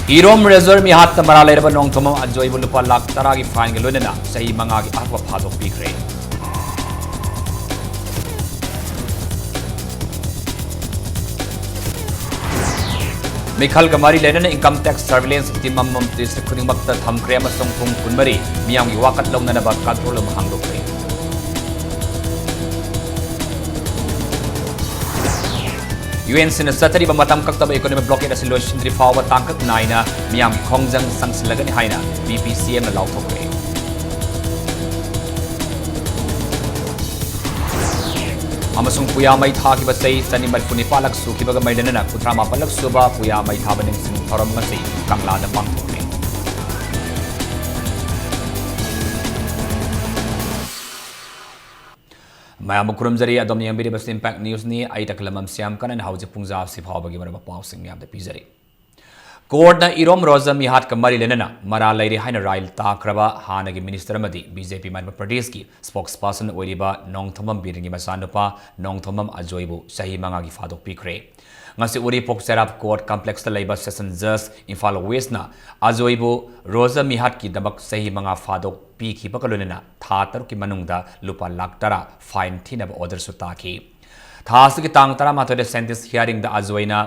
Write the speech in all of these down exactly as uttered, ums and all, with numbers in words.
ꯏꯔꯣꯝ razor ꯃꯤꯍꯥꯠꯇ ꯃꯔꯥꯜ ꯂꯩꯔꯕ ꯅꯣꯡꯊꯣꯝꯕꯝ ꯑꯖꯣꯏꯕꯨ ꯂꯨꯄꯥ ꯂꯥꯈ ꯇꯔꯥꯒꯤ ꯐꯥꯏꯟꯒ ꯂꯣꯏꯅꯅ ꯆꯍꯤ ꯃꯉꯥꯒꯤ ꯑꯍꯛꯄ ꯐꯥꯗꯣꯛ ꯄꯤꯈ꯭ꯔꯦ꯫ ꯃꯤꯈꯜꯒ ꯃꯔꯤ ꯂꯩꯅꯅ income tax surveillance team ꯑꯃꯃꯝ district ꯈꯨꯗꯤꯡꯃꯛꯇ ꯊꯝꯈ꯭ꯔꯦ ꯑꯃꯁꯨꯡ ꯄꯨꯡ ꯀꯨꯟꯃꯔꯤ ꯃꯤꯌꯥꯝꯒꯤ ꯋꯥꯀꯠ ꯂꯧꯅꯅꯕ control room ꯍꯥꯡꯗꯣꯛꯈ꯭ꯔꯦ꯫ ꯌꯨ ꯑꯦꯟ ꯁꯤꯅ ꯆꯠꯊꯔꯤꯕ ꯃꯇꯝ ꯀꯛꯇꯕ economic blockade ꯑꯁꯤ ꯂꯣꯏꯁꯤꯟꯗ꯭ꯔꯤ ꯐꯥꯎꯕ ꯇꯥꯡꯀꯛ ꯅꯥꯏꯅ ꯃꯤꯌꯥꯝꯒꯤ ꯈꯣꯡꯖꯪ ꯆꯪꯁꯤꯜꯂꯒꯅꯤ ꯍꯥꯏꯅ ꯕꯤ ꯄꯤ ꯁꯤ ꯑꯦꯝꯅ ꯂꯥꯎꯊꯣꯛꯈ꯭ꯔꯦ꯫ ꯑꯃꯁꯨꯡ ꯄꯨꯌꯥ ꯃꯩ ꯊꯥꯈꯤꯕ ꯆꯍꯤ ꯆꯅꯤ ꯃꯔꯤꯐꯨ ꯅꯤꯄꯥꯜꯂꯛ ꯁꯨꯈꯤꯕꯒ ꯃꯔꯤ ꯂꯩꯅꯅ ꯀꯨꯟꯊ꯭ꯔꯥ ꯃꯥꯄꯜꯂꯛ ꯁꯨꯕ ꯄꯨꯌꯥ ꯃꯩ ꯊꯥꯕ ꯅꯤꯡꯁꯤꯡ ꯊꯧꯔꯝ ꯉꯁꯤ ꯀꯪꯂꯥꯗ ꯄꯥꯡꯊꯣꯛꯈ꯭ꯔꯦ꯫ ꯃꯌꯥꯝꯕꯨ ꯈꯨꯔꯨꯝꯖꯔꯤ꯫ ꯑꯗꯣꯝꯅ ꯌꯦꯡꯕꯤꯔꯤꯕꯁꯤ Impact Newsꯅꯤ꯫ ꯑꯩ ꯇꯈꯦꯂꯝꯕꯝ ꯁ꯭ꯌꯥꯝ ꯀꯅꯟ꯫ ꯍꯧꯖꯤꯛ ꯄꯨꯡꯖꯥ ꯑꯁꯤ ꯐꯥꯎꯕꯒꯤ ꯑꯣꯏꯔꯕ ꯄꯥꯎꯁꯤꯡ ꯃꯌꯥꯝꯗ ꯄꯤꯖꯔꯤ꯫ ꯀꯣꯔꯠꯅ ꯏꯔꯣꯝ ꯔꯣꯖꯥ ꯃꯤꯍꯥꯠꯀ ꯃꯔꯤ ꯂꯩꯅꯅ ꯃꯔꯥꯜ ꯂꯩꯔꯦ ꯍꯥꯏꯅ ꯔꯥꯏ ꯇꯥꯈ꯭ꯔꯕ ꯍꯥꯟꯅꯒꯤ minister ꯑꯃꯗꯤ ꯕꯤ ꯖꯦ ꯄꯤ ꯃꯅꯤꯄꯨꯔ ꯄ꯭ꯔꯗꯦꯁꯀꯤ spokesperson ꯑꯣꯏꯔꯤꯕ ꯅꯣꯡꯊꯣꯝꯕꯝ ꯕꯤꯔꯦꯟꯒꯤ ꯃꯆꯥꯅꯨꯄꯥ ꯅꯣꯡꯊꯣꯝꯕꯝ ꯑꯖꯣꯏꯕꯨ ꯆꯍꯤ ꯃꯉꯥꯒꯤ ꯐꯥꯗꯣꯛ ꯄꯤꯈ꯭ꯔꯦ꯫ ꯉꯁꯤ ꯎꯔꯤꯄꯣꯛ ꯆꯩꯔꯥꯞ court complexꯇ ꯂꯩꯕ Session Judge ꯏꯝꯐꯥꯜ Westꯅ ꯑꯖꯣꯏꯕꯨ ꯔꯣꯖꯥ ꯃꯤꯍꯥꯠꯀꯤꯗꯃꯛ ꯆꯍꯤ ꯃꯉꯥ ꯐꯥꯗꯣꯛ ꯄꯤꯈꯤꯕꯒ ꯂꯣꯏꯅꯅ ꯊꯥ ꯇꯔꯨꯛꯀꯤ ꯃꯅꯨꯡꯗ ꯂꯨꯄꯥ ꯂꯥꯈ ꯇꯔꯥ fine ꯊꯤꯅꯕ orderꯁꯨ ꯇꯥꯈꯤ꯫ ꯊꯥ ꯑꯁꯤꯒꯤ ꯇꯥꯡ ꯇꯔꯥꯃꯥꯊꯣꯏꯗ sentence hearingꯗ ꯑꯖꯣꯏꯅ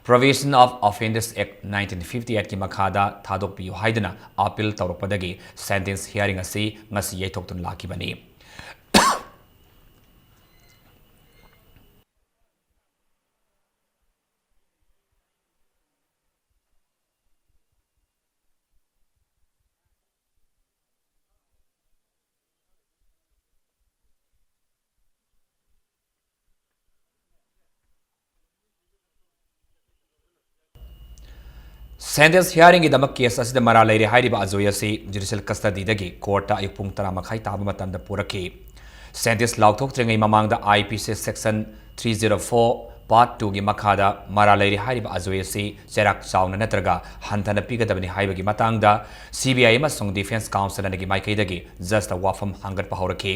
Provision of Offences Act nineteen fifty eightꯀꯤ ꯃꯈꯥꯗ ꯊꯥꯗꯣꯛꯄꯤꯌꯨ ꯍꯥꯏꯗꯨꯅ appeal ꯇꯧꯔꯛꯄꯗꯒꯤ sentence hearing ꯑꯁꯤ ꯉꯁꯤ ꯌꯩꯊꯣꯛꯇꯨꯅ ꯂꯥꯛꯈꯤꯕꯅꯤ꯫ Sentence hearingꯒꯤꯗꯃꯛ case ꯑꯁꯤꯗ ꯃꯔꯥꯜ ꯂꯩꯔꯦ ꯍꯥꯏꯔꯤꯕ ꯑꯖꯣꯏ ꯑꯁꯤ judicial custodyꯗꯒꯤ courtꯇ ꯑꯌꯨꯛ ꯄꯨꯡ ꯇꯔꯥ ꯃꯈꯥꯏ ꯇꯥꯕ ꯃꯇꯝꯗ ꯄꯨꯔꯛꯈꯤ꯫ Sentence ꯂꯥꯎꯊꯣꯛꯇ꯭ꯔꯤꯉꯩ ꯃꯃꯥꯡꯗ I P C section three zero four part twoꯒꯤ ꯃꯈꯥꯗ ꯃꯔꯥꯜ ꯂꯩꯔꯦ ꯍꯥꯏꯔꯤꯕ ꯑꯖꯣꯏ ꯑꯁꯤ ꯆꯩꯔꯥꯛ ꯆꯥꯎꯅ ꯅꯠꯇ꯭ꯔꯒ ꯍꯟꯊꯅ ꯄꯤꯒꯗꯕꯅꯤ ꯍꯥꯏꯕꯒꯤ ꯃꯇꯥꯡꯗ C B I ꯑꯃꯁꯨꯡ defence counsel ꯑꯅꯤꯒꯤ ꯃꯥꯏꯀꯩꯗꯒꯤ judgeꯇ ꯋꯥꯐꯝ ꯍꯪꯒꯠꯄ ꯍꯧꯔꯛꯈꯤ꯫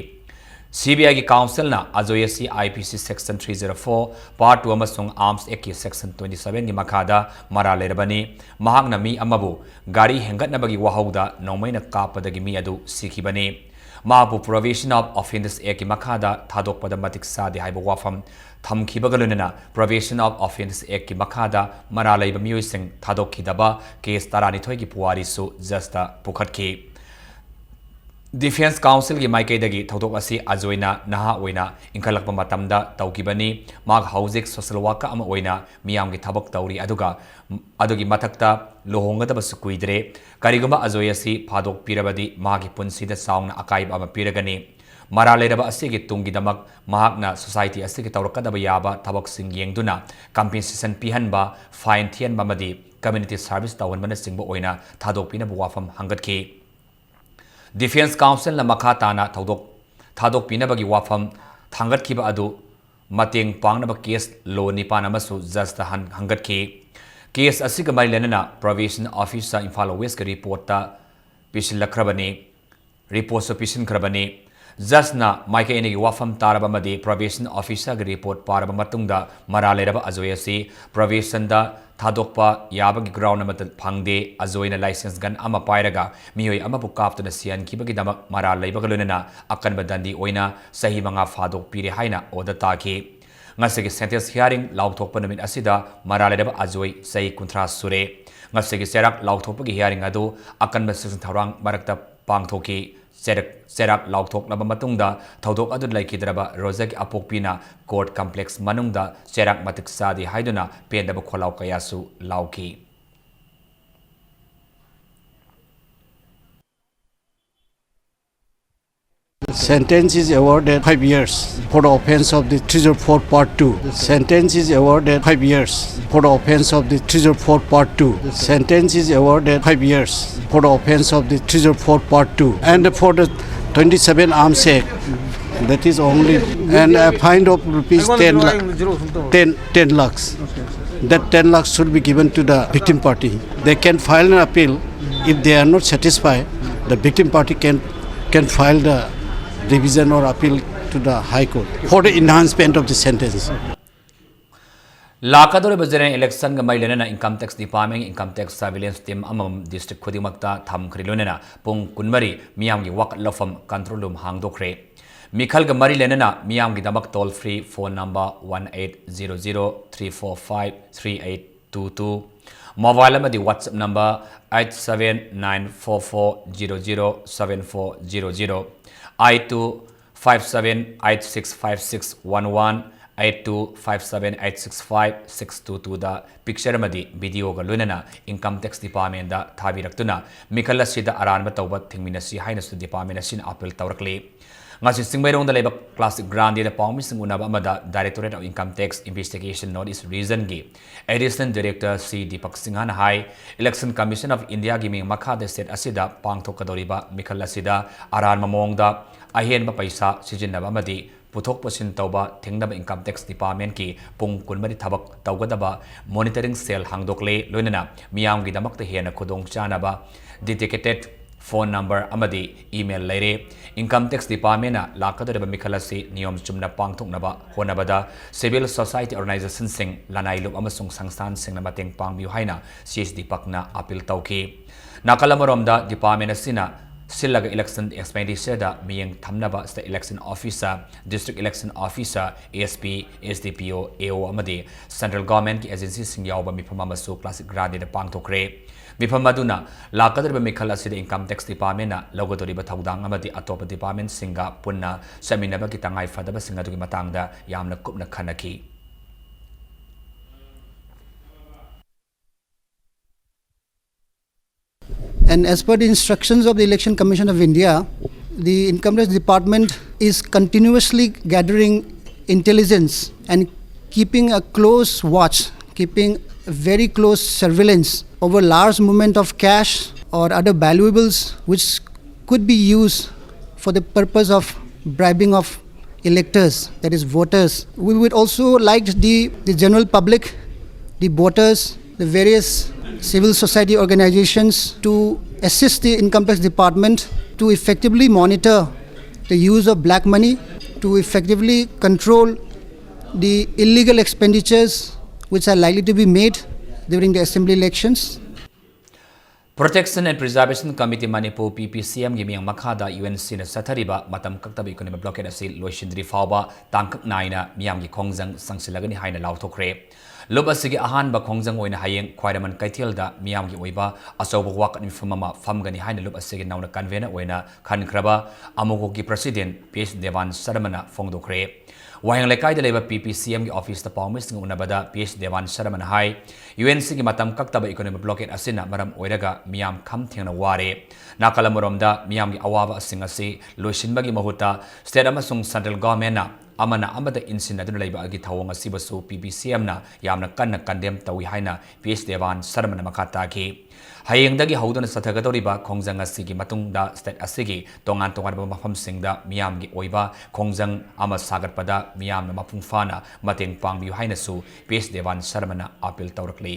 CBIꯒꯤ counselꯅ ꯑꯖꯣꯏ ꯑꯁꯤ IPC section three zero four part two ꯑꯃꯁꯨꯡ Arms Actꯀꯤ section twenty sevenꯒꯤ ꯃꯈꯥꯗ ꯃꯔꯥꯜ ꯂꯩꯔꯕꯅꯤ꯫ ꯃꯍꯥꯛꯅ ꯃꯤ ꯑꯃꯕꯨ ꯒꯥꯔꯤ ꯍꯦꯟꯒꯠꯅꯕꯒꯤ ꯋꯥꯍꯧꯗ ꯅꯣꯡꯃꯩꯅ ꯀꯥꯞꯄꯗꯒꯤ ꯃꯤ ꯑꯗꯨ ꯁꯤꯈꯤꯕꯅꯤ꯫ ꯃꯍꯥꯛꯄꯨ Probation of Offences Actꯀꯤ ꯃꯈꯥꯗ ꯊꯥꯗꯣꯛꯄꯗ ꯃꯇꯤꯛ ꯆꯥꯗꯦ ꯍꯥꯏꯕ ꯋꯥꯐꯝ ꯊꯝꯈꯤꯕꯒ ꯂꯣꯏꯅꯅ Probation of Offences Actꯀꯤ ꯃꯈꯥꯗ ꯃꯔꯥꯜ ꯂꯩꯕ ꯃꯤꯑꯣꯏꯁꯤꯡ ꯊꯥꯗꯣꯛꯈꯤꯗꯕ case ꯇꯔꯥꯅꯤꯊꯣꯏꯒꯤ ꯄꯨꯋꯥꯔꯤꯁꯨ judgeꯇ ꯄꯨꯈꯠꯈꯤ꯫ Defence counselꯒꯤ ꯃꯥꯏꯀꯩꯗꯒꯤ ꯊꯧꯗꯣꯛ ꯑꯁꯤ ꯑꯖꯣꯏꯅ ꯅꯍꯥ ꯑꯣꯏꯅ ꯏꯟꯈꯠꯂꯛꯄ ꯃꯇꯝꯗ ꯇꯧꯈꯤꯕꯅꯤ꯫ ꯃꯍꯥꯛ ꯍꯧꯖꯤꯛ social worker ꯑꯃ ꯑꯣꯏꯅ ꯃꯤꯌꯥꯝꯒꯤ ꯊꯕꯛ ꯇꯧꯔꯤ, ꯑꯗꯨꯒ ꯑꯗꯨꯒꯤ ꯃꯊꯛꯇ ꯂꯨꯍꯣꯡꯒꯗꯕꯁꯨ ꯀꯨꯏꯗ꯭ꯔꯦ꯫ ꯀꯔꯤꯒꯨꯝꯕ ꯑꯖꯣꯏ ꯑꯁꯤ ꯐꯥꯗꯣꯛꯄꯤꯔꯕꯗꯤ ꯃꯍꯥꯛꯀꯤ ꯄꯨꯟꯁꯤꯗ ꯆꯥꯎꯅ ꯑꯀꯥꯏꯕ ꯑꯃ ꯄꯤꯔꯒꯅꯤ꯫ ꯃꯔꯥꯜ ꯂꯩꯔꯕ ꯑꯁꯤꯒꯤ ꯇꯨꯡꯒꯤꯗꯃꯛ ꯃꯍꯥꯛꯅ society ꯑꯁꯤꯒꯤ ꯇꯧꯔꯛꯀꯗꯕ ꯌꯥꯕ ꯊꯕꯛꯁꯤꯡ ꯌꯦꯡꯗꯨꯅ compensation ꯄꯤꯍꯟꯕ, fine ꯊꯤꯍꯟꯕ ꯑꯃꯗꯤ community service ꯇꯧꯍꯟꯕꯅꯆꯤꯡꯕ ꯑꯣꯏꯅ ꯊꯥꯗꯣꯛꯄꯤꯅꯕ ꯋꯥꯐꯝ ꯍꯪꯒꯠꯈꯤ꯫ Defence counselꯅ ꯃꯈꯥ ꯇꯥꯅ ꯊꯧꯗꯣꯛ ꯊꯥꯗꯣꯛꯄꯤꯅꯕꯒꯤ ꯋꯥꯐꯝ ꯊꯥꯡꯒꯠꯈꯤꯕ ꯑꯗꯨ ꯃꯇꯦꯡ ꯄꯥꯡꯅꯕ case law ꯅꯤꯄꯥꯟ ꯑꯃꯁꯨ judgeꯇ ꯍꯟ-, ꯍꯪꯒꯠꯈꯤ꯫ Case ꯑꯁꯤꯒ ꯃꯔꯤ ꯂꯩꯅꯅ Probation Officer Imphal Westꯀꯤ reportꯇ ꯄꯤꯁꯤꯜꯂꯛꯈ꯭ꯔꯕꯅꯤ, reportꯁꯨ ꯄꯤꯁꯤꯟꯈ꯭ꯔꯕꯅꯤ꯫ Judgeꯅ ꯃꯥꯏꯀꯩ ꯑꯅꯤꯒꯤ ꯋꯥꯐꯝ ꯇꯥꯔꯕ ꯑꯃꯗꯤ Probation Officerꯒꯤ report ꯄꯥꯔꯕ ꯃꯇꯨꯡꯗ ꯃꯔꯥꯜ ꯂꯩꯔꯕ ꯑꯖꯣꯏ ꯑꯁꯤ probationꯗ ꯊꯥꯗꯣꯛꯄ ꯌꯥꯕꯒꯤ ground ꯑꯃꯠꯇ ꯐꯪꯗꯦ꯫ ꯑꯖꯣꯏꯅ licence gun ꯑꯃ ꯄꯥꯏꯔꯒ ꯃꯤꯑꯣꯏ ꯑꯃꯕꯨ ꯀꯥꯞꯇꯨꯅ ꯁꯤꯍꯟꯈꯤꯕꯒꯤꯗꯃꯛ ꯃꯔꯥꯜ ꯂꯩꯕꯒ ꯂꯣꯏꯅꯅ ꯑꯀꯟꯕ ꯗꯟꯗꯤ ꯑꯣꯏꯅ ꯆꯍꯤ ꯃꯉꯥ ꯐꯥꯗꯣꯛꯄꯤꯔꯦ ꯍꯥꯏꯅ order ꯇꯥꯈꯤ꯫ ꯉꯁꯤꯒꯤ sentence hearing ꯂꯥꯎꯊꯣꯛꯄ ꯅꯨꯃꯤꯠ ꯑꯁꯤꯗ ꯃꯔꯥꯜ ꯂꯩꯔꯕ ꯑꯖꯣꯏ ꯆꯍꯤ ꯀꯨꯟꯊ꯭ꯔꯥ ꯁꯨꯔꯦ꯫ ꯉꯁꯤꯒꯤ ꯆꯩꯔꯥꯛ ꯂꯥꯎꯊꯣꯛꯄꯒꯤ hearing ꯑꯗꯨ ꯑꯀꯟꯕ ꯆꯦꯛꯁꯤꯟ ꯊꯧꯔꯥꯡ ꯃꯔꯛꯇ ꯄꯥꯡꯊꯣꯛꯈꯤ꯫ ꯆꯩꯔꯛ-, ꯆꯩꯔꯥꯛ ꯂꯥꯎꯊꯣꯛꯂꯕ ꯃꯇꯨꯡꯗ ꯊꯧꯗꯣꯛ ꯑꯗꯨꯗ ꯂꯩꯈꯤꯗ꯭ꯔꯕ ꯔꯣꯖꯔꯒꯤ ꯑꯄꯣꯛꯄꯤꯅ court complex ꯃꯅꯨꯡꯗ ꯆꯩꯔꯥꯛ ꯃꯇꯤꯛ ꯆꯥꯗꯦ ꯍꯥꯏꯗꯨꯅ ꯄꯦꯟꯗꯕ ꯈꯣꯜꯂꯥꯎ ꯀꯌꯥꯁꯨ ꯂꯥꯎꯈꯤ꯫ Sentence is awarded five years for the offense of the three zero four part two. Sentence is awarded five years for the offense of the three zero four part two. Sentence is awarded five years for the offense of the three zero four part two. And for the twenty-seven Arms Act, that is only, and a fine of rupees ten lakh, ten, ten lakhs. That ten lakhs should be given to the victim party. They can file an appeal. If they are not satisfied, the victim party can, can file the revision or appeal to the High Court for the enhancement of the sentence. ꯂꯥꯛꯀꯗꯧꯔꯤꯕ general ꯏꯂꯦꯛꯁꯟꯒ ꯃꯔꯤ ꯂꯩꯅꯅ income tax ꯗꯤꯄꯥꯔꯠꯃꯦꯟꯒꯤ income tax surveillance team ꯑꯃꯃꯝ district ꯈꯨꯗꯤꯡꯃꯛꯇ ꯊꯝꯈ꯭ꯔꯦ꯫ ꯂꯣꯏꯅꯅ ꯄꯨꯡ ꯀꯨꯟꯃꯔꯤ ꯃꯤꯌꯥꯝꯒꯤ ꯋꯥꯀꯠ ꯂꯧꯐꯝ ꯀꯟꯇ꯭ꯔꯣꯜ ꯔꯨꯝ ꯍꯥꯡꯗꯣꯛꯈ꯭ꯔꯦ꯫ ꯃꯤꯈꯜꯒ ꯃꯔꯤ ꯂꯩꯅꯅ ꯃꯤꯌꯥꯝꯒꯤꯗꯃꯛ toll free phone number one eight zero zero three four five three eight two two, mobile ꯑꯃꯗꯤ WhatsApp number eight seven nine four four zero zero seven four zero zero, eight two five seven eight six five six one one, eight two five seven eight six five six two twoꯗ picture ꯑꯃꯗꯤ ꯚꯤꯗꯤꯑꯣꯒ ꯂꯣꯏꯅꯅ income tax ꯗꯤꯄꯥꯔꯠꯃꯦꯟꯗ ꯊꯥꯕꯤꯔꯛꯇꯨꯅ ꯃꯤꯈꯜ ꯑꯁꯤꯗ ꯑꯔꯥꯟꯕ ꯇꯧꯕ ꯊꯤꯡꯃꯤꯟꯅꯁꯤ ꯍꯥꯏꯅꯁꯨ ꯗꯤꯄꯥꯔꯠꯃꯦꯟ ꯑꯁꯤꯅ ꯑꯄꯤꯜ ꯇꯧꯔꯛꯂꯤ꯫ ꯉꯁꯤ ꯆꯤꯡꯃꯩꯔꯣꯡꯗ ꯂꯩꯕ ꯀ꯭ꯂꯥꯁꯤꯛ ꯒ꯭ꯔꯥꯟꯗꯦꯗ ꯄꯥꯎꯃꯤꯁꯤꯡ ꯎꯅꯕ ꯑꯃꯗ Directorate of Income Tax Investigation North East Regionꯒꯤ Additional Director C Deepak ꯁꯤꯡꯍꯅ ꯍꯥꯏ, Election Commission of Indiaꯒꯤ ꯃꯤꯡ ꯃꯈꯥꯗ state ꯑꯁꯤꯗ ꯄꯥꯡꯊꯣꯛꯀꯗꯧꯔꯤꯕ ꯃꯤꯈꯜ ꯑꯁꯤꯗ ꯑꯔꯥꯟꯕ ꯃꯑꯣꯡꯗ ꯑꯍꯦꯟꯕ ꯄꯩꯁꯥ ꯁꯤꯖꯤꯟꯅꯕ ꯑꯃꯗꯤ ꯄꯨꯊꯣꯛ ꯄꯨꯁꯤꯟ ꯇꯧꯕ ꯊꯤꯡꯅꯕ ꯏꯟꯀꯝ ꯇꯦꯛꯁ ꯗꯤꯄꯥꯔꯠꯃꯦꯟꯀꯤ ꯄꯨꯡ ꯀꯨꯟꯃꯔꯤ ꯊꯕꯛ ꯇꯧꯒꯗꯕ ꯃꯣꯅꯤꯇꯔꯤꯡ ꯁꯦꯜ ꯍꯥꯡꯗꯣꯛꯂꯦ꯫ ꯂꯣꯏꯅꯅ ꯃꯤꯌꯥꯝꯒꯤꯗꯃꯛꯇ ꯍꯦꯟꯅ ꯈꯨꯗꯣꯡꯆꯥꯅꯕ dedicated ꯐꯣꯟ ꯅꯝꯕꯔ ꯑꯃꯗꯤ ꯏꯃꯦꯜ ꯂꯩꯔꯦ꯫ ꯏꯟꯀꯝ ꯇꯦꯛꯁ ꯗꯤꯄꯥꯔꯠꯃꯦꯟꯅ ꯂꯥꯛꯀꯗꯧꯔꯤꯕ ꯃꯤꯈꯜ ꯑꯁꯤ ꯅꯤꯌꯣꯝ ꯆꯨꯝꯅ ꯄꯥꯡꯊꯣꯛꯅꯕ ꯍꯣꯠꯅꯕꯗ civil society organizationꯁꯤꯡ, ꯂꯅꯥꯏ ꯂꯨꯞ ꯑꯃꯁꯨꯡ ꯁꯪꯁꯊꯥꯟꯁꯤꯡꯅ ꯃꯇꯦꯡ ꯄꯥꯡꯕꯤꯌꯨ ꯍꯥꯏꯅ C H ꯗꯤꯄꯛꯅ ꯑꯄꯤꯜ ꯇꯧꯈꯤ꯫ ꯅꯥꯀꯜ ꯑꯃꯔꯣꯝꯗ, ꯗꯤꯄꯥꯔꯠꯃꯦꯟ ꯑꯁꯤꯅ ꯁꯤꯜꯂꯒ election expenditure ꯗ ꯃꯤꯠꯌꯦꯡ ꯊꯝꯅꯕ state election officer, district election officer, S P, S D P O, A O ꯑꯃꯗꯤ central government ꯀꯤ agency ꯁꯤꯡ ꯌꯥꯎꯕ ꯃꯤꯐꯝ ꯑꯃꯁꯨ ꯀ꯭ꯂꯥꯁꯤꯛ ꯒ꯭ꯔꯥꯟꯗꯦꯗ ꯄꯥꯡꯊꯣꯛꯈ꯭ꯔꯦ꯫ ꯃꯤꯐꯝ ꯑꯗꯨꯅ ꯂꯥꯛꯀꯗꯧꯔꯤꯕ ꯃꯤꯈꯜ ꯑꯁꯤꯗ ꯏꯟꯀꯝ ꯇꯦꯛꯁ ꯗꯤꯄꯥꯔꯠꯃꯦꯟꯅ ꯂꯧꯒꯗꯧꯔꯤꯕ ꯊꯧꯗꯥꯡ ꯑꯃꯗꯤ ꯑꯇꯣꯞꯄ ꯗꯤꯄꯥꯔꯠꯃꯦꯟꯁꯤꯡꯒ ꯄꯨꯟꯅ ꯆꯠꯃꯤꯟꯅꯕꯒꯤ ꯇꯉꯥꯏ ꯐꯗꯕꯁꯤꯡ ꯑꯗꯨꯒꯤ ꯃꯇꯥꯡꯗ ꯌꯥꯝꯅ ꯀꯨꯞꯅ ꯈꯟꯅꯈꯤ꯫ And as per the instructions of the Election Commission of India, the Income Tax Department is continuously gathering intelligence and keeping a close watch, keeping very close surveillance over large movement of cash or other valuables which could be used for the purpose of bribing of electors, that is voters. We would also like the, the general public, the voters, the various civil society organizations to assist the Income Tax Department to effectively monitor the use of black money to effectively control the illegal expenditures which are likely to be made during the assembly elections. Protection and Preservation Committee Manipur, P P C M ꯒꯤ ꯃꯤꯌꯥꯝ ꯃꯈꯥꯗ U N Cꯅ ꯆꯠꯊꯔꯤꯕ ꯃꯇꯝ ꯀꯛꯇꯕ economic blockade ꯑꯁꯤ ꯂꯣꯏꯁꯤꯟꯗ꯭ꯔꯤ ꯐꯥꯎꯕ ꯇꯥꯡꯀꯛ ꯅꯥꯏꯅ ꯃꯤꯌꯥꯝꯒꯤ ꯈꯣꯡꯖꯪ ꯁꯪꯁꯤꯜꯂꯒꯅꯤ ꯍꯥꯏꯅ ꯂꯥꯎꯊꯣꯛꯈ꯭ꯔꯦ꯫ ꯂꯨꯞ ꯑꯁꯤꯒꯤ ꯑꯍꯥꯟꯕ ꯈꯣꯡꯖꯪ ꯑꯣꯏꯅ ꯍꯌꯦꯡ ꯈ꯭ꯋꯥꯏꯔꯝꯕꯟ ꯀꯩꯊꯦꯜꯗ ꯃꯤꯌꯥꯝꯒꯤ ꯑꯣꯏꯕ ꯑꯆꯧꯕ ꯋꯥꯀꯠ ꯃꯤꯐꯝ ꯑꯃ ꯐꯝꯒꯅꯤ ꯍꯥꯏꯅ ꯂꯨꯞ ꯑꯁꯤꯒꯤ ꯅꯧꯅ convener ꯑꯣꯏꯅ ꯈꯟꯈ꯭ꯔꯕ ꯑꯃꯨꯒꯣꯛꯀꯤ president P H ꯗꯦꯕꯥꯟ ꯁꯔꯃꯅ ꯐꯣꯡꯗꯣꯛꯈ꯭ꯔꯦ꯫ ꯋꯥꯍꯦꯡ ꯂꯩꯀꯥꯏꯗ ꯂꯩꯕ P P C M ꯒꯤ officeꯇ ꯄꯥꯎꯃꯤꯁꯤꯡꯒ ꯎꯅꯕꯗ P H ꯗꯦꯕꯥꯟ ꯁꯔꯃꯅ ꯍꯥꯏ, U N Cꯒꯤ ꯃꯇꯝ ꯀꯛꯇꯕ economic blockade ꯑꯁꯤꯅ ꯃꯔꯝ ꯑꯣꯏꯔꯒ ꯃꯤꯌꯥꯝ ꯈꯝ ꯊꯦꯡꯅ ꯋꯥꯔꯦ꯫ ꯅꯥꯀꯜ ꯑꯃꯔꯣꯝꯗ ꯃꯤꯌꯥꯝꯒꯤ ꯑꯋꯥꯕꯁꯤꯡ ꯑꯁꯤ ꯂꯣꯏꯁꯤꯟꯕꯒꯤ ꯃꯍꯨꯠꯇ state ꯑꯃꯁꯨꯡ central governmentꯅ ꯑꯃꯅ ꯑꯃꯗ ꯏꯟꯁꯤꯟꯅꯗꯨꯅ ꯂꯩꯕꯒꯤ ꯊꯧꯑꯣꯡ ꯑꯁꯤꯕꯨꯁꯨ P P C Mꯅ ꯌꯥꯝꯅ ꯀꯟꯅ condemn ꯇꯧꯏ ꯍꯥꯏꯅ P H ꯗꯦꯕꯥꯟ ꯁꯔꯃꯅ ꯃꯈꯥ ꯇꯥꯈꯤ꯫ ꯍꯌꯦꯡꯗꯒꯤ ꯍꯧꯗꯨꯅ ꯆꯠꯊꯒꯗꯧꯔꯤꯕ ꯈꯣꯡꯖꯪ ꯑꯁꯤꯒꯤ ꯃꯇꯨꯡꯗ state ꯑꯁꯤꯒꯤ ꯇꯣꯉꯥꯟ ꯇꯣꯉꯥꯟꯕ ꯃꯐꯝꯁꯤꯡꯗ ꯃꯤꯌꯥꯝꯒꯤ ꯑꯣꯏꯕ ꯈꯣꯡꯖꯪ ꯑꯃ ꯁꯥꯒꯠꯄꯗ ꯃꯤꯌꯥꯝꯅ ꯃꯄꯨꯡ ꯐꯥꯅ ꯃꯇꯦꯡ ꯄꯥꯡꯕꯤꯌꯨ ꯍꯥꯏꯅꯁꯨ P H ꯗꯦꯕꯥꯟ ꯁꯔꯃꯅ appeal ꯇꯧꯔꯛꯂꯤ꯫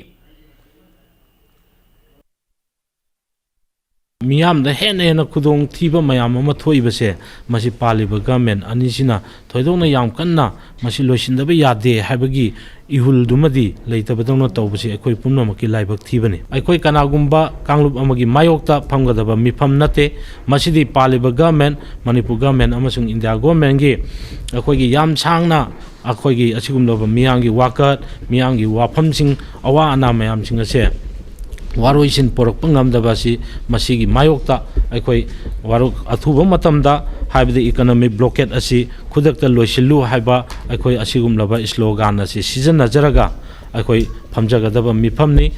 ꯃꯤꯌꯥꯝꯗ ꯍꯦꯟꯅ ꯍꯦꯟꯅ ꯈꯨꯗꯣꯡꯊꯤꯕ ꯃꯌꯥꯝ ꯑꯃ ꯊꯣꯛꯏꯕꯁꯦ, ꯃꯁꯤ ꯄꯥꯜꯂꯤꯕ government ꯑꯅꯤꯁꯤꯅ ꯊꯣꯏꯗꯣꯛꯅ ꯌꯥꯝ ꯀꯟꯅ ꯃꯁꯤ ꯂꯣꯏꯁꯤꯟꯗꯕ ꯌꯥꯗꯦ ꯍꯥꯏꯕꯒꯤ ꯏꯍꯨꯜꯗꯨꯃꯗꯤ ꯂꯩꯇꯕꯗꯧꯅ ꯇꯧꯕꯁꯤ ꯑꯩꯈꯣꯏ ꯄꯨꯝꯅꯃꯛꯀꯤ ꯂꯥꯏꯕꯛ ꯊꯤꯕꯅꯤ꯫ ꯑꯩꯈꯣꯏ ꯀꯅꯥꯒꯨꯝꯕ ꯀꯥꯡꯂꯨꯞ ꯑꯃꯒꯤ ꯃꯥꯌꯣꯛꯇ ꯐꯝꯒꯗꯕ ꯃꯤꯐꯝ ꯅꯠꯇꯦ꯫ ꯃꯁꯤꯗꯤ ꯄꯥꯜꯂꯤꯕ government, ꯃꯅꯤꯄꯨꯔ government ꯑꯃꯁꯨꯡ ꯏꯟꯗꯤꯌꯥ governmentꯀꯤ ꯑꯩꯈꯣꯏꯒꯤ ꯌꯥꯝ ꯁꯥꯡꯅ ꯑꯩꯈꯣꯏꯒꯤ ꯑꯁꯤꯒꯨꯝꯂꯕ ꯃꯤꯌꯥꯝꯒꯤ ꯋꯥꯀꯠ, ꯃꯤꯌꯥꯝꯒꯤ ꯋꯥꯐꯝꯁꯤꯡ, ꯑꯋꯥ ꯑꯅꯥ ꯃꯌꯥꯝꯁꯤꯡ ꯑꯁꯦ ꯋꯥꯔꯣꯏꯁꯤꯟ ꯄꯨꯔꯛꯄ ꯉꯝꯗꯕ ꯑꯁꯤ, ꯃꯁꯤꯒꯤ ꯃꯥꯌꯣꯛꯇ ꯑꯩꯈꯣꯏ ꯋꯥꯔꯣ-, ꯑꯊꯨꯕ ꯃꯇꯝꯗ, ꯍꯥꯏꯕꯗꯤ economic blockade ꯑꯁꯤ ꯈꯨꯗꯛꯇ ꯂꯣꯏꯁꯤꯜꯂꯨ ꯍꯥꯏꯕ ꯑꯩꯈꯣꯏ ꯑꯁꯤꯒꯨꯝꯂꯕ slogan ꯑꯁꯤ ꯁꯤꯖꯤꯟꯅꯖꯔꯒ ꯑꯩꯈꯣꯏ ꯐꯝꯖꯒꯗꯕ ꯃꯤꯐꯝꯅꯤ꯫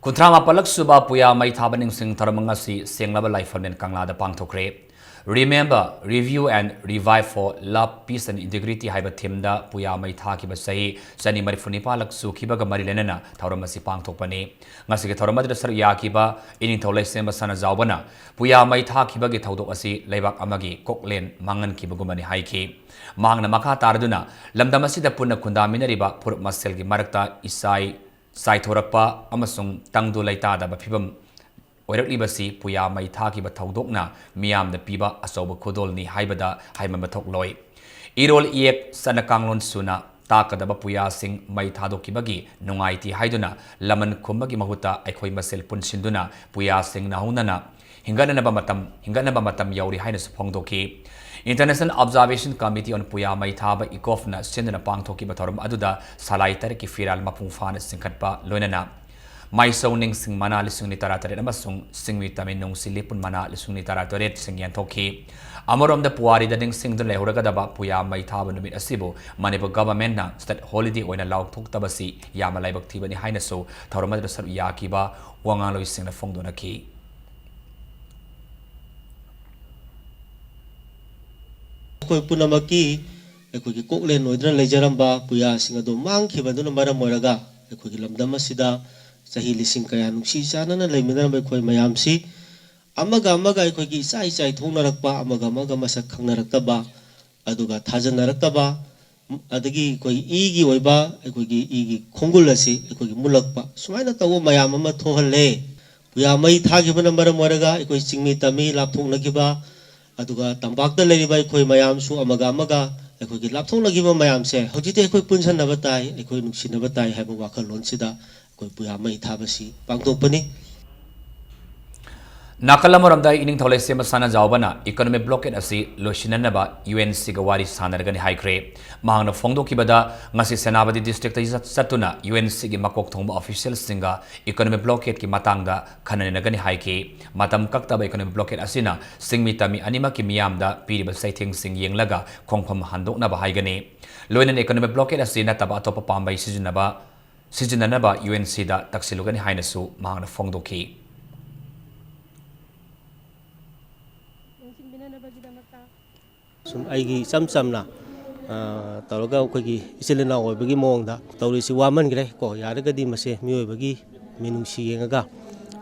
ꯀꯨꯟꯊ꯭ꯔꯥ ꯃꯥꯄꯜꯂꯛ ꯁꯨꯕ ꯄꯨꯌꯥ ꯃꯩ ꯊꯥꯕ ꯅꯤꯡꯁꯤꯡ ꯊꯧꯔꯝ ꯉꯁꯤ ꯁꯦꯡꯂꯕ ꯂꯥꯏꯐꯝꯂꯦꯟ ꯀꯪꯂꯥꯗ ꯄꯥꯡꯊꯣꯛꯈ꯭ꯔꯦ꯫ Remember, Review and Revive for Love, Peace and Integrity ꯍꯥꯏꯕ themeꯗ ꯄꯨꯌꯥ ꯃꯩ ꯊꯥꯈꯤꯕ ꯆꯍꯤ ꯆꯅꯤ ꯃꯔꯤꯐꯨ ꯅꯤꯄꯥꯜꯂꯛ ꯁꯨꯈꯤꯕꯒ ꯃꯔꯤ ꯂꯩꯅꯅ ꯊꯧꯔꯝ ꯑꯁꯤ ꯄꯥꯡꯊꯣꯛꯄꯅꯤ꯫ ꯉꯁꯤꯒꯤ ꯊꯧꯔꯝ ꯑꯗꯨꯗ ꯁꯔꯨꯛ ꯌꯥꯈꯤꯕ ꯏꯅꯤꯡꯊꯧ ꯂꯩꯁꯦꯝꯕ ꯁꯅꯥꯖꯥꯎꯕꯅ ꯄꯨꯌꯥ ꯃꯩ ꯊꯥꯈꯤꯕꯒꯤ ꯊꯧꯗꯣꯛ ꯑꯁꯤ ꯂꯩꯕꯥꯛ ꯑꯃꯒꯤ ꯀꯣꯛꯂꯦꯟ ꯃꯥꯡꯍꯟꯈꯤꯕꯒꯨꯝꯕꯅꯤ ꯍꯥꯏꯈꯤ꯫ ꯃꯍꯥꯛꯅ ꯃꯈꯥ ꯇꯥꯔꯗꯨꯅ ꯂꯝꯗꯝ ꯑꯁꯤꯗ ꯄꯨꯟꯅ ꯈꯨꯟꯗꯥꯃꯤꯟꯅꯔꯤꯕ ꯐꯨꯔꯨꯞ ꯃꯁꯦꯜꯒꯤ ꯃꯔꯛꯇ ꯏꯁꯥꯏ ꯆꯥꯏꯊꯣꯔꯛꯄ ꯑꯃꯁꯨꯡ ꯇꯪꯗꯨ ꯂꯩꯇꯥꯗꯕ ꯐꯤꯕꯝ ꯑꯣꯏꯔꯛꯂꯤꯕꯁꯤ ꯄꯨꯌꯥ ꯃꯩ ꯊꯥꯈꯤꯕ ꯊꯧꯗꯣꯛꯅ ꯃꯤꯌꯥꯝꯗ ꯄꯤꯕ ꯑꯆꯧꯕ ꯈꯨꯗꯣꯜꯅꯤ ꯍꯥꯏꯕꯗ ꯍꯥꯏꯃꯟꯕ ꯊꯣꯛꯂꯣꯏ꯫ ꯏꯔꯣꯜ ꯏꯌꯦꯛ ꯆꯠꯅ ꯀꯥꯡꯂꯣꯟ ꯁꯨꯅ ꯇꯥꯛꯀꯗꯕ ꯄꯨꯌꯥꯁꯤꯡ ꯃꯩ ꯊꯥꯗꯣꯛꯈꯤꯕꯒꯤ ꯅꯨꯡꯉꯥꯏꯇꯦ ꯍꯥꯏꯗꯨꯅ ꯂꯃꯟ ꯈꯨꯝꯕꯒꯤ ꯃꯍꯨꯠꯇ ꯑꯩꯈꯣꯏ ꯃꯁꯦꯜ ꯄꯨꯟꯁꯤꯟꯗꯨꯅ ꯄꯨꯌꯥꯁꯤꯡ ꯅꯧꯍꯧꯅꯅ ꯍꯤꯡꯒꯠꯅꯅꯕ ꯃꯇꯝ, ꯍꯤꯡꯒꯠꯅꯕ ꯃꯇꯝ ꯌꯧꯔꯦ ꯍꯥꯏꯅꯁꯨ ꯐꯣꯡꯗꯣꯛꯈꯤ꯫ International Observation Committee on ꯄꯨꯌꯥ ꯃꯩ ꯊꯥꯕ, ꯏꯀꯣꯞꯅ ꯁꯤꯟꯗꯨꯅ ꯄꯥꯡꯊꯣꯛꯈꯤꯕ ꯊꯧꯔꯝ ꯑꯗꯨꯗ ꯁꯂꯥꯏ ꯇꯔꯦꯠꯀꯤ ꯐꯤꯔꯥꯜ ꯃꯄꯨꯡ ꯐꯥꯅ ꯆꯤꯡꯈꯠꯄ, ꯂꯣꯏꯅꯅ ꯃꯥꯏꯁꯧ ꯅꯤꯡꯁꯤꯡ ꯃꯅꯥ ꯂꯤꯁꯤꯡ ꯑꯅꯤ ꯇꯔꯥꯇꯔꯦꯠ ꯑꯃꯁꯨꯡ ꯁꯤꯡꯃꯤ ꯇꯝꯃꯤ ꯅꯨꯡꯁꯤ ꯂꯤꯄꯨꯟ ꯃꯅꯥ ꯂꯤꯁꯤꯡ ꯑꯅꯤ ꯇꯔꯥꯇꯔꯦꯠꯁꯤꯡ ꯌꯦꯟꯊꯣꯛꯈꯤ꯫ ꯑꯃꯔꯣꯝꯗ ꯄꯨꯋꯥꯔꯤꯗ ꯅꯤꯡꯁꯤꯡꯗꯨꯅ ꯂꯩꯍꯧꯔꯒꯗꯕ ꯄꯨꯌꯥ ꯃꯩ ꯊꯥꯕ ꯅꯨꯃꯤꯠ ꯑꯁꯤꯕꯨ ꯃꯅꯤꯄꯨꯔ governmentꯅ state holiday ꯑꯣꯏꯅ ꯂꯥꯎꯊꯣꯛꯇꯕꯁꯤ ꯌꯥꯝꯅ ꯂꯥꯏꯕꯛ ꯊꯤꯕꯅꯤ ꯍꯥꯏꯅꯁꯨ ꯊꯧꯔꯝ ꯑꯗꯨꯗ ꯁꯔꯨꯛ ꯌꯥꯈꯤꯕ ꯋꯥ ꯉꯥꯡꯂꯣꯏꯁꯤꯡꯅ ꯐꯣꯡꯗꯣꯛꯅꯈꯤ꯫ ꯑꯩꯈꯣꯏ ꯄꯨꯝꯅꯃꯛꯀꯤ ꯑꯩꯈꯣꯏꯒꯤ ꯀꯣꯛꯂꯦꯟ ꯑꯣꯏꯗꯨꯅ ꯂꯩꯖꯔꯝꯕ ꯄꯨꯌꯥꯁꯤꯡ ꯑꯗꯨ ꯃꯥꯡꯈꯤꯕꯗꯨꯅ ꯃꯔꯝ ꯑꯣꯏꯔꯒ ꯑꯩꯈꯣꯏꯒꯤ ꯂꯝꯗꯝ ꯑꯁꯤꯗ ꯆꯍꯤ ꯂꯤꯁꯤꯡ ꯀꯌꯥ ꯅꯨꯡꯁꯤ ꯆꯥꯟꯅꯅ ꯂꯩꯃꯤꯟꯅꯔꯝꯕ ꯑꯩꯈꯣꯏ ꯃꯌꯥꯝꯁꯤ ꯑꯃꯒ ꯑꯃꯒ ꯑꯩꯈꯣꯏꯒꯤ ꯏꯆꯥꯏ ꯆꯥꯏꯊꯣꯛꯅꯔꯛꯄ, ꯑꯃꯒ ꯑꯃꯒ ꯃꯁꯛ ꯈꯪꯅꯔꯛꯇꯕ, ꯑꯗꯨꯒ ꯊꯥꯖꯅꯔꯛꯇꯕ, ꯑꯗꯒꯤ ꯑꯩꯈꯣꯏ ꯏꯒꯤ ꯑꯣꯏꯕ, ꯑꯩꯈꯣꯏꯒꯤ ꯏꯒꯤ ꯈꯣꯡꯒꯨꯜ ꯑꯁꯤ ꯑꯩꯈꯣꯏꯒꯤ ꯃꯨꯜꯂꯛꯄ, ꯁꯨꯃꯥꯏꯅ ꯇꯧꯕ ꯃꯌꯥꯝ ꯑꯃ ꯊꯣꯛꯍꯜꯂꯦ꯫ ꯄꯨꯌꯥ ꯃꯩ ꯊꯥꯈꯤꯕꯅ ꯃꯔꯝ ꯑꯣꯏꯔꯒ ꯑꯩꯈꯣꯏ ꯆꯤꯡꯃꯤ ꯇꯝꯃꯤ ꯂꯥꯞꯊꯣꯛꯅꯈꯤꯕ, ꯑꯗꯨꯒ ꯇꯝꯄꯥꯛꯇ ꯂꯩꯔꯤꯕ ꯑꯩꯈꯣꯏ ꯃꯌꯥꯝꯁꯨ ꯑꯃꯒ ꯑꯃꯒ ꯑꯩꯈꯣꯏꯒꯤ ꯂꯥꯞꯊꯣꯛꯅꯈꯤꯕ ꯃꯌꯥꯝꯁꯦ ꯍꯧꯖꯤꯛꯇꯤ ꯑꯩꯈꯣꯏ ꯄꯨꯟꯁꯤꯟꯅꯕ ꯇꯥꯏ, ꯑꯩꯈꯣꯏ ꯅꯨꯡꯁꯤꯅꯕ ꯇꯥꯏ ꯍꯥꯏꯕ ꯋꯥꯈꯜꯂꯣꯟꯁꯤꯗ ꯑꯩꯈꯣꯏ ꯄꯨꯌꯥ ꯃꯩ ꯊꯥꯕꯁꯤ ꯄꯥꯡꯊꯣꯛꯄꯅꯤ꯫ ꯅꯥꯀꯜ ꯑꯃꯔꯣꯝꯗ ꯏꯅꯤꯡꯊꯧ ꯂꯩꯁꯦꯝꯕ ꯁꯅꯥꯖꯥꯎꯕꯅ economic blockade ꯑꯁꯤ ꯂꯣꯏꯁꯤꯟꯅꯅꯕ UNCꯒ ꯋꯥꯔꯤ ꯁꯥꯟꯅꯔꯒꯅꯤ ꯍꯥꯏꯈ꯭ꯔꯦ꯫ ꯃꯍꯥꯛꯅ ꯐꯣꯡꯗꯣꯛꯈꯤꯕꯗ ꯉꯁꯤ ꯁꯦꯅꯥꯄꯇꯤ districtꯇ ꯆꯠ-, ꯆꯠꯇꯨꯅ UNCꯒꯤ ꯃꯀꯣꯛ ꯊꯣꯡꯕ officialꯁꯤꯡꯒ economic blockadeꯀꯤ ꯃꯇꯥꯡꯗ ꯈꯟꯅꯅꯒꯅꯤ ꯍꯥꯏꯈꯤ꯫ ꯃꯇꯝ ꯀꯛꯇꯕ economic blockade ꯑꯁꯤꯅ ꯁꯤꯡꯃꯤ ꯇꯝꯃꯤ ꯑꯅꯤꯃꯛꯀꯤ ꯃꯤꯌꯥꯝꯗ ꯄꯤꯔꯤꯕ ꯆꯩꯊꯦꯡꯁꯤꯡ ꯌꯦꯡꯂꯒ ꯈꯣꯡꯐꯝ ꯍꯟꯗꯣꯛꯅꯕ ꯍꯥꯏꯒꯅꯤ꯫ ꯂꯣꯏꯅꯅ economic blockade ꯑꯁꯤ ꯅꯠꯇꯕ ꯑꯇꯣꯞꯄ ꯄꯥꯝꯕꯩ ꯁꯤꯖꯤꯟꯅꯕ, ꯁꯤꯖꯤꯟꯅꯅꯕ UNCꯗ ꯇꯛꯁꯤꯜꯂꯨꯒꯅꯤ ꯍꯥꯏꯅꯁꯨ ꯃꯍꯥꯛꯅ ꯐꯣꯡꯗꯣꯛꯈꯤ꯫ ꯁꯨꯝ ꯑꯩꯒꯤ ꯏꯆꯝ ꯆꯝꯅ, ꯑ, ꯇꯧꯔꯒ ꯑꯩꯈꯣꯏꯒꯤ ꯏꯆꯤꯜ ꯏꯅꯥꯎ ꯑꯣꯏꯕꯒꯤ ꯃꯑꯣꯡꯗ ꯇꯧꯔꯤꯁꯤ ꯋꯥꯃꯟꯈ꯭ꯔꯦ ꯀꯣ꯫ ꯌꯥꯔꯒꯗꯤ ꯃꯁꯦ ꯃꯤꯑꯣꯏꯕꯒꯤ ꯃꯤꯅꯨꯡꯁꯤ ꯌꯦꯡꯉꯒ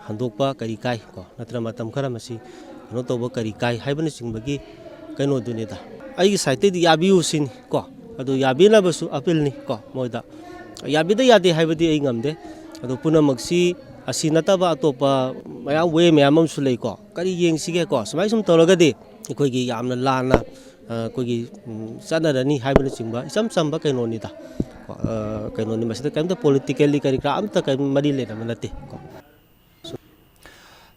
ꯍꯟꯗꯣꯛꯄ ꯀꯔꯤ ꯀꯥꯏ ꯀꯣ, ꯅꯠꯇ꯭ꯔ ꯃꯇꯝ ꯈꯔ ꯃꯁꯤ ꯀꯩꯅꯣ ꯇꯧꯕ ꯀꯔꯤ ꯀꯥꯏ ꯍꯥꯏꯕꯅꯆꯤꯡꯕꯒꯤ ꯀꯩꯅꯣꯗꯨꯅꯤꯗ꯫ ꯑꯩꯒꯤ sideꯇꯩꯗꯤ ꯌꯥꯕꯤꯌꯨ ꯁꯤꯅꯤ ꯀꯣ꯫ ꯑꯗꯨ ꯌꯥꯕꯤꯅꯕꯁꯨ appealꯅꯤ ꯀꯣ ꯃꯣꯏꯗ꯫ ꯌꯥꯕꯤꯗ ꯌꯥꯗꯦ ꯍꯥꯏꯕꯗꯤ ꯑꯩ ꯉꯝꯗꯦ꯫ ꯑꯗꯨ ꯄꯨꯝꯅꯃꯛꯁꯤ ꯑꯁꯤ ꯅꯠꯇꯕ ꯑꯇꯣꯞꯄ ꯃꯌꯥꯝ ꯋꯦ ꯃꯌꯥꯝ ꯑꯃꯁꯨ ꯂꯩꯀꯣ꯫ ꯀꯔꯤ ꯌꯦꯡꯁꯤꯒꯦꯀꯣ? ꯁꯨꯃꯥꯏꯅ ꯁꯨꯝ ꯇꯧꯔꯒꯗꯤ ꯑꯩꯈꯣꯏꯒꯤ ꯌꯥꯝꯅ ꯂꯥꯟꯅ, ꯑ, ꯑꯩꯈꯣꯏꯒꯤ, ꯎꯝ, ꯆꯠꯅꯔꯅꯤ ꯍꯥꯏꯕꯅꯆꯤꯡꯕ ꯏꯆꯝ ꯆꯝꯕ ꯀꯩꯅꯣꯅꯤꯗ꯫ ꯀꯣ, ꯑ, ꯀꯩꯅꯣꯅꯤ, ꯃꯁꯤꯗ ꯀꯔꯤꯝꯇ politically ꯀꯔꯤ ꯀꯔꯥ ꯑꯝꯇ ꯀꯔꯤꯝ ꯃꯔꯤ ꯂꯩꯅꯕ ꯅꯠꯇꯦ ꯀꯣ꯫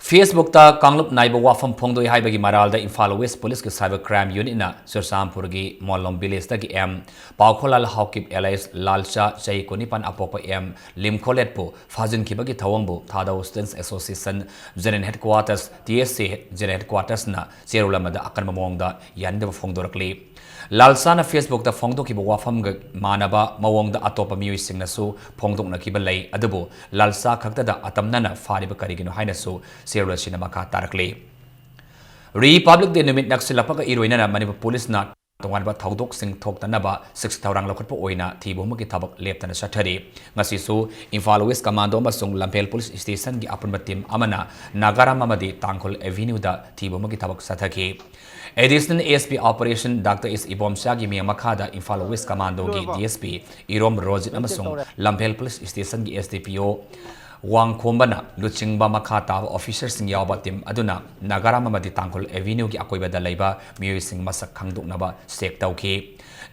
Facebookꯇ ꯀꯥꯡꯂꯨꯞ ꯅꯥꯏꯕ ꯋꯥꯐꯝ ꯐꯣꯡꯗꯣꯛꯏ ꯍꯥꯏꯕꯒꯤ ꯃꯔꯥꯜꯗ ꯏꯝꯐꯥꯜ West Policeꯀꯤ Cyber Crime Unitꯅ ꯆꯨꯔꯆꯥꯟꯄꯨꯔꯒꯤ ꯃꯣꯂꯣꯝ Villageꯇꯒꯤ M ꯄꯥꯎꯈꯣꯂꯥꯜ ꯍꯥꯎꯀꯤꯞ alias ꯂꯥꯜꯆꯥ, ꯆꯍꯤ ꯀꯨꯟꯅꯤꯄꯥꯟ ꯑꯄꯣꯛꯄ M ꯂꯤꯝꯈꯣꯂꯦꯠꯄꯨ ꯐꯥꯖꯤꯟꯈꯤꯕꯒꯤ ꯊꯧꯑꯣꯡꯕꯨ ꯊꯥꯗꯧ Students Association General Headquarters, TSA General Headquartersꯅ ꯆꯦꯔꯣꯜ ꯑꯃꯗ ꯑꯀꯟꯕ ꯃꯑꯣꯡꯗ ꯌꯥꯅꯤꯡꯗꯕ ꯐꯣꯡꯗꯣꯔꯛꯂꯤ꯫ ꯂꯥꯜꯆꯥꯅ Facebookꯇ ꯐꯣꯡꯗꯣꯛꯈꯤꯕ ꯋꯥꯐꯝꯒ ꯃꯥꯟꯅꯕ ꯃꯑꯣꯡꯗ ꯑꯇꯣꯞꯄ ꯃꯤꯑꯣꯏꯁꯤꯡꯅꯁꯨ ꯐꯣꯡꯗꯣꯛꯅꯈꯤꯕ ꯂꯩ, ꯑꯗꯨꯕꯨ ꯂꯥꯜꯆꯥ ꯈꯛꯇꯗ ꯑꯇꯝꯅꯅ ꯐꯥꯔꯤꯕ ꯀꯔꯤꯒꯤꯅꯣ ꯍꯥꯏꯅꯁꯨ ꯆꯦꯔꯣꯜ ꯑꯁꯤꯅ ꯃꯈꯥ ꯇꯥꯔꯛꯂꯤ꯫ Republic Day ꯅꯨꯃꯤꯠ ꯅꯛꯁꯤꯜꯂꯛꯄꯒ ꯏꯔꯣꯏꯅꯅ ꯃꯅꯤꯄꯨꯔ ꯄꯨꯂꯤꯁꯅ ꯇꯣꯉꯥꯟꯕ ꯊꯧꯗꯣꯛꯁꯤꯡ ꯊꯣꯛꯇꯅꯕ ꯁꯤꯛꯁ ꯊꯧꯔꯥꯡ ꯂꯧꯈꯠꯄ ꯑꯣꯏꯅ ꯊꯤꯕ ꯍꯨꯝꯕꯒꯤ ꯊꯕꯛ ꯂꯦꯞꯇꯅ ꯆꯠꯊꯔꯤ꯫ ꯉꯁꯤꯁꯨ ꯏꯝꯐꯥꯜ West Commando ꯑꯃꯁꯨꯡ ꯂꯝꯐꯦꯜ Police Stationꯒꯤ ꯑꯄꯨꯟꯕ team ꯑꯃꯅ ꯅꯥꯒꯥꯔꯥꯝ ꯑꯃꯗꯤ ꯇꯥꯡꯈꯨꯜ Avenueꯗ ꯊꯤꯕ ꯍꯨꯝꯕꯒꯤ ꯊꯕꯛ ꯆꯠꯊꯈꯤ꯫ Additional SP Operation Doctor S ꯏꯕꯣꯝꯆꯥꯒꯤ ꯃꯤꯡ ꯃꯈꯥꯗ ꯏꯝꯐꯥꯜ West Commandoꯒꯤ DSP ꯏꯔꯣꯝ ꯔꯣꯖꯤꯠ ꯑꯃꯁꯨꯡ ꯂꯝꯐꯦꯜ Police Stationꯒꯤ SDPO ꯋꯥꯡꯈꯣꯝꯕꯅ ꯂꯨꯆꯤꯡꯕ ꯃꯈꯥ ꯇꯥꯕ officerꯁꯤꯡ ꯌꯥꯎꯕ team ꯑꯗꯨꯅ ꯅꯥꯒꯥꯔꯥꯝ ꯑꯃꯗꯤ ꯇꯥꯡꯈꯨꯜ Avenueꯒꯤ ꯑꯀꯣꯏꯕꯗ ꯂꯩꯕ ꯃꯤꯑꯣꯏꯁꯤꯡ ꯃꯁꯛ ꯈꯪꯗꯣꯛꯅꯕ check ꯇꯧꯈꯤ꯫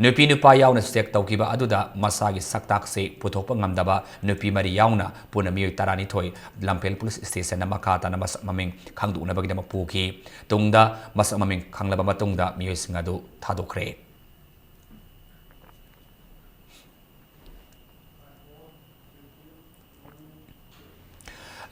ꯅꯨꯄꯤ ꯅꯨꯄꯥ ꯌꯥꯎꯅ check ꯇꯧꯈꯤꯕ ꯑꯗꯨꯗ ꯃꯁꯥꯒꯤ ꯁꯛꯇꯥꯛꯁꯤ ꯄꯨꯊꯣꯛꯄ ꯉꯝꯗꯕ ꯅꯨꯄꯤ ꯃꯔꯤ ꯌꯥꯎꯅ ꯄꯨꯟꯅ ꯃꯤꯑꯣꯏ ꯇꯔꯥꯅꯤꯊꯣꯏ ꯂꯝꯐꯦꯜ Police Stationꯗ ꯃꯈꯥ ꯇꯥꯅ ꯃꯁꯛ ꯃꯃꯤꯡ ꯈꯪꯗꯣꯛꯅꯕꯒꯤꯗꯃꯛ ꯄꯨꯈꯤ꯫ ꯇꯨꯡꯗ ꯃꯁꯛ ꯃꯃꯤꯡ ꯈꯪꯂꯕ ꯃꯇꯨꯡꯗ ꯃꯤꯑꯣꯏꯁꯤꯡ ꯑꯗꯨ ꯊꯥꯗꯣꯛꯈ꯭ꯔꯦ꯫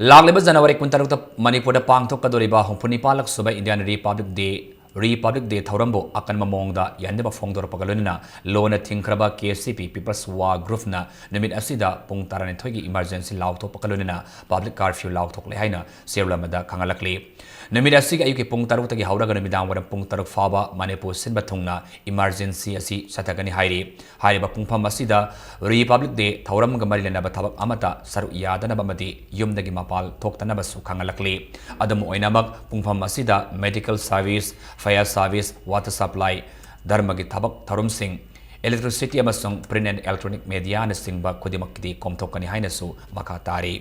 ꯂꯥꯛꯂꯤꯕ ꯖꯅꯋꯥꯔꯤ ꯀꯨꯟꯇꯔꯨꯛꯇ ꯃꯅꯤꯄꯨꯔꯗ ꯄꯥꯡꯊꯣꯛꯀꯗꯧꯔꯤꯕ ꯍꯨꯝꯐꯨꯅꯤꯄꯥꯜꯂꯛ ꯁꯨꯕ Indian Republic Day, Republic Day ꯊꯧꯔꯝꯕꯨ ꯑꯀꯟꯕ ꯃꯑꯣꯡꯗ ꯌꯥꯅꯤꯡꯗꯕ ꯐꯣꯡꯗꯣꯔꯛꯄꯒ ꯂꯣꯏꯅꯅ ꯂꯣꯟꯅ ꯊꯤꯡꯈ꯭ꯔꯕ KCP People's War Groupꯅ ꯅꯨꯃꯤꯠ ꯑꯁꯤꯗ ꯄꯨꯡ ꯇꯔꯥꯅꯤꯊꯣꯏꯒꯤ emergency ꯂꯥꯎꯊꯣꯛꯄꯒ ꯂꯣꯏꯅꯅ public curfew ꯂꯥꯎꯊꯣꯛꯂꯦ ꯍꯥꯏꯅ ꯆꯦꯔꯣꯜ ꯑꯃꯗ ꯈꯪꯍꯜꯂꯛꯂꯤ꯫ ꯅꯨꯃꯤꯠ ꯑꯁꯤꯒꯤ ꯑꯌꯨꯛꯀꯤ ꯄꯨꯡ ꯇꯔꯨꯛꯇꯒꯤ ꯍꯧꯔꯒ ꯅꯨꯃꯤꯗꯥꯡ ꯋꯥꯏꯔꯝ ꯄꯨꯡ ꯇꯔꯨꯛ ꯐꯥꯎꯕ ꯃꯅꯤꯄꯨꯔ ꯁꯤꯟꯕ ꯊꯨꯡꯅ emergency ꯑꯁꯤ ꯆꯠꯊꯒꯅꯤ ꯍꯥꯏꯔꯤ꯫ ꯍꯥꯏꯔꯤꯕ ꯄꯨꯡꯐꯝ ꯑꯁꯤꯗ Republic Day ꯊꯧꯔꯝꯒ ꯃꯔꯤ ꯂꯩꯅꯕ ꯊꯕꯛ ꯑꯃꯠꯇ ꯁꯔꯨꯛ ꯌꯥꯗꯅꯕ ꯑꯃꯗꯤ ꯌꯨꯝꯗꯒꯤ ꯃꯄꯥꯟ ꯊꯣꯛꯇꯅꯕꯁꯨ ꯈꯪꯍꯜꯂꯛꯂꯤ꯫ ꯑꯗꯨꯝ ꯑꯣꯏꯅꯃꯛ, ꯄꯨꯡꯐꯝ ꯑꯁꯤꯗ medical service, fire service, water supply, ꯙꯔꯃꯒꯤ ꯊꯕꯛ ꯊꯧꯔꯝꯁꯤꯡ, electricity ꯑꯃꯁꯨꯡ print and electronic mediaꯅꯆꯤꯡꯕ ꯈꯨꯗꯤꯡꯃꯛꯀꯤꯗꯤ ꯀꯣꯝꯊꯣꯛꯀꯅꯤ ꯍꯥꯏꯅꯁꯨ ꯃꯈꯥ ꯇꯥꯔꯤ꯫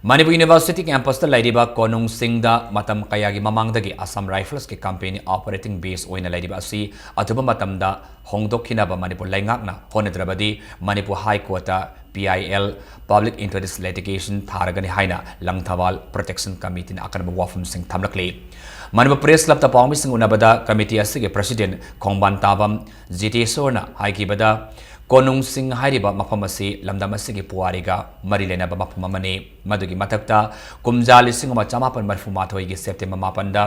ꯃꯅꯤꯄꯨꯔ ꯌꯨꯅꯤꯚꯔꯁꯤꯇꯤ ꯀꯦꯝꯄꯁꯇ ꯂꯩꯔꯤꯕ ꯀꯣꯅꯨꯡꯁꯤꯡꯗ ꯃꯇꯝ ꯀꯌꯥꯒꯤ ꯃꯃꯥꯡꯗꯒꯤ ꯑꯁꯥꯝ ꯔꯥꯏꯐꯜꯁꯀꯤ ꯀꯝꯄꯦꯅꯤ ꯑꯣꯄꯔꯦꯇꯤꯡ ꯕꯦꯁ ꯑꯣꯏꯅ ꯂꯩꯔꯤꯕ ꯑꯁꯤ ꯑꯊꯨꯕ ꯃꯇꯝꯗ ꯍꯣꯡꯗꯣꯛꯈꯤꯅꯕ ꯃꯅꯤꯄꯨꯔ ꯂꯩꯉꯥꯛꯅ ꯍꯣꯠꯅꯗ꯭ꯔꯕꯗꯤ ꯃꯅꯤꯄꯨꯔ ꯍꯥꯏ ꯀꯣꯔꯠꯇ P I L, Public Interest Litigation, ꯊꯥꯔꯒꯅꯤ ꯍꯥꯏꯅ ꯂꯪꯊꯕꯥꯜ ꯄ꯭ꯔꯣꯇꯦꯛꯁꯟ ꯀꯃꯤꯇꯤꯅ ꯑꯀꯟꯕ ꯋꯥꯐꯝꯁꯤꯡ ꯊꯝꯂꯛꯂꯤ꯫ ꯃꯅꯤꯄꯨꯔ ꯄ꯭ꯔꯦꯁ ꯀ꯭ꯂꯕꯇ ꯄꯥꯎꯃꯤꯁꯤꯡ ꯎꯅꯕꯗ ꯀꯃꯤꯇꯤ ꯑꯁꯤꯒꯤ ꯄ꯭ꯔꯁꯤꯗꯦꯟ ꯈꯣꯡꯕꯥꯟ ꯇꯥꯕꯝ ꯖꯤꯇꯦꯁꯣꯔꯅ ꯍꯥꯏꯈꯤꯕꯗ, ꯀꯣꯅꯨꯡꯁꯤꯡ ꯍꯥꯏꯔꯤꯕ ꯃꯐꯝ ꯑꯁꯤ ꯂꯝꯗꯝ ꯑꯁꯤꯒꯤ ꯄꯨꯋꯥꯔꯤꯒ ꯃꯔꯤ ꯂꯩꯅꯕ ꯃꯐꯝ ꯑꯃꯅꯤ꯫ ꯃꯗꯨꯒꯤ ꯃꯊꯛꯇ ꯀꯨꯝꯖꯥ ꯂꯤꯁꯤꯡ ꯑꯃ ꯆꯃꯥꯄꯟ ꯃꯔꯤꯐꯨ ꯃꯥꯊꯣꯏꯒꯤ ꯁꯦꯞꯇꯦꯝꯕꯔ ꯃꯥꯄꯟꯗ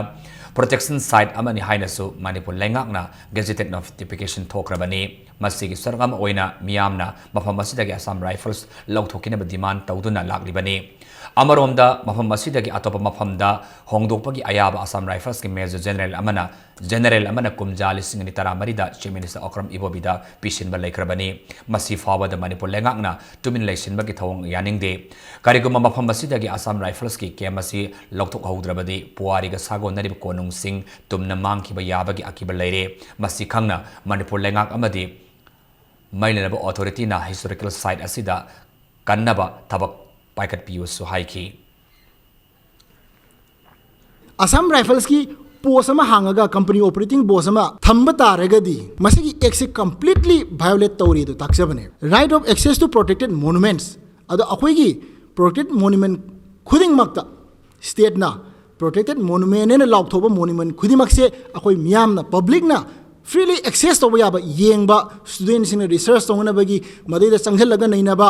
ꯄ꯭ꯔꯣꯇꯦꯛꯁꯟ ꯁꯥꯏꯠ ꯑꯃꯅꯤ ꯍꯥꯏꯅꯁꯨ ꯃꯅꯤꯄꯨꯔ ꯂꯩꯉꯥꯛꯅ ꯒꯦꯖꯦꯇꯦꯠ ꯅꯣꯇꯤꯐꯤꯀꯦꯁꯟ ꯊꯣꯛꯈ꯭ꯔꯕꯅꯤ꯫ ꯃꯁꯤꯒꯤ ꯁꯔꯨꯛ ꯑꯃ ꯑꯣꯏꯅ ꯃꯤꯌꯥꯝꯅ ꯃꯐꯝ ꯑꯁꯤꯗꯒꯤ ꯑꯁꯥꯝ ꯔꯥꯏꯐꯜꯁ ꯂꯧꯊꯣꯛꯈꯤꯅꯕ ꯗꯤꯃꯥꯟ ꯇꯧꯗꯨꯅ ꯂꯥꯛꯂꯤꯕꯅꯤ꯫ ꯑꯃꯔꯣꯝꯗ, ꯃꯐꯝ ꯑꯁꯤꯗꯒꯤ ꯑꯇꯣꯞꯄ ꯃꯐꯝꯗ ꯍꯣꯡꯗꯣꯛꯄꯒꯤ ꯑꯌꯥꯕ ꯑꯁꯥꯝ ꯔꯥꯏꯐꯜꯁꯀꯤ ꯃꯦꯖꯔ ꯖꯦꯅꯔꯦꯜ ꯑꯃꯅ, ꯖꯦꯅꯔꯦꯜ ꯑꯃꯅ ꯀꯨꯝꯖꯥ ꯂꯤꯁꯤꯡ ꯑꯅꯤ ꯇꯔꯥꯃꯔꯤꯗ ꯆꯤꯐ ꯃꯤꯅꯤꯁꯇꯔ ꯑꯣꯀ꯭ꯔꯝ ꯏꯕꯣꯕꯤꯗ ꯄꯤꯁꯤꯟꯕ ꯂꯩꯈ꯭ꯔꯕꯅꯤ꯫ ꯃꯁꯤ ꯐꯥꯎꯕꯗ ꯃꯅꯤꯄꯨꯔ ꯂꯩꯉꯥꯛꯅ ꯇꯨꯃꯤꯟ ꯂꯩꯁꯤꯟꯕꯒꯤ ꯊꯧꯑꯣꯡ ꯌꯥꯅꯤꯡꯗꯦ꯫ ꯀꯔꯤꯒꯨꯝꯕ ꯃꯐꯝ ꯑꯁꯤꯗꯒꯤ ꯑꯁꯥꯝ ꯔꯥꯏꯐꯜꯁꯀꯤ ꯀꯦꯝ ꯑꯁꯤ ꯂꯧꯊꯣꯛꯍꯧꯗ꯭ꯔꯕꯗꯤ ꯄꯨꯋꯥꯔꯤꯒ ꯁꯥꯒꯣꯟꯅꯔꯤꯕ ꯀꯣꯅꯨꯡꯁꯤꯡ ꯇꯨꯝꯅ ꯃꯥꯡꯈꯤꯕ ꯌꯥꯕꯒꯤ ꯑꯀꯤꯕ ꯂꯩꯔꯦ꯫ ꯃꯁꯤ ꯈꯪꯅ ꯃꯅꯤꯄꯨꯔ ꯂꯩꯉꯥꯛ ꯑꯃꯗꯤ ꯃꯔꯤ ꯂꯩꯅꯕ ꯑꯣꯊꯣꯔꯤꯇꯤꯅ ꯍꯤꯁꯇꯣꯔꯤꯀꯦꯜ ꯁꯥꯏꯠ ꯑꯁꯤꯗ ꯀꯟꯅꯕ ꯊꯕꯛ ꯄꯥꯏꯈꯠꯄꯤꯌꯨꯁꯨ ꯍꯥꯏꯈꯤ꯫ ꯑꯁꯥꯝ ꯔꯥꯏꯐꯜꯁꯀꯤ ꯄꯣꯁ ꯑꯃ ꯍꯥꯡꯉꯒ ꯀꯝꯄꯅꯤ ꯑꯣꯄꯔꯦꯇꯤꯡ ꯕꯣꯁ ꯑꯃ ꯊꯝꯕ ꯇꯥꯔꯒꯗꯤ ꯃꯁꯤꯒꯤ ꯑꯦꯛꯁꯦ ꯀꯝꯄ꯭ꯂꯤꯠꯂꯤ ꯚꯥꯏꯑꯣꯂꯦꯠ ꯇꯧꯔꯤ ꯑꯗꯨ ꯇꯥꯛꯆꯕꯅꯦ꯫ Right of access to protected monuments, ꯑꯗꯣ ꯑꯩꯈꯣꯏꯒꯤ ꯄ꯭ꯔꯣꯇꯦꯛꯇꯦꯠ ꯃꯣꯅꯨꯃꯦꯟ ꯈꯨꯗꯤꯡꯃꯛꯇ ꯁ꯭ꯇꯦꯠꯅ ꯄ꯭ꯔꯣꯇꯦꯛꯇꯦꯠ ꯃꯣꯅꯨꯃꯦꯟ ꯍꯥꯏꯅ ꯂꯥꯎꯊꯣꯛꯄ ꯃꯣꯅꯨꯃꯦꯟ ꯈꯨꯗꯤꯡꯃꯛꯁꯦ ꯑꯩꯈꯣꯏ ꯃꯤꯌꯥꯝꯅ, ꯄꯕ꯭ꯂꯤꯛꯅ ꯐ꯭ꯔꯤꯂꯤ ꯑꯦꯛꯁꯦꯁ ꯇꯧꯕ ꯌꯥꯕ, ꯌꯦꯡꯕ, ꯁ꯭ꯇꯨꯗꯦꯟꯠꯁꯤꯡꯅ ꯔꯤꯁꯔꯆ ꯇꯧꯅꯅꯕꯒꯤ, ꯃꯗꯩꯗ ꯆꯪꯁꯤꯜꯂꯒ ꯅꯩꯅꯕ,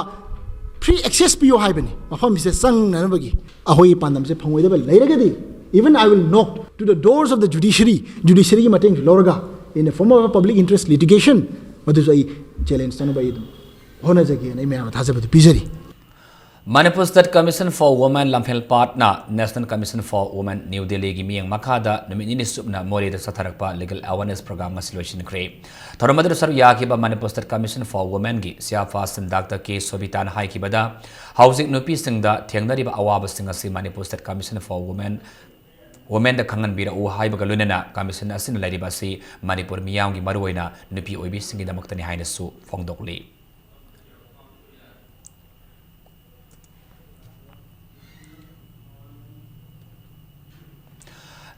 ꯐ꯭ꯔꯤ ꯑꯦꯛꯁꯦꯁ ꯄꯤꯌꯣ ꯍꯥꯏꯕꯅꯤ꯫ ꯃꯐꯝꯁꯤꯗ ꯆꯪꯅꯅꯕꯒꯤ ꯑꯩꯈꯣꯏꯒꯤ ꯄꯥꯟꯗꯝꯁꯦ ꯐꯪꯉꯣꯏꯗꯕ ꯂꯩꯔꯒꯗꯤ, even I will knock to the doors of the judiciary, ꯖꯨꯗꯤꯁꯔꯤꯒꯤ ꯃꯇꯦꯡꯁꯨ ꯂꯧꯔꯒ, in the form of a public interest litigation, ꯃꯗꯨꯁꯨ ꯑꯩ ꯆꯦꯂꯦꯟꯖ ꯇꯧꯅꯕ ꯑꯩ ꯑꯗꯨꯝ ꯍꯣꯠꯅꯖꯒꯦꯅ ꯑꯩ ꯃꯌꯥꯝꯗ ꯊꯥꯖꯕꯗꯨ ꯄꯤꯖꯔꯤ꯫ Manipur State Commission for Women ꯂꯝꯐꯦꯜ Patna National Commission for Women New Delhiꯒꯤ ꯃꯤꯠꯌꯦꯡ ꯃꯈꯥꯗ ꯅꯨꯃꯤꯠ ꯅꯤꯅꯤ ꯆꯨꯞꯅ ꯃꯣꯔꯦꯗ ꯆꯠꯊꯔꯛꯄ ꯂꯤꯒꯦꯜ ꯑꯦꯋꯥꯔꯅꯦꯁ ꯄ꯭ꯔꯣꯒ꯭ꯔꯥꯝ ꯉꯁꯤ ꯂꯣꯏꯁꯤꯟꯈ꯭ꯔꯦ꯫ ꯊꯧꯔꯝ ꯑꯗꯨꯗ ꯁꯔꯨꯛ ꯌꯥꯈꯤꯕ Manipur State Commission for Womenꯒꯤ chairperson Doctor K ꯁꯣꯕꯤꯇꯥꯅ ꯍꯥꯏꯈꯤꯕꯗ, ꯍꯧꯖꯤꯛ ꯅꯨꯄꯤꯁꯤꯡꯗ ꯊꯦꯡꯅꯔꯤꯕ ꯑꯋꯥꯕꯁꯤꯡ ꯑꯁꯤ Manipur State Commission for Women, Womenꯗ ꯈꯪꯍꯟꯕꯤꯔꯛꯎ ꯍꯥꯏꯕꯒ ꯂꯣꯏꯅꯅ commission ꯑꯁꯤꯅ ꯂꯩꯔꯤꯕ ꯑꯁꯤ ꯃꯅꯤꯄꯨꯔ ꯃꯤꯌꯥꯝꯒꯤ, ꯃꯔꯨꯑꯣꯏꯅ ꯅꯨꯄꯤ ꯑꯣꯏꯕꯤꯁꯤꯡꯒꯤꯗꯃꯛꯇꯅꯤ ꯍꯥꯏꯅꯁꯨ ꯐꯣꯡꯗꯣꯛꯂꯤ꯫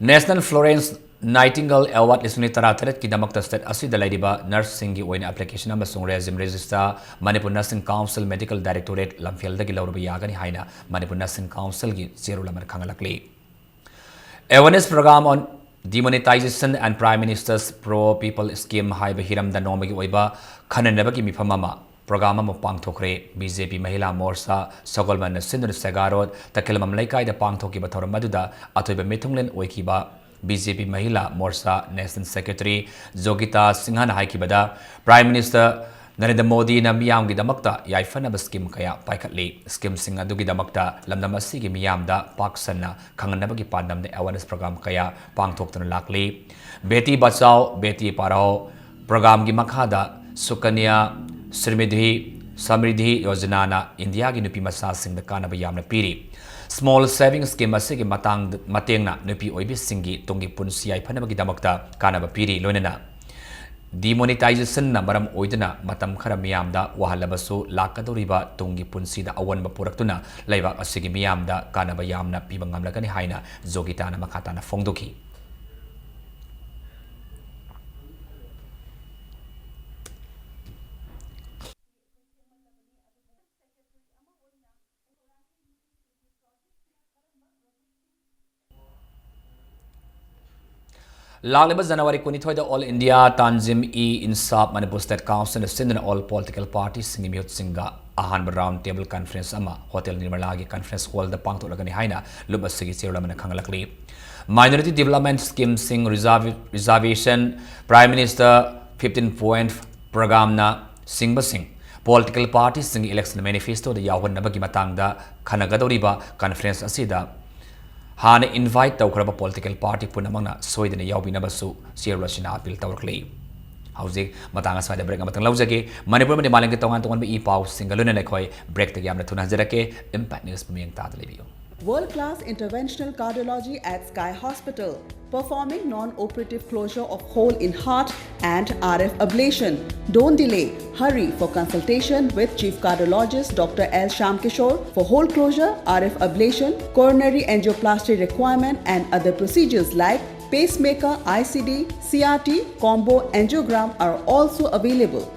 National Florence Nightingale Award ꯂꯤꯁꯤꯡ ꯑꯅꯤ ꯇꯔꯥꯇꯔꯦꯠꯀꯤꯗꯃꯛꯇ state ꯑꯁꯤꯗ ꯂꯩꯔꯤꯕ nurseꯁꯤꯡꯒꯤ ꯑꯣꯏꯅ application ꯑꯃꯁꯨꯡ resume register Manipur Nursing Council Medical Directorate ꯂꯝꯐꯦꯜꯗꯒꯤ ꯂꯧꯔꯨꯕ ꯌꯥꯒꯅꯤ ꯍꯥꯏꯅ Manipur Nursing Councilꯒꯤ ꯆꯦꯔꯣꯜ ꯑꯃꯅ ꯈꯪꯍꯜꯂꯛꯂꯤ꯫ Awareness Program on Demonetization and Prime Minister's Pro People Scheme ꯍꯥꯏꯕ ꯍꯤꯔꯝꯗ ꯅꯣꯡꯃꯒꯤ ꯑꯣꯏꯕ ꯈꯟꯅꯅꯕꯒꯤ ꯃꯤꯐꯝ ꯑꯃ program ꯑꯃ ꯄꯥꯡꯊꯣꯛꯈ꯭ꯔꯦ꯫ BJP ꯃꯍꯤꯂꯥ ꯃꯣꯔꯆꯥ ꯁꯒꯣꯜꯕꯟꯗ ꯁꯤꯟꯗꯨꯅ ꯁꯦꯒꯥꯔꯣꯠ ꯇꯈꯦꯜꯃꯝ ꯂꯩꯀꯥꯏꯗ ꯄꯥꯡꯊꯣꯛꯈꯤꯕ ꯊꯧꯔꯝ ꯑꯗꯨꯗ ꯑꯊꯣꯏꯕ ꯃꯤꯊꯨꯡꯂꯦꯟ ꯑꯣꯏꯈꯤꯕ BJP ꯃꯍꯤꯂꯥ ꯃꯣꯔꯆꯥ National Secretary ꯖꯣꯒꯤꯇꯥ ꯁꯤꯡꯍꯅ ꯍꯥꯏꯈꯤꯕꯗ, Prime Minister ꯅꯔꯦꯟꯗ꯭ꯔ ꯃꯣꯗꯤꯅ ꯃꯤꯌꯥꯝꯒꯤꯗꯃꯛꯇ ꯌꯥꯏꯐꯅꯕ scheme ꯀꯌꯥ ꯄꯥꯏꯈꯠꯂꯤ꯫ Schemeꯁꯤꯡ ꯑꯗꯨꯒꯤꯗꯃꯛꯇ ꯂꯝꯗꯝ ꯑꯁꯤꯒꯤ ꯃꯤꯌꯥꯝꯗ ꯄꯥꯛ ꯁꯟꯅ ꯈꯪꯍꯟꯅꯕꯒꯤ ꯄꯥꯟꯗꯝꯗ awareness program ꯀꯌꯥ ꯄꯥꯡꯊꯣꯛꯇꯨꯅ ꯂꯥꯛꯂꯤ꯫ Beti Bachao, Beti Padhao programꯒꯤ ꯃꯈꯥꯗ Sukanya Samriddhi, Samriddhi Yojanana ꯏꯟꯗꯤꯌꯥꯒꯤ ꯅꯨꯄꯤ ꯃꯆꯥꯁꯤꯡꯗ ꯀꯥꯟꯅꯕ ꯌꯥꯝꯅ ꯄꯤꯔꯤ꯫ Small Saving Scheme ꯑꯁꯤꯒꯤ ꯃꯇꯥꯡꯗ, ꯃꯇꯦꯡꯅ ꯅꯨꯄꯤ ꯑꯣꯏꯕꯤꯁꯤꯡꯒꯤ ꯇꯨꯡꯒꯤ ꯄꯨꯟꯁꯤ ꯌꯥꯏꯐꯅꯕꯒꯤꯗꯃꯛꯇ ꯀꯥꯟꯅꯕ ꯄꯤꯔꯤ꯫ ꯂꯣꯏꯅꯅ demonetizationꯅ ꯃꯔꯝ ꯑꯣꯏꯗꯨꯅ ꯃꯇꯝ ꯈꯔ ꯃꯤꯌꯥꯝꯗ ꯋꯥꯍꯜꯂꯕꯁꯨ, ꯂꯥꯛꯀꯗꯧꯔꯤꯕ ꯇꯨꯡꯒꯤ ꯄꯨꯟꯁꯤꯗ ꯑꯑꯣꯟꯕ ꯄꯨꯔꯛꯇꯨꯅ ꯂꯩꯕꯥꯛ ꯑꯁꯤꯒꯤ ꯃꯤꯌꯥꯝꯗ ꯀꯥꯟꯅꯕ ꯌꯥꯝꯅ ꯄꯤꯕ ꯉꯝꯂꯒꯅꯤ ꯍꯥꯏꯅ ꯖꯣꯒꯤꯇꯥꯅ ꯃꯈꯥ ꯇꯥꯅ ꯐꯣꯡꯗꯣꯛꯈꯤ꯫ ꯂꯥꯛꯂꯤꯕ January ꯀꯨꯟꯅꯤꯊꯣꯏꯗ All India Tanzim-e-Insaf Manipur State Councilꯅ ꯁꯤꯟꯗꯨꯅ all political partyꯁꯤꯡꯒꯤ ꯃꯤꯍꯨꯠꯁꯤꯡꯒ ꯑꯍꯥꯟꯕ round table conference ꯑꯃ Hotel Nirmalaꯒꯤ conference hallꯗ ꯄꯥꯡꯊꯣꯛꯂꯒꯅꯤ ꯍꯥꯏꯅ ꯂꯨꯞ ꯑꯁꯤꯒꯤ ꯆꯦꯔꯣꯜ ꯑꯃꯅ ꯈꯪꯍꯜꯂꯛꯂꯤ꯫ Minority development schemeꯁꯤꯡ, reserve-, reservation, Prime Minister fifteen point programꯅ ꯁꯤꯡꯕꯁꯤꯡ political partyꯁꯤꯡꯒꯤ election manifestoꯗ ꯌꯥꯎꯍꯟꯅꯕꯒꯤ ꯃꯇꯥꯡꯗ ꯈꯟꯅꯒꯗꯧꯔꯤꯕ conference ꯑꯁꯤꯗ ꯍꯥꯟꯅ invite ꯇꯧꯈ꯭ꯔꯕ political party ꯄꯨꯝꯅꯃꯛꯅ ꯁꯣꯏꯗꯅ ꯌꯥꯎꯕꯤꯅꯕꯁꯨ ꯆꯦꯔꯣꯜ ꯑꯁꯤꯅ appeal ꯇꯧꯔꯛꯂꯤ꯫ ꯍꯧꯖꯤꯛ ꯃꯇꯥꯡ ꯑꯁ꯭ꯋꯥꯏꯗ break ꯑꯃꯇꯪ ꯂꯧꯖꯒꯦ꯫ ꯃꯅꯤꯄꯨꯔ ꯑꯃꯗꯤ ꯃꯥꯂꯦꯝꯒꯤ ꯇꯣꯉꯥꯟ ꯇꯣꯉꯥꯟꯕ ꯏ ꯄꯥꯎꯁꯤꯡꯒ ꯂꯣꯏꯅꯅ ꯑꯩꯈꯣꯏ breakꯇꯒꯤ ꯌꯥꯝꯅ ꯊꯨꯅ ꯍꯟꯖꯔꯛꯀꯦ꯫ Impact News ꯃꯤꯠꯌꯦꯡ ꯇꯥꯗ ꯂꯩꯕꯤꯌꯨ꯫ World class interventional cardiology at Sky Hospital, performing non operative closure of hole in heart and R F ablation. Don't delay, hurry for consultation with Chief Cardiologist Doctor L Shyamkishore for hole closure, R F ablation, coronary angioplasty requirement, and other procedures like pacemaker, I C D, C R T, combo angiogram are also available.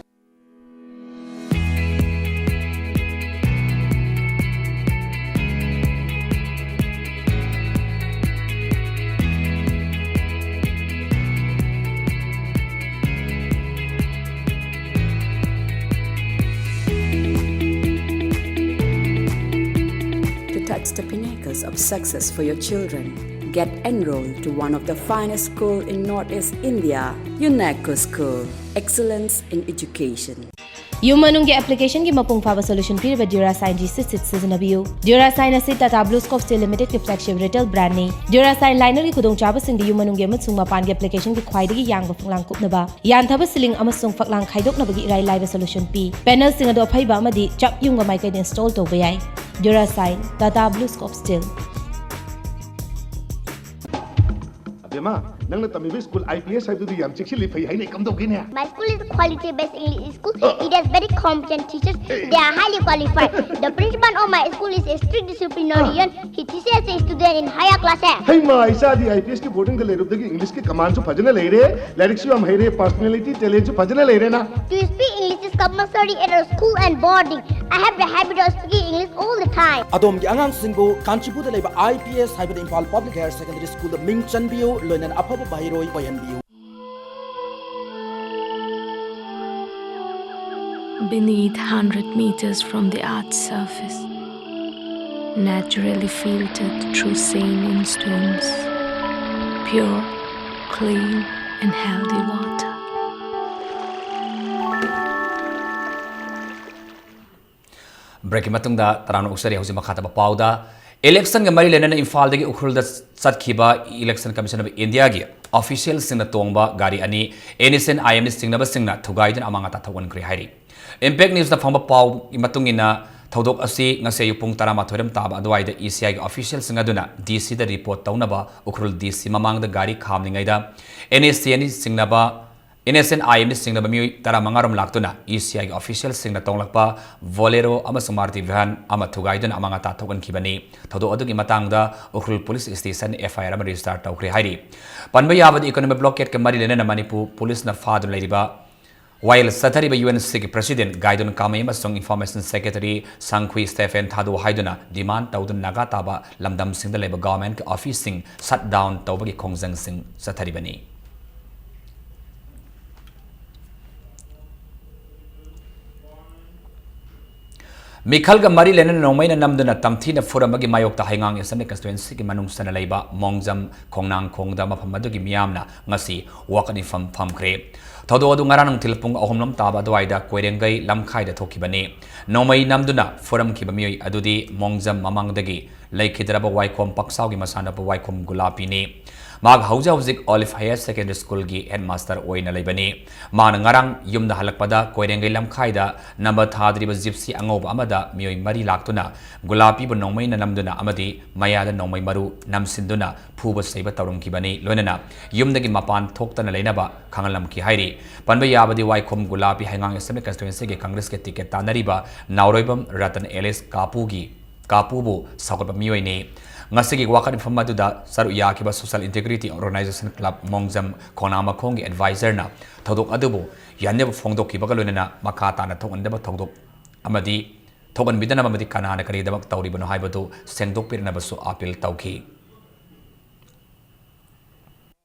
To touch the pinnacles of success for your children, get enrolled to one of the finest school in Northeast India, UNESCO School. Excellence in education. ꯌꯨꯝ ꯃꯅꯨꯡꯒꯤ ꯑꯦꯄ꯭ꯂꯤꯀꯦꯁꯟꯒꯤ ꯃꯄꯨꯡ ꯐꯥꯕ solution ꯄꯤꯔꯤꯕ ꯗ꯭ꯌꯨꯔꯥꯁꯥꯏꯟ G six six ꯁꯤꯖꯤꯟꯅꯕꯤꯌꯨ꯫ Durashine ꯑꯁꯤ Tata BlueScope steel ꯂꯤꯃꯤꯇꯦꯗꯀꯤ flagship retail ꯕ꯭ꯔꯥꯟꯅꯤ꯫ ꯗ꯭ꯌꯨꯔꯥꯁꯥꯏꯟ ꯂꯥꯏꯅꯔꯒꯤ ꯈꯨꯗꯣꯡꯆꯥꯕꯁꯤꯡꯗꯤ ꯌꯨꯝ ꯃꯅꯨꯡꯒꯤ ꯑꯃꯁꯨꯡ ꯃꯄꯥꯟꯒꯤ ꯑꯦꯄ꯭ꯂꯤꯀꯦꯁꯟꯒꯤ ꯈ꯭ꯋꯥꯏꯗꯒꯤ ꯌꯥꯡꯕ ꯐꯛꯂꯥꯡ ꯀꯨꯞꯅꯕ, ꯌꯥꯟꯊꯕ ꯁꯤꯂꯤꯡ ꯑꯃꯁꯨꯡ ꯐꯛꯂꯥꯡ ꯈꯥꯏꯗꯣꯛꯅꯕꯒꯤ ꯏꯔꯥꯏ ꯂꯥꯏꯕ ꯁꯣꯂꯨꯁꯟ ꯄꯤ꯫ ꯄꯦꯅꯦꯜꯁꯤꯡ ꯑꯗꯨ ꯑꯐꯩꯕ ꯑꯃꯗꯤ ꯆꯞ ꯌꯨꯡꯕ ꯃꯥꯏꯀꯩꯗ ꯏꯟꯁꯇꯣꯜ ꯇꯧꯕ ꯌꯥꯏ꯫ Durashine, Tata BlueScope steel. ꯑꯕꯦꯝꯃ, ꯅꯪꯅ ꯇꯝꯃꯤꯕ ꯁ꯭ꯀꯨꯜ ꯑꯥꯏ ꯄꯤ ꯑꯦꯁ ꯍꯥꯏꯕꯗꯨꯗꯤ ꯌꯥꯝ ꯆꯦꯛꯁꯤꯜꯂꯤ, ꯐꯩ ꯍꯥꯏꯅ, ꯀꯝꯗꯧꯒꯦꯅꯦ? My school is a quality-based English school. It has very competent teachers. They are highly qualified. The principal of my school is a strict disciplinarian. He teaches the student in higher classes. ꯍꯩꯃꯥ, ꯏꯆꯥꯗꯤ I P ꯑꯦꯁꯀꯤ ꯕꯣꯔꯗꯤꯡꯗ ꯂꯩꯔꯨꯕꯗꯒꯤ ꯏꯪꯂꯤꯁꯀꯤ ꯀꯃꯥꯟꯁꯨ ꯐꯖꯅ ꯂꯩꯔꯦ, ꯂꯥꯏꯔꯤꯛꯁꯨ ꯌꯥꯝ ꯍꯩꯔꯦ, personality, ꯇꯦꯂꯦꯟꯁꯨ ꯐꯖꯅ ꯂꯩꯔꯦꯅ꯫ To speak English is compulsory at our school and boarding. I have the habit of speaking English all the time. ꯑꯗꯣꯝꯒꯤ ꯑꯉꯥꯡꯁꯤꯡꯕꯨ ꯀꯥꯟꯆꯤꯄꯨꯔꯗ ꯂꯩꯕ ꯑꯥꯏ ꯄꯤ ꯑꯦꯁ ꯍꯥꯏꯕꯗ ꯏꯝꯐꯥꯜ ꯄꯕ꯭ꯂꯤꯛ ꯍꯥꯌꯔ ꯁꯦꯀꯦꯟꯗꯔꯤ ꯁ꯭ꯀꯨꯜꯗ ꯃꯤꯡ ꯆꯟꯕꯤꯌꯨ, ꯂꯣꯏꯅꯅ ꯑꯐꯕ ꯃꯍꯩꯔꯣꯏ ꯑꯣꯏꯍꯟꯕꯤꯌꯨ꯫ Beneath hundred meters from the earth's surface, naturally filtered through sandstone stones, pure, clean and healthy water. ꯕ꯭ꯔꯦꯛꯀꯤ ꯃꯇꯨꯡꯗ ꯇꯔꯥꯝꯅ ꯑꯣꯛꯆꯔꯤ꯫ ꯍꯧꯖꯤꯛ ꯃꯈꯥ ꯇꯥꯕ ꯄꯥꯎꯗ, ꯏꯂꯦꯛꯁꯟꯒ ꯃꯔꯤ ꯂꯩꯅꯅ ꯏꯝꯐꯥꯜꯗꯒꯤ ꯎꯈ꯭ꯔꯨꯜꯗ ꯆꯠꯈꯤꯕ Election Commission of Indiaꯒꯤ ꯑꯣꯐꯤꯁꯤꯌꯦꯜꯁꯤꯡꯅ ꯇꯣꯡꯕ ꯒꯥꯔꯤ ꯑꯅꯤ ꯑꯦꯟ ꯑꯦꯁ ꯑꯦꯟ ꯑꯥꯏ ꯑꯦꯝꯅ ꯆꯤꯡꯅꯕꯁꯤꯡꯅ ꯊꯨꯒꯥꯏꯗꯨꯅ ꯑꯃꯥꯡ ꯑꯇꯥ ꯊꯣꯛꯍꯟꯈ꯭ꯔꯦ ꯍꯥꯏꯔꯤ꯫ ꯏꯝꯄꯦꯛ ꯅ꯭ꯌꯨꯁꯅ ꯐꯪꯕ ꯄꯥꯎꯒꯤ ꯃꯇꯨꯡ ꯏꯟꯅ, ꯊꯧꯗꯣꯛ ꯑꯁꯤ ꯉꯁꯤ ꯑꯌꯨꯛ ꯄꯨꯡ ꯇꯔꯥꯃꯥꯊꯣꯏ ꯔꯣꯝ ꯇꯥꯕ ꯑꯗꯨꯋꯥꯏꯗ ꯏ ꯁꯤ ꯑꯥꯏꯒꯤ ꯑꯣꯐꯤꯁꯤꯌꯦꯜꯁꯤꯡ ꯑꯗꯨꯅ ꯗꯤ ꯁꯤꯗ ꯔꯤꯄꯣꯔꯠ ꯇꯧꯅꯕ ꯎꯈ꯭ꯔꯨꯜ ꯗꯤ ꯁꯤ ꯃꯃꯥꯡꯗ ꯒꯥꯔꯤ ꯈꯥꯝꯂꯤꯉꯩꯗ N S N I M ꯆꯤꯡꯅꯕ, ꯑꯦꯟ ꯑꯦꯁ ꯑꯦꯟ ꯑꯥꯏ ꯑꯦꯝꯅ ꯆꯤꯡꯅꯕ ꯃꯤꯑꯣꯏ ꯇꯔꯥꯃꯉꯥ ꯔꯣꯝ ꯂꯥꯛꯇꯨꯅ ꯏ ꯁꯤ ꯑꯥꯏꯒꯤ ꯑꯣꯐꯤꯁꯤꯌꯦꯜꯁꯤꯡꯅ ꯇꯣꯡꯂꯛꯄ ꯕꯣꯂꯦꯔꯣ ꯑꯃꯁꯨꯡ ꯃꯥꯔꯇꯤ ꯚꯦꯟ ꯑꯃ ꯊꯨꯒꯥꯏꯗꯨꯅ ꯑꯃꯥꯡ ꯑꯇꯥ ꯊꯣꯛꯍꯟꯈꯤꯕꯅꯤ꯫ ꯊꯧꯗꯣꯛ ꯑꯗꯨꯒꯤ ꯃꯇꯥꯡꯗ ꯎꯈ꯭ꯔꯨꯜ ꯄꯨꯂꯤꯁ ꯁ꯭ꯇꯦꯁꯟ ꯑꯦꯐ ꯑꯥꯏ ꯑꯥꯔ ꯑꯃ ꯔꯦꯖꯤꯁꯇꯥꯔ ꯇꯧꯈ꯭ꯔꯦ ꯍꯥꯏꯔꯤ꯫ ꯄꯟꯕ ꯌꯥꯕꯗꯤ, ꯏꯀꯣꯅꯣꯃꯤꯛ ꯕ꯭ꯂꯣꯀꯦꯗꯀ ꯃꯔꯤ ꯂꯩꯅꯅ ꯃꯅꯤꯄꯨꯔ ꯄꯨꯂꯤꯁꯅ ꯐꯥꯗꯨꯅ ꯂꯩꯔꯤꯕ ꯋꯥꯌꯦꯜ ꯆꯠꯊꯔꯤꯕ ꯌꯨ ꯑꯦꯟ ꯁꯤꯒꯤ ꯄ꯭ꯔꯦꯁꯤꯗꯦꯟꯠ ꯒꯥꯏꯗꯣꯟ ꯀꯥꯃꯩ ꯑꯃꯁꯨꯡ ꯏꯟꯐꯣꯔꯃꯦꯁꯟ ꯁꯦꯀ꯭ꯔꯦꯇꯔꯤ ꯁꯪꯈꯨꯏ ꯁ꯭ꯇꯦꯐꯦꯟ ꯊꯥꯗꯣꯛꯎ ꯍꯥꯏꯗꯨꯅ ꯗꯤꯃꯥꯟꯗ ꯇꯧꯗꯨꯅ ꯅꯥꯒꯥ ꯇꯥꯕ ꯂꯝꯗꯝꯁꯤꯡꯗ ꯂꯩꯕ ꯒꯚꯔꯟꯃꯦꯟꯠꯀꯤ ꯑꯣꯐꯤꯁꯁꯤꯡ ꯁꯠ ꯗꯥꯎꯟ ꯇꯧꯕꯒꯤ ꯈꯣꯡꯖꯪꯁꯤꯡ ꯆꯠꯊꯔꯤꯕꯅꯤ꯫ ꯃꯤꯈꯜꯒ ꯃꯔꯤ ꯂꯩꯅꯅ ꯅꯣꯡꯃꯩꯅ ꯅꯝꯗꯨꯅ ꯇꯝꯊꯤꯅ ꯐꯨꯔꯝꯕꯒꯤ ꯃꯥꯌꯣꯛꯇ ꯍꯩꯉꯥꯡ ꯑꯦꯁꯦꯝꯕ꯭ꯂꯤ ꯀꯟꯁꯇꯤꯇ꯭ꯋꯦꯟꯁꯤꯒꯤ ꯃꯅꯨꯡ ꯆꯟꯅ ꯂꯩꯕ ꯃꯣꯡꯖꯝ ꯈꯣꯡꯅꯥꯡꯈꯣꯡꯗ ꯃꯐꯝ ꯑꯗꯨꯒꯤ ꯃꯤꯌꯥꯝꯅ ꯉꯁꯤ ꯋꯥꯀꯠ ꯃꯤꯐꯝ ꯐꯝꯈ꯭ꯔꯦ꯫ ꯊꯧꯗꯣꯛ ꯑꯗꯨ ꯉꯔꯥꯡ ꯅꯨꯡꯊꯤꯜ ꯄꯨꯡ ꯑꯍꯨꯝ ꯂꯣꯝ ꯇꯥꯕ ꯑꯗꯨꯋꯥꯏꯗ ꯀꯣꯏꯔꯦꯡꯒꯩ ꯂꯝꯈꯥꯏꯗ ꯊꯣꯛꯈꯤꯕꯅꯤ꯫ ꯅꯣꯡꯃꯩ ꯅꯝꯗꯨꯅ ꯐꯨꯔꯝꯈꯤꯕ ꯃꯤꯑꯣꯏ ꯑꯗꯨꯗꯤ ꯃꯣꯡꯖꯝ ꯃꯃꯥꯡꯗꯒꯤ ꯂꯩꯈꯤꯗ꯭ꯔꯕ ꯋꯥꯏꯈꯣꯝ ꯄꯛꯆꯥꯎꯒꯤ ꯃꯆꯥꯅꯨꯄꯥ ꯋꯥꯏꯈꯣꯝ ꯒꯨꯂꯥꯄꯤꯅꯤ꯫ ꯃꯍꯥꯛ ꯍꯧꯖꯤꯛ ꯍꯧꯖꯤꯛ ꯑꯣꯂꯤꯚ ꯍꯥꯌꯔ ꯁꯦꯀꯦꯟꯗꯔꯤ ꯁ꯭ꯀꯨꯜꯒꯤ ꯍꯦꯗꯃꯥꯁꯇꯔ ꯑꯣꯏꯅ ꯂꯩꯕꯅꯤ꯫ ꯃꯍꯥꯛꯅ ꯉꯔꯥꯡ ꯌꯨꯝꯗ ꯍꯜꯂꯛꯄꯗ ꯀꯣꯏꯔꯦꯡꯒꯩ ꯂꯝꯈꯥꯏꯗ ꯅꯝꯕꯔ ꯊꯥꯗ꯭ꯔꯤꯕ ꯖꯤꯞꯁꯤ ꯑꯉꯧꯕ ꯑꯃꯗ ꯃꯤꯑꯣꯏ ꯃꯔꯤ ꯂꯥꯛꯇꯨꯅ ꯒꯨꯂꯥꯄꯤꯕꯨ ꯅꯣꯡꯃꯩꯅ ꯅꯝꯗꯨꯅ ꯑꯃꯗꯤ ꯃꯌꯥꯗ ꯅꯣꯡꯃꯩ ꯃꯔꯨ ꯅꯝꯁꯤꯟꯗꯨꯅ ꯐꯨꯕ ꯆꯩꯕ ꯇꯧꯔꯝꯈꯤꯕꯅꯤ꯫ ꯂꯣꯏꯅꯅ ꯌꯨꯝꯗꯒꯤ ꯃꯄꯥꯟ ꯊꯣꯛꯇꯅ ꯂꯩꯅꯕ ꯈꯪꯍꯜꯂꯝꯈꯤ ꯍꯥꯏꯔꯤ꯫ ꯄꯟꯕ ꯌꯥꯕꯗꯤ, ꯋꯥꯏꯈꯣꯝ ꯒꯨꯂꯥꯄꯤ ꯍꯩꯉꯥꯡ ꯑꯦꯁꯦꯝꯕ꯭ꯂꯤ ꯀꯟꯁꯇꯤꯇ꯭ꯋꯦꯟꯁꯤꯒꯤ ꯀꯪꯒ꯭ꯔꯦꯁꯀꯤ ꯇꯤꯀꯦꯠ ꯇꯥꯟꯅꯔꯤꯕ ꯅꯥꯎꯔꯣꯏꯕꯝ ꯔꯇꯟ ꯑꯦꯂꯤꯁ ꯀꯥꯄꯨꯒꯤ, ꯀꯥꯄꯨꯕꯨ ꯁꯧꯒꯠꯄ ꯃꯤꯑꯣꯏꯅꯤ꯫ ꯉꯁꯤꯒꯤ ꯋꯥꯀꯠ ꯃꯤꯐꯝ ꯑꯗꯨꯗ ꯁꯔꯨꯛ ꯌꯥꯈꯤꯕ ꯁꯣꯁꯤꯌꯦꯜ ꯏꯟꯇꯤꯒ꯭ꯔꯤꯇꯤ ꯑꯣꯔꯒꯅꯥꯏꯖꯦꯁꯟ ꯀ꯭ꯂꯕ ꯃꯣꯡꯖꯝ ꯈꯣꯡꯅꯥꯡ ꯃꯈꯣꯡꯒꯤ ꯑꯦꯗꯚꯥꯏꯖꯔꯅ ꯊꯧꯗꯣꯛ ꯑꯗꯨꯕꯨ ꯌꯥꯅꯤꯡꯗꯕ ꯐꯣꯡꯗꯣꯛꯈꯤꯕꯒ ꯂꯣꯏꯅꯅ ꯃꯈꯥ ꯇꯥꯅ ꯊꯣꯛꯍꯟꯗꯕ ꯊꯧꯗꯣꯛ ꯑꯃꯗꯤ ꯊꯣꯛꯍꯟꯕꯤꯗꯅꯕ ꯑꯃꯗꯤ ꯀꯅꯥꯅ ꯀꯔꯤꯒꯤꯗꯃꯛ ꯇꯧꯔꯤꯕꯅꯣ ꯍꯥꯏꯕꯗꯨ ꯁꯦꯡꯗꯣꯛꯄꯤꯔꯛꯅꯕꯁꯨ ꯑꯥꯄꯤꯜ ꯇꯧꯈꯤ꯫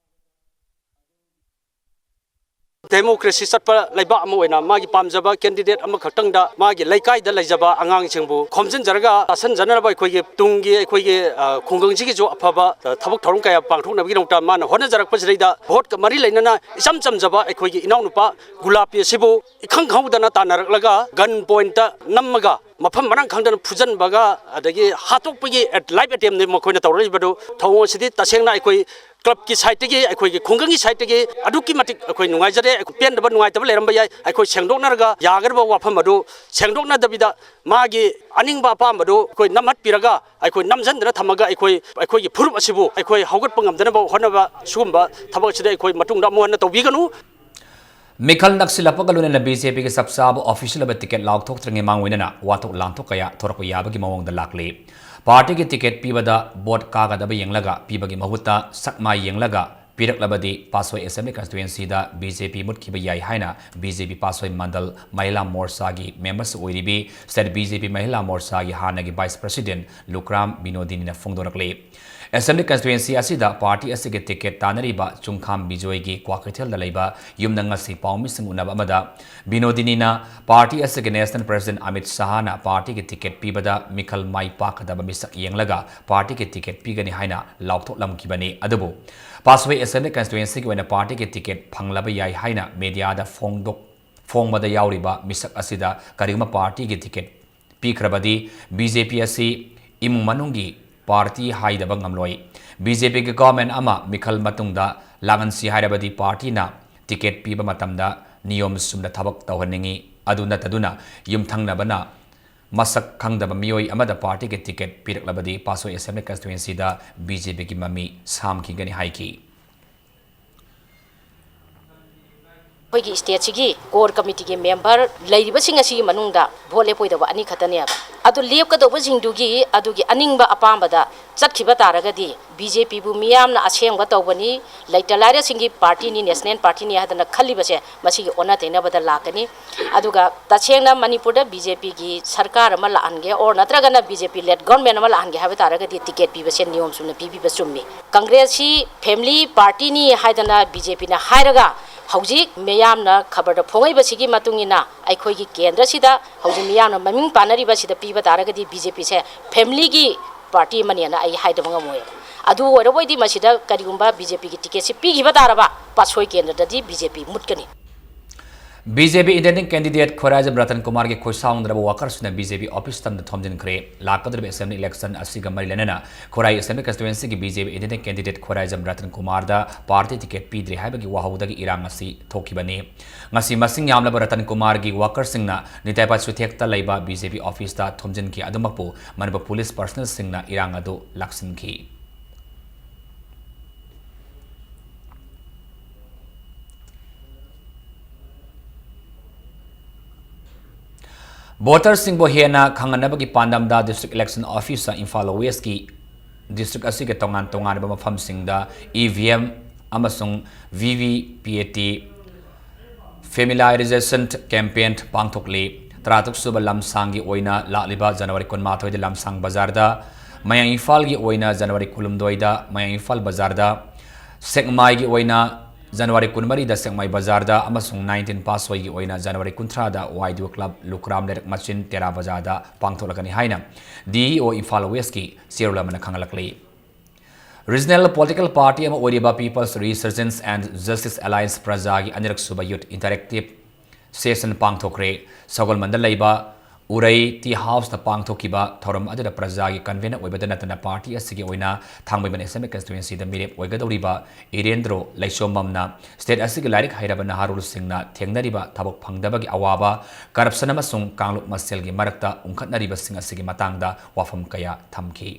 ꯗꯦꯃꯣꯀ꯭ꯔꯦꯁꯤ ꯆꯠꯄ ꯂꯩꯕꯥꯛ ꯑꯃ ꯑꯣꯏꯅ ꯃꯥꯒꯤ ꯄꯥꯝꯖꯕ ꯀꯦꯟꯗꯤꯗꯦꯠ ꯑꯃꯈꯛꯇꯪꯗ ꯃꯥꯒꯤ ꯂꯩꯀꯥꯏꯗ ꯂꯩꯖꯕ ꯑꯉꯥꯡꯁꯤꯡꯕꯨ ꯈꯣꯝꯖꯤꯟꯖꯔꯒ ꯇꯥꯁꯤꯟꯖꯅꯅꯕ ꯑꯩꯈꯣꯏꯒꯤ ꯇꯨꯡꯒꯤ ꯑꯩꯈꯣꯏꯒꯤ, ꯑ, ꯈꯨꯡꯒꯪꯁꯤꯒꯤꯁꯨ ꯑꯐꯕ, ꯑ, ꯊꯕꯛ ꯊꯧꯔꯝ ꯀꯌꯥ ꯄꯥꯡꯊꯣꯛꯅꯕꯒꯤꯗꯃꯛꯇ ꯃꯥꯅ ꯍꯣꯠꯅꯖꯔꯛꯄꯁꯤꯗꯩꯗ ꯚꯣꯠꯀ ꯃꯔꯤ ꯂꯩꯅꯅ ꯏꯆꯝ ꯆꯝꯖꯕ ꯑꯩꯈꯣꯏꯒꯤ ꯏꯅꯥꯎꯅꯨꯄꯥ ꯒꯨꯂꯥꯄꯤ ꯑꯁꯤꯕꯨ ꯏꯈꯪ ꯈꯪꯍꯧꯗꯅ ꯇꯥꯟꯅꯔꯛꯂꯒ ꯒꯟ ꯄꯣꯏꯟꯠꯇ ꯅꯝꯃꯒ ꯃꯐꯝ ꯃꯔꯥꯡ ꯈꯪꯗꯅ ꯐꯨꯖꯟꯕꯒ ꯑꯗꯒꯤ ꯍꯥꯠꯇꯣꯛꯄꯒꯤ ꯂꯥꯏꯐ ꯑꯦꯇꯦꯝꯅꯤ ꯃꯈꯣꯏꯅ ꯇꯧꯔꯛꯏꯕꯗꯨ꯫ ꯊꯧꯑꯣꯡ ꯑꯁꯤꯗꯤ ꯇꯁꯦꯡꯅ ꯑꯩꯈꯣꯏ ꯀ꯭ꯂꯕꯀꯤ ꯁꯥꯏꯠꯇꯒꯤ, ꯑꯩꯈꯣꯏꯒꯤ ꯈꯨꯡꯒꯪꯒꯤ ꯁꯥꯏꯠꯇꯒꯤ ꯑꯗꯨꯛꯀꯤ ꯃꯇꯤꯛ ꯑꯩꯈꯣꯏ ꯅꯨꯡꯉꯥꯏꯖꯗꯦ꯫ ꯑꯩꯈꯣꯏ ꯄꯦꯟꯗꯕ, ꯅꯨꯡꯉꯥꯏꯇꯕ ꯂꯩꯔꯝꯕ ꯌꯥꯏ꯫ ꯑꯩꯈꯣꯏ ꯁꯦꯡꯗꯣꯛꯅꯔꯒ ꯌꯥꯒꯗꯕ ꯋꯥꯐꯝ ꯑꯗꯨ ꯁꯦꯡꯗꯣꯛꯅꯗꯕꯤꯗ ꯃꯥꯒꯤ ꯑꯅꯤꯡꯕ ꯑꯄꯥꯝꯕꯗꯨ ꯑꯩꯈꯣꯏ ꯅꯝꯍꯠꯄꯤꯔꯒ ꯑꯩꯈꯣꯏ ꯅꯝꯖꯟꯗꯅ ꯊꯝꯃꯒ ꯑꯩꯈꯣꯏ, ꯑꯩꯈꯣꯏꯒꯤ ꯐꯨꯔꯨꯞ ꯑꯁꯤꯕꯨ ꯑꯩꯈꯣꯏ ꯍꯧꯒꯠꯄ ꯉꯝꯗꯅꯕ ꯍꯣꯠꯅꯕ, ꯁꯤꯒꯨꯝꯕ ꯊꯕꯛ ꯑꯁꯤꯗ ꯑꯩꯈꯣꯏ ꯃꯇꯨꯡꯗ ꯑꯃꯨꯛ ꯍꯟꯅ ꯇꯧꯕꯤꯒꯅꯨ꯫ ꯃꯤꯈꯜ ꯅꯛꯁꯤꯜꯂꯛꯄꯒ ꯂꯣꯏꯅꯅ ꯕꯤ ꯖꯦ ꯄꯤꯒꯤ ꯆꯞ ꯆꯥꯕ ꯑꯣꯐꯤꯁꯤꯌꯦꯜ ꯑꯣꯏꯕ ꯇꯤꯀꯦꯠ ꯂꯥꯎꯊꯣꯛꯇ꯭ꯔꯤꯉꯩ ꯃꯥꯡ ꯑꯣꯏꯅꯅ ꯋꯥꯊꯣꯛ ꯂꯥꯟꯊꯣꯛ ꯀꯌꯥ ꯊꯣꯔꯛꯄ ꯌꯥꯕꯒꯤ ꯃꯑꯣꯡꯗ ꯂꯥꯛꯂꯤ꯫ ꯄꯥꯔꯇꯤꯒꯤ ꯇꯤꯀꯦꯠ ꯄꯤꯕꯗ ꯚꯣꯠ ꯀꯥꯒꯗꯕ ꯌꯦꯡꯂꯒ ꯄꯤꯕꯒꯤ ꯃꯍꯨꯠꯇ ꯁꯛ ꯃꯥꯏ ꯌꯦꯡꯂꯒ ꯄꯤꯔꯛꯂꯕꯗꯤ ꯄꯥꯠꯁꯣꯏ ꯑꯦꯁꯦꯝꯕ꯭ꯂꯤ ꯀꯟꯁꯇꯤꯇ꯭ꯋꯦꯟꯁꯤꯗ ꯕꯤ ꯖꯦ ꯄꯤ ꯃꯨꯠꯈꯤꯕ ꯌꯥꯏ ꯍꯥꯏꯅ ꯕꯤ ꯖꯦ ꯄꯤ ꯄꯥꯠꯁꯣꯏ ꯃꯟꯗꯜ ꯃꯍꯤꯂꯥ ꯃꯣꯔꯆꯥꯒꯤ ꯃꯦꯝꯕꯔꯁꯨ ꯑꯣꯏꯔꯤꯕꯤ ꯁ꯭ꯇꯦꯠ ꯕꯤ ꯖꯦ ꯄꯤ ꯃꯍꯤꯂꯥ ꯃꯣꯔꯆꯥꯒꯤ ꯍꯥꯟꯅꯒꯤ ꯚꯥꯏꯁ ꯄ꯭ꯔꯁꯤꯗꯦꯟꯠ ꯂꯨꯈ꯭ꯔꯥꯝ ꯕꯤꯅꯣꯗꯤꯅꯤꯅ ꯐꯣꯡꯗꯣꯔꯛꯂꯤ꯫ ꯑꯦꯁꯦꯝꯕ꯭ꯂꯤ ꯀꯟꯁꯇꯤꯇ꯭ꯋꯦꯟꯁꯤ ꯑꯁꯤꯗ ꯄꯥꯔꯇꯤ ꯑꯁꯤꯒꯤ ꯇꯤꯀꯦꯠ ꯇꯥꯟꯅꯔꯤꯕ ꯆꯨꯡꯈꯥꯝ ꯕꯤꯖꯣꯏꯒꯤ ꯀ꯭ꯋꯥꯀꯩꯊꯦꯜꯗ ꯂꯩꯕ ꯌꯨꯝꯗ ꯉꯁꯤ ꯄꯥꯎꯃꯤꯁꯤꯡ ꯎꯅꯕ ꯑꯃꯗ ꯕꯤꯅꯣꯗꯤꯅꯤꯅ ꯄꯥꯔꯇꯤ ꯑꯁꯤꯒꯤ ꯅꯦꯁꯅꯦꯜ ꯄ꯭ꯔꯁꯤꯗꯦꯟꯠ ꯑꯃꯤꯠ ꯁꯍꯥꯅ ꯄꯥꯔꯇꯤꯒꯤ ꯇꯤꯀꯦꯠ ꯄꯤꯕꯗ ꯃꯤꯈꯜ ꯃꯥꯏ ꯄꯥꯛꯀꯗꯕ ꯃꯤꯁꯛ ꯌꯦꯡꯂꯒ ꯄꯥꯔꯇꯤꯒꯤ ꯇꯤꯀꯦꯠ ꯄꯤꯒꯅꯤ ꯍꯥꯏꯅ ꯂꯥꯎꯊꯣꯛꯂꯝꯈꯤꯕꯅꯤ꯫ ꯑꯗꯨꯕꯨ ꯄꯥꯠꯁꯣꯏ ꯑꯦꯁꯦꯝꯕ꯭ꯂꯤ ꯀꯟꯁꯇꯤꯇ꯭ꯋꯦꯟꯁꯤꯒꯤ ꯑꯣꯏꯅ ꯄꯥꯔꯇꯤꯒꯤ ꯇꯤꯀꯦꯠ ꯐꯪꯂꯕ ꯌꯥꯏ ꯍꯥꯏꯅ ꯃꯦꯗꯤꯌꯥꯗ ꯐꯣꯡꯗꯣꯛ-, ꯐꯣꯡꯕꯗ ꯌꯥꯎꯔꯤꯕ ꯃꯤꯁꯛ ꯑꯁꯤꯗ ꯀꯔꯤꯒꯨꯝꯕ ꯄꯥꯔꯇꯤꯒꯤ ꯇꯤꯀꯦꯠ ꯄꯤꯈ꯭ꯔꯕꯗꯤ ꯕꯤ ꯖꯦ ꯄꯤ ꯑꯁꯤ ꯏꯃꯨꯡ ꯃꯅꯨꯡꯒꯤ ꯄꯥꯔꯇꯤ ꯍꯥꯏꯗꯕ ꯉꯝꯂꯣꯏ꯫ ꯕꯤ ꯖꯦ ꯄꯤꯒꯤ ꯒꯣꯚꯔꯟꯃꯦꯟꯠ ꯑꯃ ꯃꯤꯈꯜ ꯃꯇꯨꯡꯗ ꯂꯥꯛꯍꯟꯁꯤ ꯍꯥꯏꯔꯕꯗꯤ ꯄꯥꯔꯇꯤꯅ ꯇꯤꯀꯦꯠ ꯄꯤꯕ ꯃꯇꯝꯗ ꯅꯤꯌꯣꯝ ꯆꯨꯝꯅ ꯊꯕꯛ ꯇꯧꯍꯟꯅꯤꯡꯏ꯫ ꯑꯗꯨ ꯅꯠꯇꯗꯨꯅ ꯌꯨꯝꯊꯪꯅꯕꯅ ꯃꯁꯛ ꯈꯪꯗꯕ ꯃꯤꯑꯣꯏ ꯑꯃꯗ ꯄꯥꯔꯇꯤꯒꯤ ꯇꯤꯀꯦꯠ ꯄꯤꯔꯛꯂꯕꯗꯤ ꯄꯥꯠꯁꯣꯏ ꯑꯦꯁꯦꯝꯕ꯭ꯂꯤ ꯀꯟꯁꯇꯤꯇ꯭ꯋꯦꯟꯁꯤꯗ ꯕꯤ ꯖꯦ ꯄꯤꯒꯤ ꯃꯃꯤ ꯁꯥꯝꯈꯤꯒꯅꯤ ꯍꯥꯏꯈꯤ꯫ ꯑꯩꯈꯣꯏꯒꯤ ꯁ꯭ꯇꯦꯠꯁꯤꯒꯤ ꯀꯣꯔ ꯀꯃꯤꯇꯤꯒꯤ ꯃꯦꯝꯕꯔ ꯂꯩꯔꯤꯕꯁꯤꯡ ꯑꯁꯤꯒꯤ ꯃꯅꯨꯡꯗ ꯚꯣꯠ ꯂꯦꯞꯄꯣꯏꯗꯕ ꯑꯅꯤꯈꯛꯇꯅꯦꯕ꯫ ꯑꯗꯨ ꯂꯦꯞꯀꯗꯧꯕꯁꯤꯡꯗꯨꯒꯤ ꯑꯗꯨꯒꯤ ꯑꯅꯤꯡꯕ ꯑꯄꯥꯝꯕꯗ ꯆꯠꯈꯤꯕ ꯇꯥꯔꯒꯗꯤ ꯕꯤ ꯖꯦ ꯄꯤꯕꯨ ꯃꯤꯌꯥꯝꯅ ꯑꯁꯦꯡꯕ ꯇꯧꯕꯅꯤ, ꯂꯩꯇ ꯂꯥꯏꯔꯁꯤꯡꯒꯤ ꯄꯥꯔꯇꯤꯅꯤ, ꯅꯦꯁꯅꯦꯜ ꯄꯥꯔꯇꯤꯅꯤ ꯍꯥꯏꯗꯅ ꯈꯜꯂꯤꯕꯁꯦ ꯃꯁꯤꯒꯤ ꯑꯣꯟꯅ ꯇꯩꯅꯕꯗ ꯂꯥꯛꯀꯅꯤ꯫ ꯑꯗꯨꯒ ꯇꯁꯦꯡꯅ ꯃꯅꯤꯄꯨꯔꯗ ꯕꯤ ꯖꯦ ꯄꯤꯒꯤ ꯁꯔꯀꯥꯔ ꯑꯃ ꯂꯥꯛꯍꯟꯒꯦ ꯑꯣꯔ ꯅꯠꯇ꯭ꯔꯒꯅ ꯕꯤ ꯖꯦ ꯄꯤ ꯂꯦꯠ ꯒꯣꯔꯃꯦꯟ ꯑꯃ ꯂꯥꯛꯍꯟꯒꯦ ꯍꯥꯏꯕ ꯇꯥꯔꯒꯗꯤ ꯇꯤꯀꯦꯠ ꯄꯤꯕꯁꯦ ꯅꯤꯌꯣꯝ ꯆꯨꯝꯅ ꯄꯤꯕꯤꯕ ꯆꯨꯝꯃꯤ꯫ ꯀꯪꯒ꯭ꯔꯦꯁꯁꯤ ꯐꯦꯃꯤꯂꯤ ꯄꯥꯔꯇꯤꯅꯤ ꯍꯥꯏꯗꯅ ꯕꯤ ꯖꯦ ꯄꯤꯅ ꯍꯥꯏꯔꯒ ꯍꯧꯖꯤꯛ ꯃꯤꯌꯥꯝꯅ ꯈꯕꯔꯗ ꯐꯣꯡꯉꯛꯏꯕꯁꯤꯒꯤ ꯃꯇꯨꯡ ꯏꯟꯅ ꯑꯩꯈꯣꯏꯒꯤ ꯀꯦꯟꯗ꯭ꯔꯁꯤꯗ ꯍꯧꯖꯤꯛ ꯃꯤꯌꯥꯝꯅ ꯃꯃꯤꯡ ꯄꯥꯟꯅꯔꯤꯕꯁꯤꯗ ꯄꯤꯕ ꯇꯥꯔꯒꯗꯤ ꯕꯤ ꯖꯦ ꯄꯤꯁꯦ ꯐꯦꯃꯤꯂꯤꯒꯤ ꯄꯥꯔꯇꯤ ꯑꯃꯅꯦꯅ ꯑꯩ ꯍꯥꯏꯗꯕ ꯉꯝꯃꯣꯏꯕ꯫ ꯑꯗꯨ ꯑꯣꯏꯔꯕꯣꯏꯗꯤ ꯃꯁꯤꯗ ꯀꯔꯤꯒꯨꯝꯕ ꯕꯤ ꯖꯦ ꯄꯤꯒꯤ ꯇꯤꯀꯦꯠꯁꯤ ꯄꯤꯈꯤꯕ ꯇꯥꯔꯕ ꯄꯥꯠꯁꯣꯏ ꯀꯦꯟꯗ꯭ꯔꯗꯗꯤ ꯕꯤ ꯖꯦ ꯄꯤ ꯃꯨꯠꯀꯅꯤ꯫ BJP independent candidate Khoirajam Ratan ꯀꯨꯃꯥꯔꯒꯤ ꯈꯣꯏꯁꯥꯎꯅꯗ꯭ꯔꯕ workersꯅ BJP office ꯇꯝꯅ ꯊꯣꯝꯖꯤꯟꯈ꯭ꯔꯦ꯫ ꯂꯥꯛꯀꯗꯧꯔꯤꯕ assembly election ꯑꯁꯤꯒ ꯃꯔꯤ ꯂꯩꯅꯅ ꯈꯣꯏꯔꯥꯏ assembly constituencyꯒꯤ BJP independent candidate Khoirajam Ratan ꯀꯨꯃꯥꯔꯗ party ticket ꯄꯤꯗ꯭ꯔꯦ ꯍꯥꯏꯕꯒꯤ ꯋꯥꯍꯧꯗꯒꯤ ꯏꯔꯥꯡ ꯑꯁꯤ ꯊꯣꯛꯈꯤꯕꯅꯤ꯫ ꯉꯁꯤ ꯃꯁꯤꯡ ꯌꯥꯝꯂꯕ ꯔꯇꯟ ꯀꯨꯃꯥꯔꯒꯤ workersꯁꯤꯡꯅ ꯅꯤꯇꯥꯏꯄꯥꯠ ꯆꯨꯊꯦꯛꯇ ꯂꯩꯕ BJP officeꯇ ꯊꯣꯝꯖꯤꯟꯈꯤ꯫ ꯑꯗꯨꯃꯛꯄꯨ ꯃꯅꯤꯄꯨꯔ police personnelꯁꯤꯡꯅ ꯏꯔꯥꯡ ꯑꯗꯨ ꯂꯥꯛꯁꯤꯟꯈꯤ꯫ Voterꯁꯤꯡꯕꯨ ꯍꯦꯟꯅ ꯈꯪꯍꯟꯅꯕꯒꯤ ꯄꯥꯟꯗꯝꯗ District Election Officer Imphal Westꯀꯤ district ꯑꯁꯤꯒꯤ ꯇꯣꯉꯥꯟ ꯇꯣꯉꯥꯟꯕ ꯃꯐꯝꯁꯤꯡꯗ EVM ꯑꯃꯁꯨꯡ VVPAT familiarization campaign ꯄꯥꯡꯊꯣꯛꯂꯤ꯫ ꯇꯔꯥꯇꯔꯨꯛ ꯁꯨꯕ ꯂꯝꯁꯥꯡꯒꯤ ꯑꯣꯏꯅ ꯂꯥꯛꯂꯤꯕ ꯖꯅꯋꯥꯔꯤ ꯀꯨꯟꯃꯥꯊꯣꯏꯗ ꯂꯝꯁꯥꯡ ꯕꯖꯥꯔꯗ, ꯃꯌꯥꯡ ꯏꯝꯐꯥꯜꯒꯤ ꯑꯣꯏꯅ ꯖꯅꯋꯥꯔꯤ ꯀꯨꯟꯍꯨꯝꯗꯣꯏꯗ ꯃꯌꯥꯡ ꯏꯝꯐꯥꯜ ꯕꯖꯥꯔꯗ, ꯁꯦꯛꯃꯥꯏꯒꯤ ꯑꯣꯏꯅ ꯖꯅꯋꯥꯔꯤ ꯀꯨꯟꯃꯔꯤꯗ ꯁꯦꯛꯃꯥꯏ ꯕꯖꯥꯔꯗ ꯑꯃꯁꯨꯡ nineteen ꯄꯥꯁꯣꯏꯒꯤ ꯑꯣꯏꯅ ꯖꯅꯋꯥꯔꯤ ꯀꯨꯟꯊ꯭ꯔꯥꯗ YDO club ꯂꯨꯈ꯭ꯔꯥꯝ ꯂꯩꯔꯛ ꯃꯆꯤꯟ ꯇꯦꯔꯥ ꯕꯖꯥꯔꯗ ꯄꯥꯡꯊꯣꯛꯂꯒꯅꯤ ꯍꯥꯏꯅ DEO ꯏꯝꯐꯥꯜ Westꯀꯤ ꯆꯦꯔꯣꯜ ꯑꯃꯅ ꯈꯪꯍꯜꯂꯛꯂꯤ꯫ Regional political party ꯑꯃ ꯑꯣꯏꯔꯤꯕ People's Resurgence and Justice Alliance ꯄ꯭ꯔꯖꯥꯒꯤ ꯑꯅꯤꯔꯛ ꯁꯨꯕ youth interactive session ꯄꯥꯡꯊꯣꯛꯈ꯭ꯔꯦ꯫ ꯁꯒꯣꯜꯕꯟꯗ ꯂꯩꯕ ꯎꯔꯩ tea houseꯇ ꯄꯥꯡꯊꯣꯛꯈꯤꯕ ꯊꯧꯔꯝ ꯑꯗꯨꯗ ꯄ꯭ꯔꯖꯥꯒꯤ convener ꯑꯣꯏꯕꯗ ꯅꯠꯇꯅ party ꯑꯁꯤꯒꯤ ꯑꯣꯏꯅ ꯊꯥꯡꯃꯩꯕꯟ assembly constituencyꯗ ꯃꯤꯔꯦꯞ ꯑꯣꯏꯒꯗꯧꯔꯤꯕ ꯏꯔꯦꯟꯗ꯭ꯔꯣ ꯂꯩꯁꯣꯝꯕꯝꯅ state ꯑꯁꯤꯒꯤ ꯂꯥꯏꯔꯤꯛ ꯍꯩꯔꯕ ꯅꯍꯥꯔꯣꯜꯁꯤꯡꯅ ꯊꯦꯡꯅꯔꯤꯕ ꯊꯕꯛ ꯐꯪꯗꯕꯒꯤ ꯑꯋꯥꯕ, corruption ꯑꯃꯁꯨꯡ ꯀꯥꯡꯂꯨꯞ ꯃꯁꯦꯜꯒꯤ ꯃꯔꯛꯇ ꯎꯪꯈꯠꯅꯔꯤꯕꯁꯤꯡ ꯑꯁꯤꯒꯤ ꯃꯇꯥꯡꯗ ꯋꯥꯐꯝ ꯀꯌꯥ ꯊꯝꯈꯤ꯫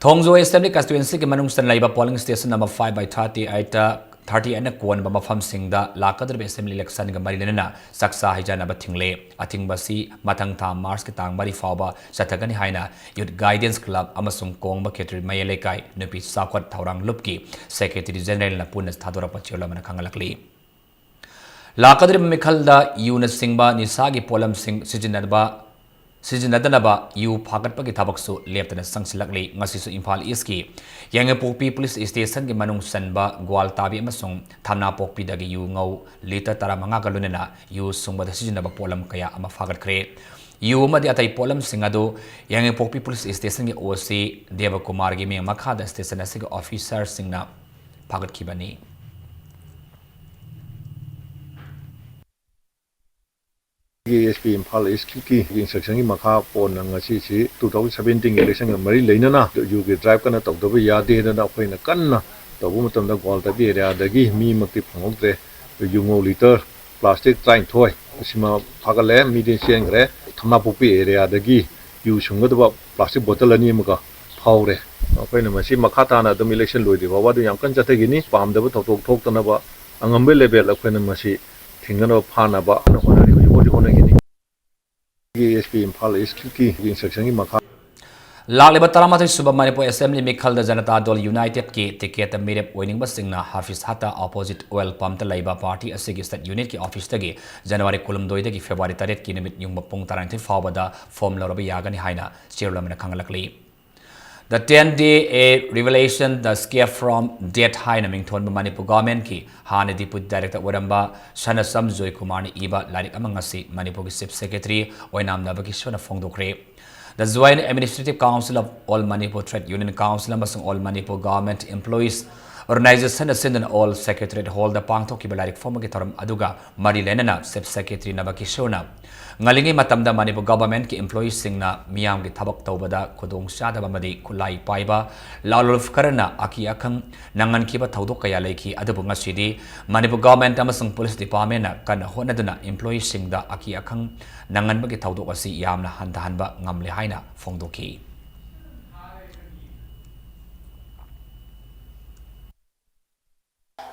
ꯊꯣꯡꯖꯣ assembly constituencyꯒꯤ ꯃꯅꯨꯡ ꯆꯟ ꯂꯩꯕ polling station number five by thirty eightꯇ thirty eightꯅ ꯀꯣꯟꯕ ꯃꯐꯝꯁꯤꯡꯗ ꯂꯥꯛꯀꯗꯧꯔꯤꯕ assembly electionꯒ ꯃꯔꯤ ꯂꯩꯅꯅ ꯆꯥꯛꯆꯥ ꯍꯩꯖꯥꯟꯅꯕ ꯊꯤꯡꯂꯦ꯫ ꯑꯊꯤꯡꯕ ꯑꯁꯤ ꯃꯊꯪ ꯊꯥ Marchꯀꯤ ꯇꯥꯡ ꯃꯔꯤ ꯐꯥꯎꯕ ꯆꯠꯊꯒꯅꯤ ꯍꯥꯏꯅ Youth Guidance Club ꯑꯃꯁꯨꯡ ꯀꯣꯡꯕ ꯈꯦꯇ꯭ꯔꯤ ꯃꯌꯥꯏ ꯂꯩꯀꯥꯏ ꯅꯨꯄꯤ ꯆꯥꯎꯈꯠ ꯊꯧꯔꯥꯡ ꯂꯨꯞꯀꯤ Secretary Generalꯅ ꯄꯨꯟꯅ ꯊꯥꯗꯣꯔꯛꯄ ꯆꯦꯔꯣꯜ ꯑꯃꯅ ꯈꯪꯍꯜꯂꯛꯂꯤ꯫ ꯂꯥꯛꯀꯗꯧꯔꯤꯕ ꯃꯤꯈꯜꯗ ꯌꯨꯅꯆꯤꯡꯕ ꯅꯤꯁꯥꯒꯤ ꯄꯣꯠꯂꯝꯁꯤꯡ ꯁꯤꯖꯤꯟꯅꯗꯕ, ꯁꯤꯖꯤꯟꯅꯗꯅꯕ ꯌꯨ ꯐꯥꯒꯠꯄꯒꯤ ꯊꯕꯛꯁꯨ ꯂꯦꯞꯇꯅ ꯆꯪꯁꯤꯜꯂꯛꯂꯤ꯫ ꯉꯁꯤꯁꯨ ꯏꯝꯐꯥꯜ Eastꯀꯤ ꯌꯥꯏꯉꯪꯄꯣꯛꯄꯤ police stationꯒꯤ ꯃꯅꯨꯡ ꯆꯟꯕ ꯒ꯭ꯋꯥꯜꯇꯥꯕꯤ ꯑꯃꯁꯨꯡ ꯊꯝꯅꯥꯄꯣꯛꯄꯤꯗꯒꯤ ꯌꯨ ꯉꯧ litre ꯇꯔꯥꯃꯉꯥꯒ ꯂꯣꯏꯅꯅ ꯌꯨ ꯁꯨꯡꯕꯗ ꯁꯤꯖꯤꯟꯅꯕ ꯄꯣꯠꯂꯝ ꯀꯌꯥ ꯑꯃ ꯐꯥꯒꯠꯈ꯭ꯔꯦ꯫ ꯌꯨ ꯑꯃꯗꯤ ꯑꯇꯩ ꯄꯣꯠꯂꯝꯁꯤꯡ ꯑꯗꯨ ꯌꯥꯏꯉꯪꯄꯣꯛꯄꯤ ꯄꯨꯂꯤꯁ ꯁ꯭ꯇꯦꯁꯟꯒꯤ ꯑꯣ ꯁꯤ ꯗꯦꯕꯀꯨꯃꯥꯔꯒꯤ ꯃꯤꯡ ꯃꯈꯥꯗ ꯁ꯭ꯇꯦꯁꯟ ꯑꯁꯤꯒꯤ ꯑꯣꯐꯤꯁꯥꯔꯁꯤꯡꯅ ꯐꯥꯒꯠꯈꯤꯕꯅꯤ꯫ ꯑꯦꯁ ꯄꯤ ꯏꯝꯐꯥꯜ ꯏꯁꯀꯤ ꯏꯟꯁꯇ꯭ꯔꯛꯁꯟꯒꯤ ꯃꯈꯥ ꯄꯣꯟꯅ ꯉꯁꯤꯁꯤ two thousand seventeen election ꯒ ꯃꯔꯤ ꯂꯩꯅꯅ ꯌꯨꯒꯤ ꯗ꯭ꯔꯥꯏꯚ ꯀꯟꯅ ꯇꯧꯗꯕ ꯌꯥꯗꯦꯗꯅ ꯑꯩꯈꯣꯏꯅ ꯀꯟꯅ ꯇꯧꯕ ꯃꯇꯝꯗ ꯒ꯭ꯋꯥꯜꯇꯕꯤ ꯑꯦꯔꯤꯌꯥꯗꯒꯤ ꯃꯤꯃꯛꯇꯤ ꯐꯪꯍꯧꯗ꯭ꯔꯦ꯫ ꯌꯨꯉꯧ ꯂꯤꯇꯔ ꯄ꯭ꯂꯥꯁꯇꯤꯛ ꯇꯔꯥꯅꯤꯊꯣꯏ ꯑꯁꯤꯃ ꯐꯥꯒꯠꯂꯦ, ꯃꯤꯗꯤ ꯆꯦꯟꯈ꯭ꯔꯦ꯫ ꯊꯝꯅꯥꯄꯣꯛꯄꯤ ꯑꯦꯔꯤꯌꯥꯗꯒꯤ ꯌꯨ ꯁꯨꯡꯒꯗꯕ ꯄ꯭ꯂꯥꯁꯇꯤꯛ ꯕꯣꯇꯜ ꯑꯅꯤ ꯑꯃꯒ ꯐꯥꯎꯔꯦ꯫ ꯑꯩꯈꯣꯏꯅ ꯃꯁꯤ ꯃꯈꯥ ꯇꯥꯅ ꯑꯗꯨꯝ ꯏꯂꯦꯛꯁꯟ ꯂꯣꯏꯗ꯭ꯔꯤ ꯐꯥꯎꯕ ꯑꯗꯨꯝ ꯌꯥꯝ ꯀꯟꯅ ꯆꯠꯊꯈꯤꯅꯤ꯫ ꯄꯥꯝꯗꯕ ꯊꯧꯗꯣꯛ ꯊꯣꯛꯇꯅꯕ ꯑꯉꯝꯕ ꯂꯦꯚꯦꯜ ꯑꯩꯈꯣꯏꯅ ꯃꯁꯤ ꯊꯤꯡꯅꯅꯕ ꯐꯥꯅꯕ ꯍꯣꯠꯅꯔꯤ, ꯍꯧꯖꯤꯛ ꯍꯧꯖꯤꯛ ꯍꯣꯠꯅꯈꯤꯅꯤ꯫ ꯑꯦꯁ ꯄꯤ ꯏꯝꯐꯥꯜ ꯏꯁꯀꯤ ꯏꯟꯁꯇ꯭ꯔꯛꯁꯟꯒꯤ ꯃꯈꯥ ꯂꯥꯛꯂꯤꯕ ꯇꯔꯥꯃꯥꯊꯣꯏ ꯁꯨꯕ ꯃꯅꯤꯄꯨꯔ ꯑꯦꯁꯦꯝꯕ꯭ꯂꯤ ꯃꯤꯈꯜꯗ ꯖꯅꯇꯥ ꯗꯜ ꯌꯨꯅꯥꯏꯇꯦꯗꯀꯤ ꯇꯤꯀꯦꯠꯇ ꯃꯤꯔꯦꯞ ꯑꯣꯏꯅꯤꯡꯕꯁꯤꯡꯅ ꯍꯥꯐꯤꯖ ꯍꯠꯇ ꯑꯣꯄꯣꯖꯤꯠ ꯑꯣꯏꯜ ꯄꯝꯇ ꯂꯩꯕ ꯄꯥꯔꯇꯤ ꯑꯁꯤꯒꯤ ꯁ꯭ꯇꯦꯠ ꯌꯨꯅꯤꯠꯀꯤ ꯑꯣꯐꯤꯁꯇꯒꯤ ꯖꯅꯋꯥꯔꯤ ꯀꯨꯟꯍꯨꯝꯗꯣꯏꯗꯒꯤ ꯐꯦꯕ꯭ꯔꯨꯋꯥꯔꯤ ꯇꯔꯦꯠꯀꯤ ꯅꯨꯃꯤꯠ ꯌꯨꯡꯕ ꯄꯨꯡ ꯇꯔꯥꯅꯤꯊꯣꯏ ꯐꯥꯎꯕꯗ ꯐꯣꯔꯝ ꯂꯧꯔꯕ ꯌꯥꯒꯅꯤ ꯍꯥꯏꯅ ꯆꯦꯌꯔꯃꯦꯟꯅ ꯈꯪꯍꯜꯂꯛꯂꯤ꯫ The ten day a revelation, the escape from death ꯍꯥꯏꯅ ꯃꯤꯡꯊꯣꯟꯕ ꯃꯅꯤꯄꯨꯔ ꯒꯚꯔꯟꯃꯦꯟꯠꯀꯤ ꯍꯥꯟꯅ ꯗꯤꯄ꯭ꯌꯨꯇꯤ ꯗꯥꯏꯔꯦꯛꯇꯔ ꯑꯣꯏꯔꯝꯕ ꯁꯅꯁꯝ ꯖꯣꯏꯀꯨꯃꯥꯔꯅ ꯏꯕ ꯂꯥꯏꯔꯤꯛ ꯑꯃ ꯉꯁꯤ ꯃꯅꯤꯄꯨꯔꯒꯤ ꯆꯤꯐ ꯁꯦꯀ꯭ꯔꯦꯇꯔꯤ ꯑꯣꯏꯅꯥꯝ ꯅꯕꯀꯤꯁꯣꯔꯅ ꯐꯣꯡꯗꯣꯛꯈ꯭ꯔꯦ꯫ The Joint Administrative Council of All Manipur Trade Union Council ꯑꯃꯁꯨꯡ All Manipur Government Employees Organization ꯅ ꯁꯤꯟꯗꯨꯅ ꯑꯣꯜ ꯁꯦꯀ꯭ꯔꯦꯇꯔꯤꯌꯦꯠ ꯍꯣꯜꯗ ꯄꯥꯡꯊꯣꯛꯈꯤꯕ ꯂꯥꯏꯔꯤꯛ ꯐꯣꯡꯕꯒꯤ ꯊꯧꯔꯝ ꯑꯗꯨꯒ ꯃꯔꯤ ꯂꯩꯅꯅ ꯆꯤꯐ ꯁꯦꯀ꯭ꯔꯦꯇꯔꯤ ꯅꯕꯀꯤꯁꯣꯔꯅ ꯉꯜꯂꯤꯉꯩ ꯃꯇꯝꯗ ꯃꯅꯤꯄꯨꯔ ꯒꯚꯔꯟꯃꯦꯟꯠꯀꯤ ꯏꯝꯄ꯭ꯂꯣꯌꯤꯁꯤꯡꯅ ꯃꯤꯌꯥꯝꯒꯤ ꯊꯕꯛ ꯇꯧꯕꯗ ꯈꯨꯗꯣꯡꯆꯥꯗꯕ ꯑꯃꯗꯤ ꯈꯨꯠꯂꯥꯏ ꯄꯥꯏꯕ ꯂꯥꯜꯂꯣꯜ ꯈꯔꯅ ꯑꯀꯤ ꯑꯈꯪ ꯅꯪꯍꯟꯈꯤꯕ ꯊꯧꯗꯣꯛ ꯀꯌꯥ ꯂꯩꯈꯤ꯫ ꯑꯗꯨꯕꯨ ꯉꯁꯤꯗꯤ ꯃꯅꯤꯄꯨꯔ ꯒꯚꯔꯟꯃꯦꯟꯠ ꯑꯃꯁꯨꯡ ꯄꯨꯂꯤꯁ ꯗꯤꯄꯥꯔꯠꯃꯦꯟꯠꯅ ꯀꯟꯅ ꯍꯣꯠꯅꯗꯨꯅ ꯏꯝꯄ꯭ꯂꯣꯌꯤꯁꯤꯡꯗ ꯑꯀꯤ ꯑꯈꯪ ꯅꯪꯍꯟꯕꯒꯤ ꯊꯧꯗꯣꯛ ꯑꯁꯤ ꯌꯥꯝꯅ ꯍꯟꯊꯍꯟꯕ ꯉꯝꯂꯦ ꯍꯥꯏꯅ ꯐꯣꯡꯗꯣꯛꯈꯤ꯫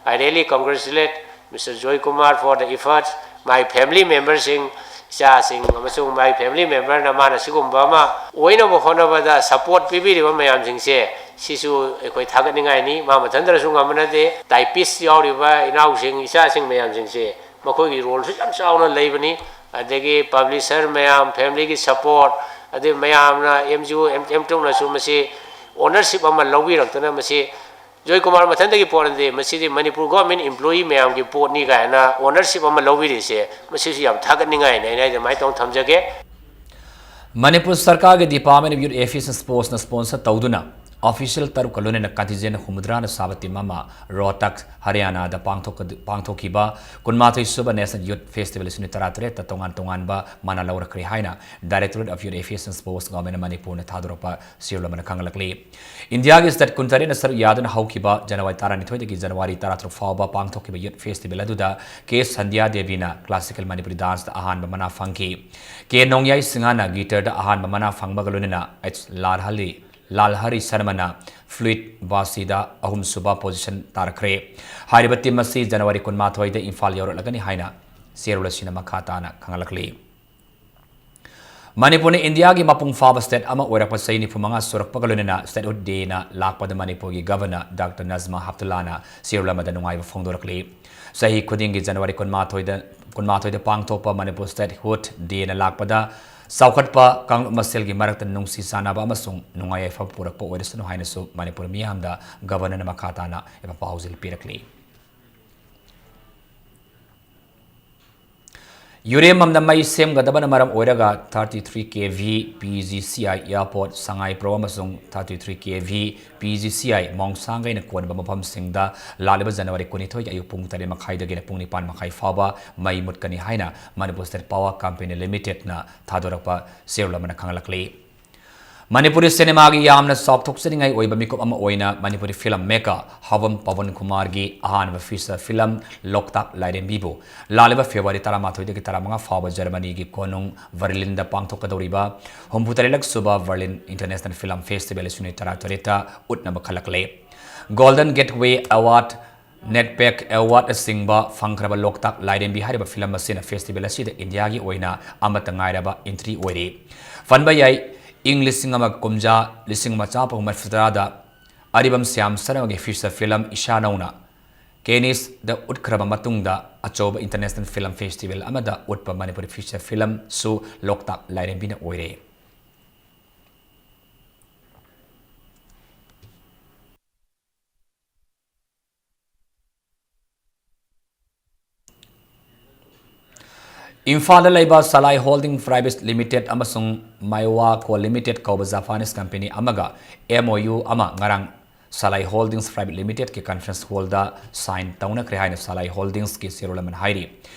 I really congratulate Mister Joy Kumar for the efforts. My family memberꯁꯤꯡ, ꯏꯆꯥꯁꯤꯡ ꯑꯃꯁꯨꯡ my family memberꯅ ꯃꯥꯅ ꯁꯤꯒꯨꯝꯕ ꯑꯃ ꯑꯣꯏꯅꯕ ꯍꯣꯠꯅꯕꯗ ꯁꯄꯣꯔꯠ ꯄꯤꯕꯤꯔꯤꯕ ꯃꯌꯥꯝꯁꯤꯡꯁꯦ, ꯁꯤꯁꯨ ꯑꯩꯈꯣꯏ ꯊꯥꯒꯠꯅꯤꯡꯉꯥꯏꯅꯤ꯫ ꯃꯥ ꯃꯊꯟꯇꯅꯁꯨ ꯉꯝꯕ ꯅꯠꯇꯦ꯫ ꯇꯥꯏꯄꯤꯁ ꯌꯥꯎꯔꯤꯕ ꯏꯅꯥꯎꯁꯤꯡ, ꯏꯆꯥꯁꯤꯡ ꯃꯌꯥꯝꯁꯤꯡꯁꯦ, ꯃꯈꯣꯏꯒꯤ ꯔꯣꯜꯁꯨ ꯌꯥꯝ ꯆꯥꯎꯅ ꯂꯩꯕꯅꯤ꯫ ꯑꯗꯒꯤ ꯄꯕ꯭ꯂꯤꯁꯔ ꯃꯌꯥꯝ, ꯐꯦꯃꯤꯂꯤꯒꯤ ꯁꯄꯣꯔꯠ, ꯑꯗꯩ ꯃꯌꯥꯝꯅ M G O, M, M ꯇꯨꯅꯁꯨ ꯃꯁꯤ ꯑꯣꯅꯔꯁꯤꯞ ꯑꯃ ꯂꯧꯕꯤꯔꯛꯇꯅ ꯃꯁꯤ ꯖꯣꯏ ꯀꯨꯃꯥꯔ ꯃꯊꯟꯇꯒꯤ ꯄꯣꯠ ꯅꯠꯇꯦ, ꯃꯁꯤꯗꯤ ꯃꯅꯤꯄꯨꯔ ꯒꯣꯔꯃꯦꯟ ꯏꯝꯄ꯭ꯂꯣꯌꯤ ꯃꯌꯥꯝꯒꯤ ꯄꯣꯠꯅꯤ ꯀꯥꯏꯅ ꯑꯣꯅꯔꯁꯤꯞ ꯑꯃ ꯂꯧꯕꯤꯔꯤꯁꯦ, ꯃꯁꯤꯁꯨ ꯌꯥꯝ ꯊꯥꯒꯠꯅꯤꯡꯉꯥꯏꯅꯤ꯫ ꯑꯩꯅ ꯑꯗꯨꯃꯥꯏꯅ ꯇꯧꯅ ꯊꯝꯖꯒꯦ꯫ ꯃꯅꯤꯄꯨꯔ ꯁꯔꯀꯥꯔꯒꯤ Department of Youth Affairs and Sportsꯅ sponsor ꯇꯧꯗꯨꯅ official ꯇꯔꯨꯛꯀ ꯂꯣꯏꯅꯅ contingent ꯍꯨꯝꯐꯨꯇꯔꯥꯅ ꯁꯥꯕ team ꯑꯃ ꯔꯣꯍꯇꯛ, ꯍꯔꯤꯌꯥꯅꯥꯗ ꯄꯥꯡꯊꯣꯛꯀ-, ꯄꯥꯡꯊꯣꯛꯈꯤꯕ ꯀꯨꯟꯃꯥꯊꯣꯏ ꯁꯨꯕ National Youth Festival ꯂꯤꯁꯤꯡ ꯇꯔꯥꯇꯔꯦꯠꯇ ꯇꯣꯉꯥꯟ ꯇꯣꯉꯥꯟꯕ ꯃꯅꯥ ꯂꯧꯔꯛꯈ꯭ꯔꯦ ꯍꯥꯏꯅ Directorate of Youth Affairs and Sports, Government of ꯃꯅꯤꯄꯨꯔꯅ ꯊꯥꯗꯣꯔꯛꯄ ꯁꯤꯔꯣꯜ ꯑꯃꯅ ꯈꯪꯍꯜꯂꯛꯂꯤ꯫ ꯏꯟꯗꯤꯌꯥꯒꯤ state ꯀꯨꯟꯇꯔꯦꯠꯅ ꯁꯔꯨꯛ ꯌꯥꯗꯨꯅ ꯍꯧꯈꯤꯕ ꯖꯅꯋꯥꯔꯤ ꯇꯔꯥꯅꯤꯊꯣꯏꯗꯒꯤ ꯖꯅꯋꯥꯔꯤ ꯇꯔꯥꯇꯔꯨꯛ ꯐꯥꯎꯕ ꯄꯥꯡꯊꯣꯛꯈꯤꯕ youth festival ꯑꯗꯨꯗ ꯀꯦ ꯁꯟꯙ꯭ꯌꯥ ꯗꯦꯕꯤꯅ classical Manipuri danceꯗ ꯑꯍꯥꯟꯕ ꯃꯅꯥ ꯐꯪꯈꯤ꯫ ꯀꯦ ꯅꯣꯡꯌꯥꯏ ꯁꯤꯡꯍꯅ guitarꯗ ꯑꯍꯥꯟꯕ ꯃꯅꯥ ꯐꯪꯕꯒ ꯂꯣꯏꯅꯅ ꯑꯩꯆ ꯂꯥꯜꯍꯂꯤ, ꯂꯥꯜꯍꯔꯤ ꯁꯔꯃꯅ flute ꯕꯥꯁꯤꯗ ꯑꯍꯨꯝꯁꯨꯕ position ꯇꯥꯔꯛꯈ꯭ꯔꯦ꯫ ꯍꯥꯏꯔꯤꯕ team ꯑꯁꯤ ꯖꯅꯋꯥꯔꯤ ꯀꯨꯟꯃꯥꯊꯣꯏꯗ ꯏꯝꯐꯥꯜ ꯌꯧꯔꯛꯂꯒꯅꯤ ꯍꯥꯏꯅ ꯆꯦꯔꯣꯜ ꯑꯁꯤꯅ ꯃꯈꯥ ꯇꯥꯅ ꯈꯪꯍꯜꯂꯛꯂꯤ꯫ ꯃꯅꯤꯄꯨꯔꯅ ꯏꯟꯗꯤꯌꯥꯒꯤ ꯃꯄꯨꯡ ꯐꯥꯕ state ꯑꯃ ꯑꯣꯏꯔꯛꯄ ꯆꯍꯤ ꯅꯤꯐꯨꯃꯉꯥ ꯁꯨꯔꯛꯄꯒ ꯂꯣꯏꯅꯅ Statehood Dayꯅ ꯂꯥꯛꯄꯗ ꯃꯅꯤꯄꯨꯔꯒꯤ Governor Doctor ꯅꯖꯃꯥ ꯍꯦꯞꯇꯨꯜꯂꯥꯅ ꯆꯦꯔꯣꯜ ꯑꯃꯗ ꯅꯨꯡꯉꯥꯏꯕ ꯐꯣꯡꯗꯣꯔꯛꯂꯤ꯫ ꯆꯍꯤ ꯈꯨꯗꯤꯡꯒꯤ ꯖꯅꯋꯥꯔꯤ ꯀꯨꯟꯃꯥꯊꯣꯏꯗ, ꯀꯨꯟꯃꯥꯊꯣꯏꯗ ꯄꯥꯡꯊꯣꯛꯄ ꯃꯅꯤꯄꯨꯔ Statehood Dayꯅ ꯂꯥꯛꯄꯗ ꯆꯥꯎꯈꯠꯄ ꯀꯥꯡꯂꯨꯞ ꯃꯁꯦꯜꯒꯤ ꯃꯔꯛꯇ ꯅꯨꯡꯁꯤ ꯆꯥꯟꯅꯕ ꯑꯃꯁꯨꯡ ꯅꯨꯡꯉꯥꯏ ꯌꯥꯏꯐꯕ ꯄꯨꯔꯛꯄ ꯑꯣꯏꯔꯁꯅꯨ ꯍꯥꯏꯅꯁꯨ ꯃꯅꯤꯄꯨꯔ ꯃꯤꯌꯥꯝꯗ Governorꯅ ꯃꯈꯥ ꯇꯥꯅ ꯄꯥꯎꯖꯦꯜ ꯄꯤꯔꯛꯂꯤ꯫ ꯌꯨꯔꯦꯝꯕꯝꯗ ꯃꯩ ꯁꯦꯝꯒꯗꯕꯅ ꯃꯔꯝ ꯑꯣꯏꯔꯒ thirty three K V P G C I Airport Sangaiprou ꯑꯃꯁꯨꯡ thirty three K V P G C I ꯃꯣꯡꯁꯥꯡꯒꯩꯅ ꯀꯣꯟꯕ ꯃꯐꯝꯁꯤꯡꯗ ꯂꯥꯛꯂꯤꯕ ꯖꯅꯋꯥꯔꯤ ꯀꯨꯟꯅꯤꯊꯣꯏꯒꯤ ꯑꯌꯨꯛ ꯄꯨꯡ ꯇꯔꯦꯠ ꯃꯈꯥꯏꯗꯒꯤꯅ ꯄꯨꯡ ꯅꯤꯄꯥꯟ ꯃꯈꯥꯏ ꯐꯥꯎꯕ ꯃꯩ ꯃꯨꯠꯀꯅꯤ ꯍꯥꯏꯅ Manipur State Power Company Limitedꯅ ꯊꯥꯗꯣꯔꯛꯄ ꯆꯦꯔꯣꯜ ꯑꯃꯅ ꯈꯪꯍꯜꯂꯛꯂꯤ꯫ ꯃꯅꯤꯄꯨꯔꯤ ꯁꯤꯅꯦꯃꯥꯒꯤ ꯌꯥꯝꯅ ꯆꯥꯎꯊꯣꯛꯆꯅꯤꯡꯉꯥꯏ ꯑꯣꯏꯕ ꯃꯤꯀꯨꯞ ꯑꯃ ꯑꯣꯏꯅ ꯃꯅꯤꯄꯨꯔꯤ film maker ꯍꯥꯎꯕꯝ ꯄꯋꯟ ꯀꯨꯃꯥꯔꯒꯤ ꯑꯍꯥꯟꯕ feature film ꯂꯣꯛꯇꯥꯛ ꯂꯥꯏꯔꯦꯝꯕꯤꯕꯨ ꯂꯥꯛꯂꯤꯕ February ꯇꯔꯥꯃꯥꯊꯣꯏꯗꯒꯤ ꯇꯔꯥꯃꯉꯥ ꯐꯥꯎꯕ Germanyꯒꯤ ꯀꯣꯅꯨꯡ Berlinꯗ ꯄꯥꯡꯊꯣꯛꯀꯗꯧꯔꯤꯕ ꯍꯨꯝꯐꯨꯇꯔꯦꯠꯂꯛ ꯁꯨꯕ Berlin International Film Festival ꯂꯤꯁꯤꯡ ꯇꯔꯥꯇꯔꯦꯠꯇ ꯎꯠꯅꯕ ꯈꯜꯂꯛꯂꯦ꯫ Golden Gateway Award, NETPEC Awardꯅꯆꯤꯡꯕ ꯐꯪꯈ꯭ꯔꯕ ꯂꯣꯛꯇꯥꯛ ꯂꯥꯏꯔꯦꯝꯕꯤ ꯍꯥꯏꯔꯤꯕ film ꯑꯁꯤꯅ festival ꯑꯁꯤꯗ ꯏꯟꯗꯤꯌꯥꯒꯤ ꯑꯣꯏꯅ ꯑꯃꯠꯇ ꯉꯥꯏꯔꯕ entry ꯑꯣꯏꯔꯤ꯫ ꯄꯟꯕ ꯌꯥꯏ, ꯏꯪ ꯂꯤꯁꯤꯡ ꯑꯃꯒ ꯀꯨꯝꯖꯥ, ꯂꯤꯁꯤꯡ ꯑꯃ ꯆꯥꯃꯥꯄꯟ ꯃꯔꯤꯐꯨꯇꯔꯥꯗ ꯑꯔꯤꯕꯝ ꯁ꯭ꯌꯥꯝ ꯁꯔꯃꯒꯤ feature film ꯏꯁꯥꯅꯧꯅ Cannesꯗ ꯎꯠꯈ꯭ꯔꯕ ꯃꯇꯨꯡꯗ ꯑꯆꯧꯕ international film festival ꯑꯃꯗ ꯎꯠꯄ ꯃꯅꯤꯄꯨꯔꯤ feature filmꯁꯨ ꯂꯣꯛꯇꯥꯛ ꯂꯥꯏꯔꯦꯝꯕꯤꯅ ꯑꯣꯏꯔꯦ꯫ ꯏꯝꯐꯥꯜꯗ ꯂꯩꯕ ꯁꯂꯥꯏ ꯍꯣꯜꯗꯤꯡ ꯄ꯭ꯔꯥꯏꯚꯦꯠ ꯂꯤꯃꯤꯇꯦꯠ ꯑꯃꯁꯨꯡ ꯃꯥꯏꯋꯥꯀꯣ ꯂꯤꯃꯤꯇꯦꯠ ꯀꯧꯕ ꯖꯄꯥꯅꯤꯁ ꯀꯝꯄꯦꯅꯤ ꯑꯃꯒ M O U ꯑꯃ ꯉꯔꯥꯡ ꯁꯂꯥꯏ ꯍꯣꯜꯗꯤꯡꯁ ꯄ꯭ꯔꯥꯏꯚꯦꯠ ꯂꯤꯃꯤꯇꯦꯠꯀꯤ ꯀꯟꯐꯔꯦꯟꯁ ꯍꯣꯜꯗ ꯁꯥꯏꯟ ꯇꯧꯅꯈ꯭ꯔꯦ ꯍꯥꯏꯅ ꯁꯂꯥꯏ ꯍꯣꯜꯗꯤꯡꯁꯀꯤ ꯆꯦꯔꯣꯜ ꯑꯃꯅ ꯍꯥꯏꯔꯤ꯫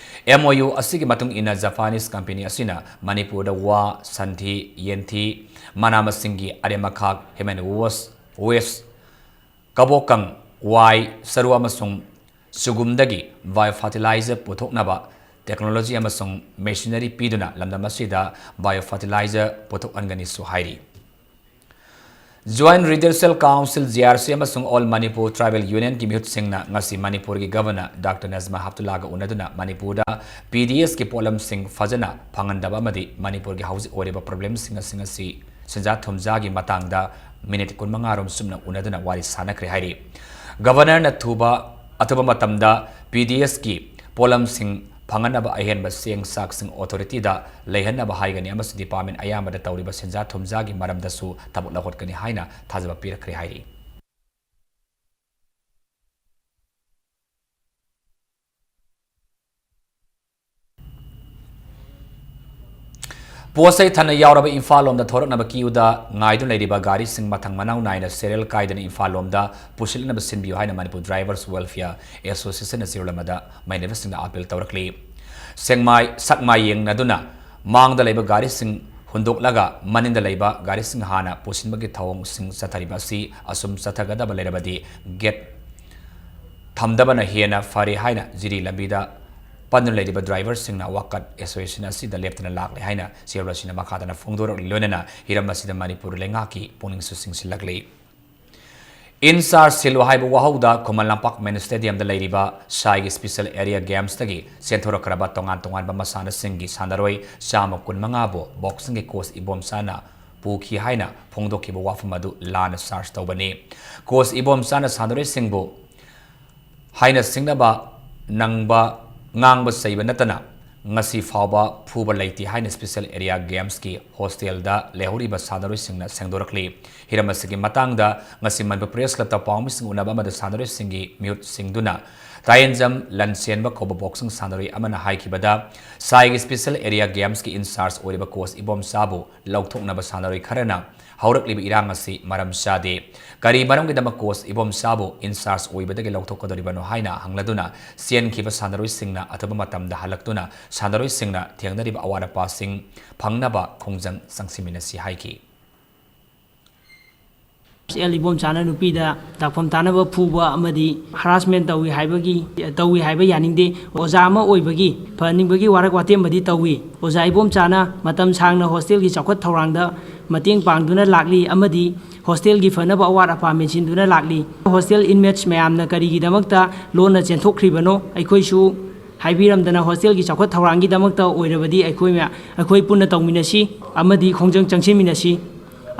M O U ꯑꯁꯤꯒꯤ ꯃꯇꯨꯡ ꯏꯟꯅ ꯖꯄꯥꯅꯤꯁ ꯀꯝꯄꯦꯅꯤ ꯑꯁꯤꯅ ꯃꯅꯤꯄꯨꯔꯗ ꯋꯥ, ꯁꯟꯊꯤ, ꯌꯦꯟꯊꯤ, ꯃꯅꯥ ꯃꯁꯤꯡꯒꯤ ꯑꯔꯦꯝ ꯑꯈꯥꯛ, human waste, waste, ꯀꯕꯣꯀꯪ, ꯋꯥꯏ, ꯆꯔꯨ ꯑꯃꯁꯨꯡ ꯆꯨꯒꯨꯝꯗꯒꯤ bio fertilizer ꯄꯨꯊꯣꯛꯅꯕ technology ꯑꯃꯁꯨꯡ machinery ꯄꯤꯗꯨꯅ ꯂꯝꯗꯝ ꯑꯁꯤꯗ bio fertilizer ꯄꯨꯊꯣꯛꯍꯟꯒꯅꯤꯁꯨ ꯍꯥꯏꯔꯤ꯫ Joint Redressal Council, J R C, ꯑꯃꯁꯨꯡ All Manipur Tribal Unionꯒꯤ ꯃꯤꯍꯨꯠꯁꯤꯡꯅ ꯉꯁꯤ ꯃꯅꯤꯄꯨꯔꯒꯤ ꯒꯚꯔꯅꯔ ꯗꯥꯛꯇꯔ ꯅꯖꯃꯥ ꯍꯦꯞꯇꯨꯜꯂꯥꯒ ꯎꯅꯗꯨꯅ ꯃꯅꯤꯄꯨꯔꯗ P D Sꯀꯤ ꯄꯣꯠꯂꯝꯁꯤꯡ ꯐꯖꯅ ꯐꯪꯍꯟꯗꯕ ꯑꯃꯗꯤ ꯃꯅꯤꯄꯨꯔꯒꯤ ꯍꯧꯖꯤꯛ ꯑꯣꯏꯔꯤꯕ problemꯁꯤꯡ ꯑꯁꯤꯡ ꯑꯁꯤ ꯁꯦꯟꯖꯥ ꯊꯨꯝꯖꯥꯒꯤ ꯃꯇꯥꯡꯗ ꯃꯤꯅꯤꯠ ꯀꯨꯟꯃꯉꯥ ꯔꯣꯝ ꯆꯨꯞꯅ ꯎꯅꯗꯨꯅ ꯋꯥꯔꯤ ꯁꯥꯅꯈ꯭ꯔꯦ ꯍꯥꯏꯔꯤ꯫ ꯒꯚꯔꯅꯔꯅ ꯊꯨꯕ, ꯑꯊꯨꯕ ꯃꯇꯝꯗ P D Sꯀꯤ ꯄꯣꯠꯂꯝꯁꯤꯡ ꯐꯪꯍꯟꯅꯕ ꯑꯍꯦꯟꯕ ꯆꯦꯡ ꯆꯥꯛꯁꯤꯡ ꯑꯣꯊꯣꯔꯤꯇꯤꯗ ꯂꯩꯍꯟꯅꯕ ꯍꯥꯏꯒꯅꯤ ꯑꯃꯁꯨꯡ ꯗꯤꯄꯥꯔꯠꯃꯦꯟ ꯑꯌꯥꯝꯕꯗ ꯇꯧꯔꯤꯕ ꯁꯦꯟꯖꯥ ꯊꯨꯝꯖꯥꯒꯤ ꯃꯔꯝꯗꯁꯨ ꯊꯕꯛ ꯂꯧꯈꯠꯀꯅꯤ ꯍꯥꯏꯅ ꯊꯥꯖꯕ ꯄꯤꯔꯛꯈ꯭ꯔꯦ ꯍꯥꯏꯔꯤ꯫ ꯄꯣꯠ ꯆꯩ ꯊꯟꯅ ꯌꯥꯎꯔꯕ ꯏꯝꯐꯥꯜ ꯂꯣꯝꯗ ꯊꯣꯔꯛꯅꯕ ꯀ꯭ꯌꯨꯗ ꯉꯥꯏꯗꯨꯅ ꯂꯩꯔꯤꯕ ꯒꯥꯔꯤꯁꯤꯡ ꯃꯊꯪ ꯃꯅꯥꯎ ꯅꯥꯏꯅ serial ꯀꯥꯏꯗꯅ ꯏꯝꯐꯥꯜ ꯂꯣꯝꯗ ꯄꯨꯁꯤꯜꯂꯛꯅꯕ ꯁꯤꯟꯕꯤꯌꯨ ꯍꯥꯏꯅ ꯃꯅꯤꯄꯨꯔ Drivers Welfare Associationꯅ ꯆꯦꯔꯣꯜ ꯑꯃꯗ ꯃꯩꯅꯕꯁꯤꯡꯗ appeal ꯇꯧꯔꯛꯂꯤ꯫ ꯁꯦꯛꯃꯥꯏ, ꯁꯛꯃꯥꯏ ꯌꯦꯡꯅꯗꯨꯅ ꯃꯥꯡꯗ ꯂꯩꯕ ꯒꯥꯔꯤꯁꯤꯡ ꯍꯨꯟꯗꯣꯛꯂꯒ ꯃꯅꯤꯡꯗ ꯂꯩꯕ ꯒꯥꯔꯤꯁꯤꯡ ꯍꯥꯟꯅ ꯄꯨꯁꯤꯟꯕꯒꯤ ꯊꯧꯑꯣꯡꯁꯤꯡ ꯆꯠꯊꯔꯤꯕ ꯑꯁꯤ ꯑꯁꯨꯝ ꯆꯠꯊꯒꯗꯕ ꯂꯩꯔꯕꯗꯤ gate ꯊꯝꯗꯕꯅ ꯍꯦꯟꯅ ꯐꯔꯦ ꯍꯥꯏꯅ ꯖꯤꯔꯤ ꯂꯝꯕꯤꯗ ꯄꯟꯗꯨꯅ ꯂꯩꯔꯤꯕ driverꯁꯤꯡꯅ ꯋꯥꯀꯠ association ꯑꯁꯤꯗ ꯂꯦꯞꯇꯅ ꯂꯥꯛꯂꯦ ꯍꯥꯏꯅ ꯆꯦꯔꯣꯜ ꯑꯁꯤꯅ ꯃꯈꯥ ꯇꯥꯅ ꯐꯣꯡꯗꯣꯔꯛꯂꯤ꯫ ꯂꯣꯏꯅꯅ ꯍꯤꯔꯝ ꯑꯁꯤꯗ ꯃꯅꯤꯄꯨꯔ ꯂꯩꯉꯥꯛꯀꯤ ꯄꯨꯛꯅꯤꯡꯁꯨ ꯆꯤꯡꯁꯤꯜꯂꯛꯂꯤ꯫ In Charge ꯁꯤꯜꯂꯨ ꯍꯥꯏꯕ ꯋꯥꯍꯧꯗ ꯈꯨꯃꯟ ꯂꯝꯄꯥꯛ mini stadiumꯗ ꯂꯩꯔꯤꯕ ꯁꯥꯏꯒꯤ Special Area Gamesꯇꯒꯤ ꯆꯦꯟꯊꯣꯔꯛꯈ꯭ꯔꯕ ꯇꯣꯉꯥꯟ ꯇꯣꯉꯥꯟꯕ ꯃꯁꯥꯟꯅꯁꯤꯡꯒꯤ ꯁꯥꯟꯅꯔꯣꯏ ꯆꯥꯝꯃ ꯀꯨꯟꯃꯉꯥꯕꯨ boxingꯒꯤ coach ꯏꯕꯣꯝꯆꯥꯅ ꯄꯨꯈꯤ ꯍꯥꯏꯅ ꯐꯣꯡꯗꯣꯛꯈꯤꯕ ꯋꯥꯐꯝ ꯑꯗꯨ ꯂꯥꯟꯅ charge ꯇꯧꯕꯅꯤ꯫ Coach ꯏꯕꯣꯝꯆꯥꯅ ꯁꯥꯟꯅꯔꯣꯏꯁꯤꯡꯕꯨ ꯍꯥꯏꯅ ꯁꯤꯡꯅꯕ ꯅꯪꯕ, ꯉꯥꯡꯕ ꯆꯩꯕ ꯅꯠꯇꯅ ꯉꯁꯤ ꯐꯥꯎꯕ ꯐꯨꯕ ꯂꯩꯇꯦ ꯍꯥꯏꯅ Special Area Gamesꯀꯤ hostelꯗ ꯂꯩꯍꯧꯔꯤꯕ ꯁꯥꯟꯅꯔꯣꯏꯁꯤꯡꯅ ꯁꯦꯡꯗꯣꯔꯛꯂꯤ꯫ ꯍꯤꯔꯝ ꯑꯁꯤꯒꯤ ꯃꯇꯥꯡꯗ ꯉꯁꯤ ꯃꯅꯤꯄꯨꯔ Press Clubꯇ ꯄꯥꯎꯃꯤꯁꯤꯡ ꯎꯅꯕ ꯑꯃꯗ ꯁꯥꯟꯅꯔꯣꯏꯁꯤꯡꯒꯤ ꯃꯤꯍꯨꯠꯁꯤꯡꯗꯨꯅ ꯇꯥꯌꯦꯟꯖꯝ ꯂꯟꯁꯦꯟꯕ ꯀꯧꯕ boxing ꯁꯥꯟꯅꯔꯣꯏ ꯑꯃꯅ ꯍꯥꯏꯈꯤꯕꯗ, ꯁꯥꯏꯒꯤ Special Area Gamesꯀꯤ in charge ꯑꯣꯏꯔꯤꯕ coach ꯏꯕꯣꯝꯆꯥꯕꯨ ꯂꯧꯊꯣꯛꯅꯕ ꯁꯥꯟꯅꯔꯣꯏ ꯈꯔꯅ ꯍꯧꯔꯛꯂꯤꯕ ꯏꯔꯥꯡ ꯑꯁꯤ ꯃꯔꯝ ꯆꯥꯗꯦ꯫ ꯀꯔꯤ ꯃꯔꯝꯒꯤꯗꯃꯛ coach ꯏꯕꯣꯝꯆꯥꯕꯨ in charge ꯑꯣꯏꯕꯗꯒꯤ ꯂꯧꯊꯣꯛꯀꯗꯧꯔꯤꯕꯅꯣ ꯍꯥꯏꯅ ꯍꯪꯂꯗꯨꯅ, ꯆꯦꯟꯈꯤꯕ ꯁꯥꯟꯅꯔꯣꯏꯁꯤꯡꯅ ꯑꯊꯨꯕ ꯃꯇꯝꯗ ꯍꯜꯂꯛꯇꯨꯅ ꯁꯥꯟꯅꯔꯣꯏꯁꯤꯡꯅ ꯊꯦꯡꯅꯔꯤꯕ ꯑꯋꯥꯠ ꯑꯄꯥꯁꯤꯡ ꯐꯪꯅꯕ ꯈꯣꯡꯖꯪ ꯆꯪꯁꯤꯟꯃꯤꯟꯅꯁꯤ ꯍꯥꯏꯈꯤ꯫ ꯑꯦꯜ ꯏꯕꯣꯝꯆꯥꯅ ꯅꯨꯄꯤꯗ ꯗꯥꯛꯐꯝ ꯇꯥꯅꯕ ꯐꯨꯕ ꯑꯃꯗꯤ harassment ꯇꯧꯏ ꯍꯥꯏꯕꯒꯤ, ꯇꯧꯏ ꯍꯥꯏꯕ ꯌꯥꯅꯤꯡꯗꯦ꯫ ꯑꯣꯖꯥ ꯑꯃ ꯑꯣꯏꯕꯒꯤ ꯐꯍꯟꯅꯤꯡꯕꯒꯤ ꯋꯥꯔꯛ ꯋꯥꯇꯦꯝꯕꯗꯤ ꯇꯧꯏ꯫ ꯑꯣꯖꯥ ꯏꯕꯣꯝꯆꯥꯅ ꯃꯇꯝ ꯁꯥꯡꯅ hostelꯒꯤ ꯆꯥꯎꯈꯠ ꯊꯧꯔꯥꯡꯗ ꯃꯇꯦꯡ ꯄꯥꯡꯗꯨꯅ ꯂꯥꯛꯂꯤ ꯑꯃꯗꯤ hostelꯒꯤ ꯐꯅꯕ ꯑꯋꯥꯠ ꯑꯄꯥ ꯃꯦꯟꯁꯤꯟꯗꯨꯅ ꯂꯥꯛꯂꯤ꯫ Hostel inmates ꯃꯌꯥꯝꯅ ꯀꯔꯤꯒꯤꯗꯃꯛꯇ ꯂꯣꯟꯅ ꯆꯦꯟꯊꯣꯛꯈ꯭ꯔꯤꯕꯅꯣ? ꯑꯩꯈꯣꯏꯁꯨ ꯍꯥꯏꯕꯤꯔꯝꯗꯅ hostelꯒꯤ ꯆꯥꯎꯈꯠ ꯊꯧꯔꯥꯡꯒꯤꯗꯃꯛꯇ ꯑꯣꯏꯔꯕꯗꯤ ꯑꯩꯈꯣꯏ ꯃꯌꯥ-, ꯑꯩꯈꯣꯏ ꯄꯨꯟꯅ ꯇꯧꯃꯤꯟꯅꯁꯤ ꯑꯃꯗꯤ ꯈꯣꯡꯖꯪ ꯆꯪꯁꯤꯟꯃꯤꯟꯅꯁꯤ꯫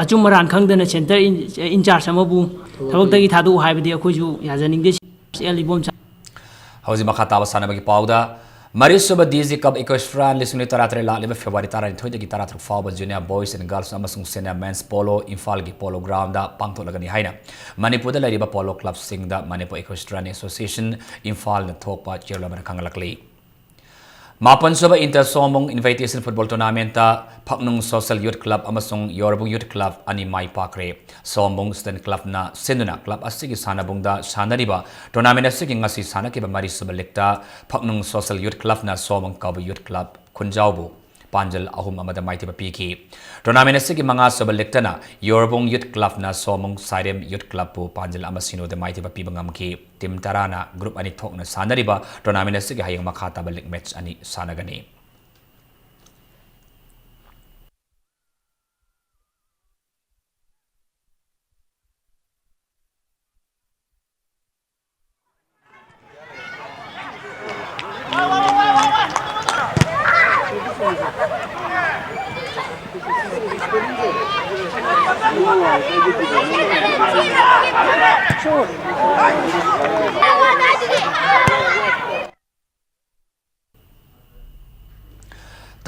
ꯑꯆꯨꯝ ꯑꯔꯥꯟ ꯈꯪꯗꯅ center in-, in charge ꯑꯃꯕꯨ ꯊꯕꯛꯇꯒꯤ ꯊꯥꯗꯣꯛꯎ ꯍꯥꯏꯕꯗꯤ ꯑꯩꯈꯣꯏꯁꯨ ꯌꯥꯖꯅꯤꯡꯗꯦ꯫ ꯑꯦꯜ ꯏꯕꯣꯝꯆꯥ꯫ ꯍꯧꯖꯤꯛ ꯃꯈꯥ ꯇꯥꯕ ꯁꯥꯟꯅꯕꯒꯤ ꯄꯥꯎꯗ, ꯃꯔꯤꯁꯨꯕ ꯗꯤ ꯖꯤ ꯀꯞ Equestrian ꯂꯤꯁꯤꯡ ꯑꯅꯤ ꯇꯔꯥꯇꯔꯦꯠ ꯂꯥꯛꯂꯤꯕ February ꯇꯔꯥꯅꯤꯊꯣꯏꯗꯒꯤ ꯇꯔꯥꯇꯔꯨꯛ ꯐꯥꯎꯕ junior boys and girls ꯑꯃꯁꯨꯡ senior men's polo ꯏꯝꯐꯥꯜꯒꯤ polo groundꯗ ꯄꯥꯡꯊꯣꯛꯂꯒꯅꯤ ꯍꯥꯏꯅ ꯃꯅꯤꯄꯨꯔꯗ ꯂꯩꯔꯤꯕ polo clubꯁꯤꯡꯗ Manipur Equestrian Association ꯏꯝꯐꯥꯜꯅ ꯊꯣꯛꯄ ꯆꯦꯔꯣꯜ ꯑꯃꯅ ꯈꯪꯍꯜꯂꯛꯂꯤ꯫ ꯃꯥꯄꯟꯁꯨꯕ Inter ꯁꯣꯝꯕꯨꯡ Invitation Football Tournamentꯇ ꯐꯛꯅꯨꯡ Social Youth Club ꯑꯃꯁꯨꯡ ꯌꯣꯔꯕꯨꯡ Youth Club ꯑꯅꯤ ꯃꯥꯏ ꯄꯥꯛꯈ꯭ꯔꯦ꯫ ꯁꯣꯝꯕꯨꯡ Student Clubꯅ ꯁꯤꯟꯗꯨꯅ club ꯑꯁꯤꯒꯤ ꯁꯥꯟꯅꯕꯨꯡꯗ ꯁꯥꯟꯅꯔꯤꯕ tournament ꯑꯁꯤꯒꯤ ꯉꯁꯤ ꯁꯥꯟꯅꯈꯤꯕ ꯃꯔꯤꯁꯨꯕ leagueꯇ ꯐꯛꯅꯨꯡ Social Youth Clubꯅ ꯁꯣꯝꯕꯨꯡ ꯀꯧꯕ Youth Club ꯈꯨꯟꯖꯥꯎꯕꯨ ꯄꯥꯟꯖꯜ ꯑꯍꯨꯝ ꯑꯃꯗ ꯃꯥꯏꯊꯤꯕ ꯄꯤꯈꯤ꯫ Tournament ꯑꯁꯤꯒꯤ ꯃꯉꯥꯁꯨꯕ leagueꯇꯅ ꯌꯣꯔꯕꯨꯡ Youth Clubꯅ ꯁꯣꯝꯕꯨꯡ ꯁꯥꯏꯔꯦꯝ Youth Clubꯄꯨ ꯄꯥꯟꯖꯜ ꯑꯃ ꯁꯤꯅꯣꯗ ꯃꯥꯏꯊꯤꯕ ꯄꯤꯕ ꯉꯝꯈꯤ꯫ Team ꯇꯔꯥꯅ group ꯑꯅꯤ ꯊꯣꯛꯅ ꯁꯥꯟꯅꯔꯤꯕ tournament ꯑꯁꯤꯒꯤ ꯍꯌꯦꯡ ꯃꯈꯥ ꯇꯥꯕ league match ꯑꯅꯤ ꯁꯥꯟꯅꯒꯅꯤ꯫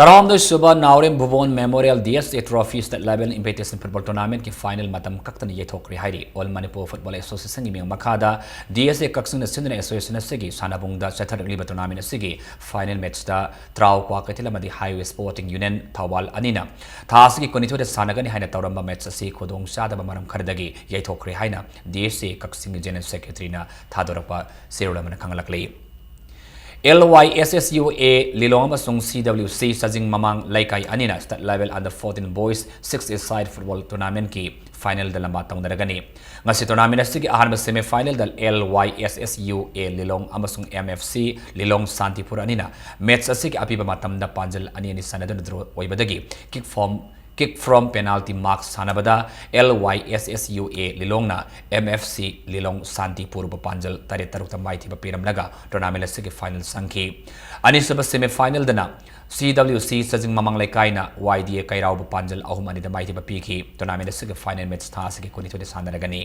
ꯇꯔꯥꯍꯨꯝꯗꯣꯏ ꯁꯨꯕ ꯅꯥꯎꯔꯦꯝ ꯚꯨꯕꯣꯟ Memorial D S A Trophy State Level Invitation Football Tournament ꯀꯤ final ꯃꯇꯝ ꯀꯛꯇꯅ ꯌꯩꯊꯣꯛꯈ꯭ꯔꯦ ꯍꯥꯏꯔꯤ꯫ All Manipur Football Association ꯒꯤ ꯃꯤꯡ ꯃꯈꯥꯗ D S A ꯀꯛꯆꯤꯡꯅ ꯁꯤꯟꯗꯨꯅ association ꯑꯁꯤꯒꯤ ꯁꯥꯟꯅꯕꯨꯡꯗ ꯆꯠꯊꯔꯛꯂꯤꯕ tournament ꯑꯁꯤꯒꯤ final match ꯇ ꯇ꯭ꯔꯥꯎ ꯀ꯭ꯋꯥꯀꯩꯊꯦꯜ ꯑꯃꯗꯤ Highway Sporting Union ꯊꯧꯕꯥꯜ ꯑꯅꯤꯅ ꯊꯥ ꯑꯁꯤꯒꯤ ꯀꯨꯟꯅꯤꯊꯣꯏꯗ ꯁꯥꯟꯅꯒꯅꯤ ꯍꯥꯏꯅ ꯇꯧꯔꯝꯕ match ꯑꯁꯤ ꯈꯨꯗꯣꯡ ꯆꯥꯗꯕ ꯃꯔꯝ ꯈꯔꯗꯒꯤ ꯌꯩꯊꯣꯛꯈ꯭ꯔꯦ ꯍꯥꯏꯅ D S A ꯀꯛꯆꯤꯡꯒꯤ General Secretary ꯅ ꯊꯥꯗꯣꯔꯛꯄ ꯆꯦꯔꯣꯜ ꯑꯃꯅ ꯈꯪꯍꯜꯂꯛꯂꯤ꯫ L Y S S U A ꯂꯤꯂꯣꯡ ꯑꯃꯁꯨꯡ C W C ꯆꯥꯖꯤꯡ ꯃꯃꯥꯡ ꯂꯩꯀꯥꯏ ꯑꯅꯤꯅ State Level Under fourteen Boys six A Side Football Tournament ꯀꯤ final ꯗ ꯂꯝꯕꯥ ꯇꯧꯅꯔꯒꯅꯤ꯫ ꯉꯁꯤ tournament ꯑꯁꯤꯒꯤ ꯑꯍꯥꯟꯕ semi final the L Y S S U A ꯂꯤꯂꯣꯡ ꯑꯃꯁꯨꯡ M F C ꯂꯤꯂꯣꯡ ꯁꯥꯟꯇꯤꯄꯨꯔ ꯑꯅꯤꯅ match ꯑꯁꯤꯒꯤ ꯑꯄꯤꯕ ꯃꯇꯝꯗ ꯄꯥꯟꯖꯜ ꯑꯅꯤ ꯑꯅꯤ ꯁꯥꯟꯅꯗꯨꯅ draw ꯑꯣꯏꯕꯗꯒꯤ kick from kick from penalty mark ꯁꯥꯟꯅꯕꯗ L Y S S U A ꯂꯤꯂꯣꯡꯅ M F C ꯂꯤꯂꯣꯡ ꯁꯥꯟꯇꯤꯄꯨꯔꯕꯨ ꯄꯥꯟꯖꯜ ꯇꯔꯦꯠ ꯇꯔꯨꯛꯇ ꯃꯥꯏꯊꯤꯕ ꯄꯤꯔꯝꯂꯒ tournament ꯑꯁꯤꯒꯤ final ꯆꯪꯈꯤ꯫ ꯑꯅꯤꯁꯨꯕ semi final ꯗꯅ C W C ꯆꯥꯖꯤꯡ ꯃꯃꯥꯡ ꯂꯩꯀꯥꯏꯅ Y D A ꯀꯩꯔꯥꯎꯕꯨ ꯄꯥꯟꯖꯜ ꯑꯍꯨꯝ ꯑꯅꯤꯗ ꯃꯥꯏꯊꯤꯕ ꯄꯤꯈꯤ꯫ Tournament ꯑꯁꯤꯒꯤ final match ꯊꯥ ꯑꯁꯤꯒꯤ ꯀꯨꯟꯅꯤꯊꯣꯏꯗ ꯁꯥꯟꯅꯔꯒꯅꯤ꯫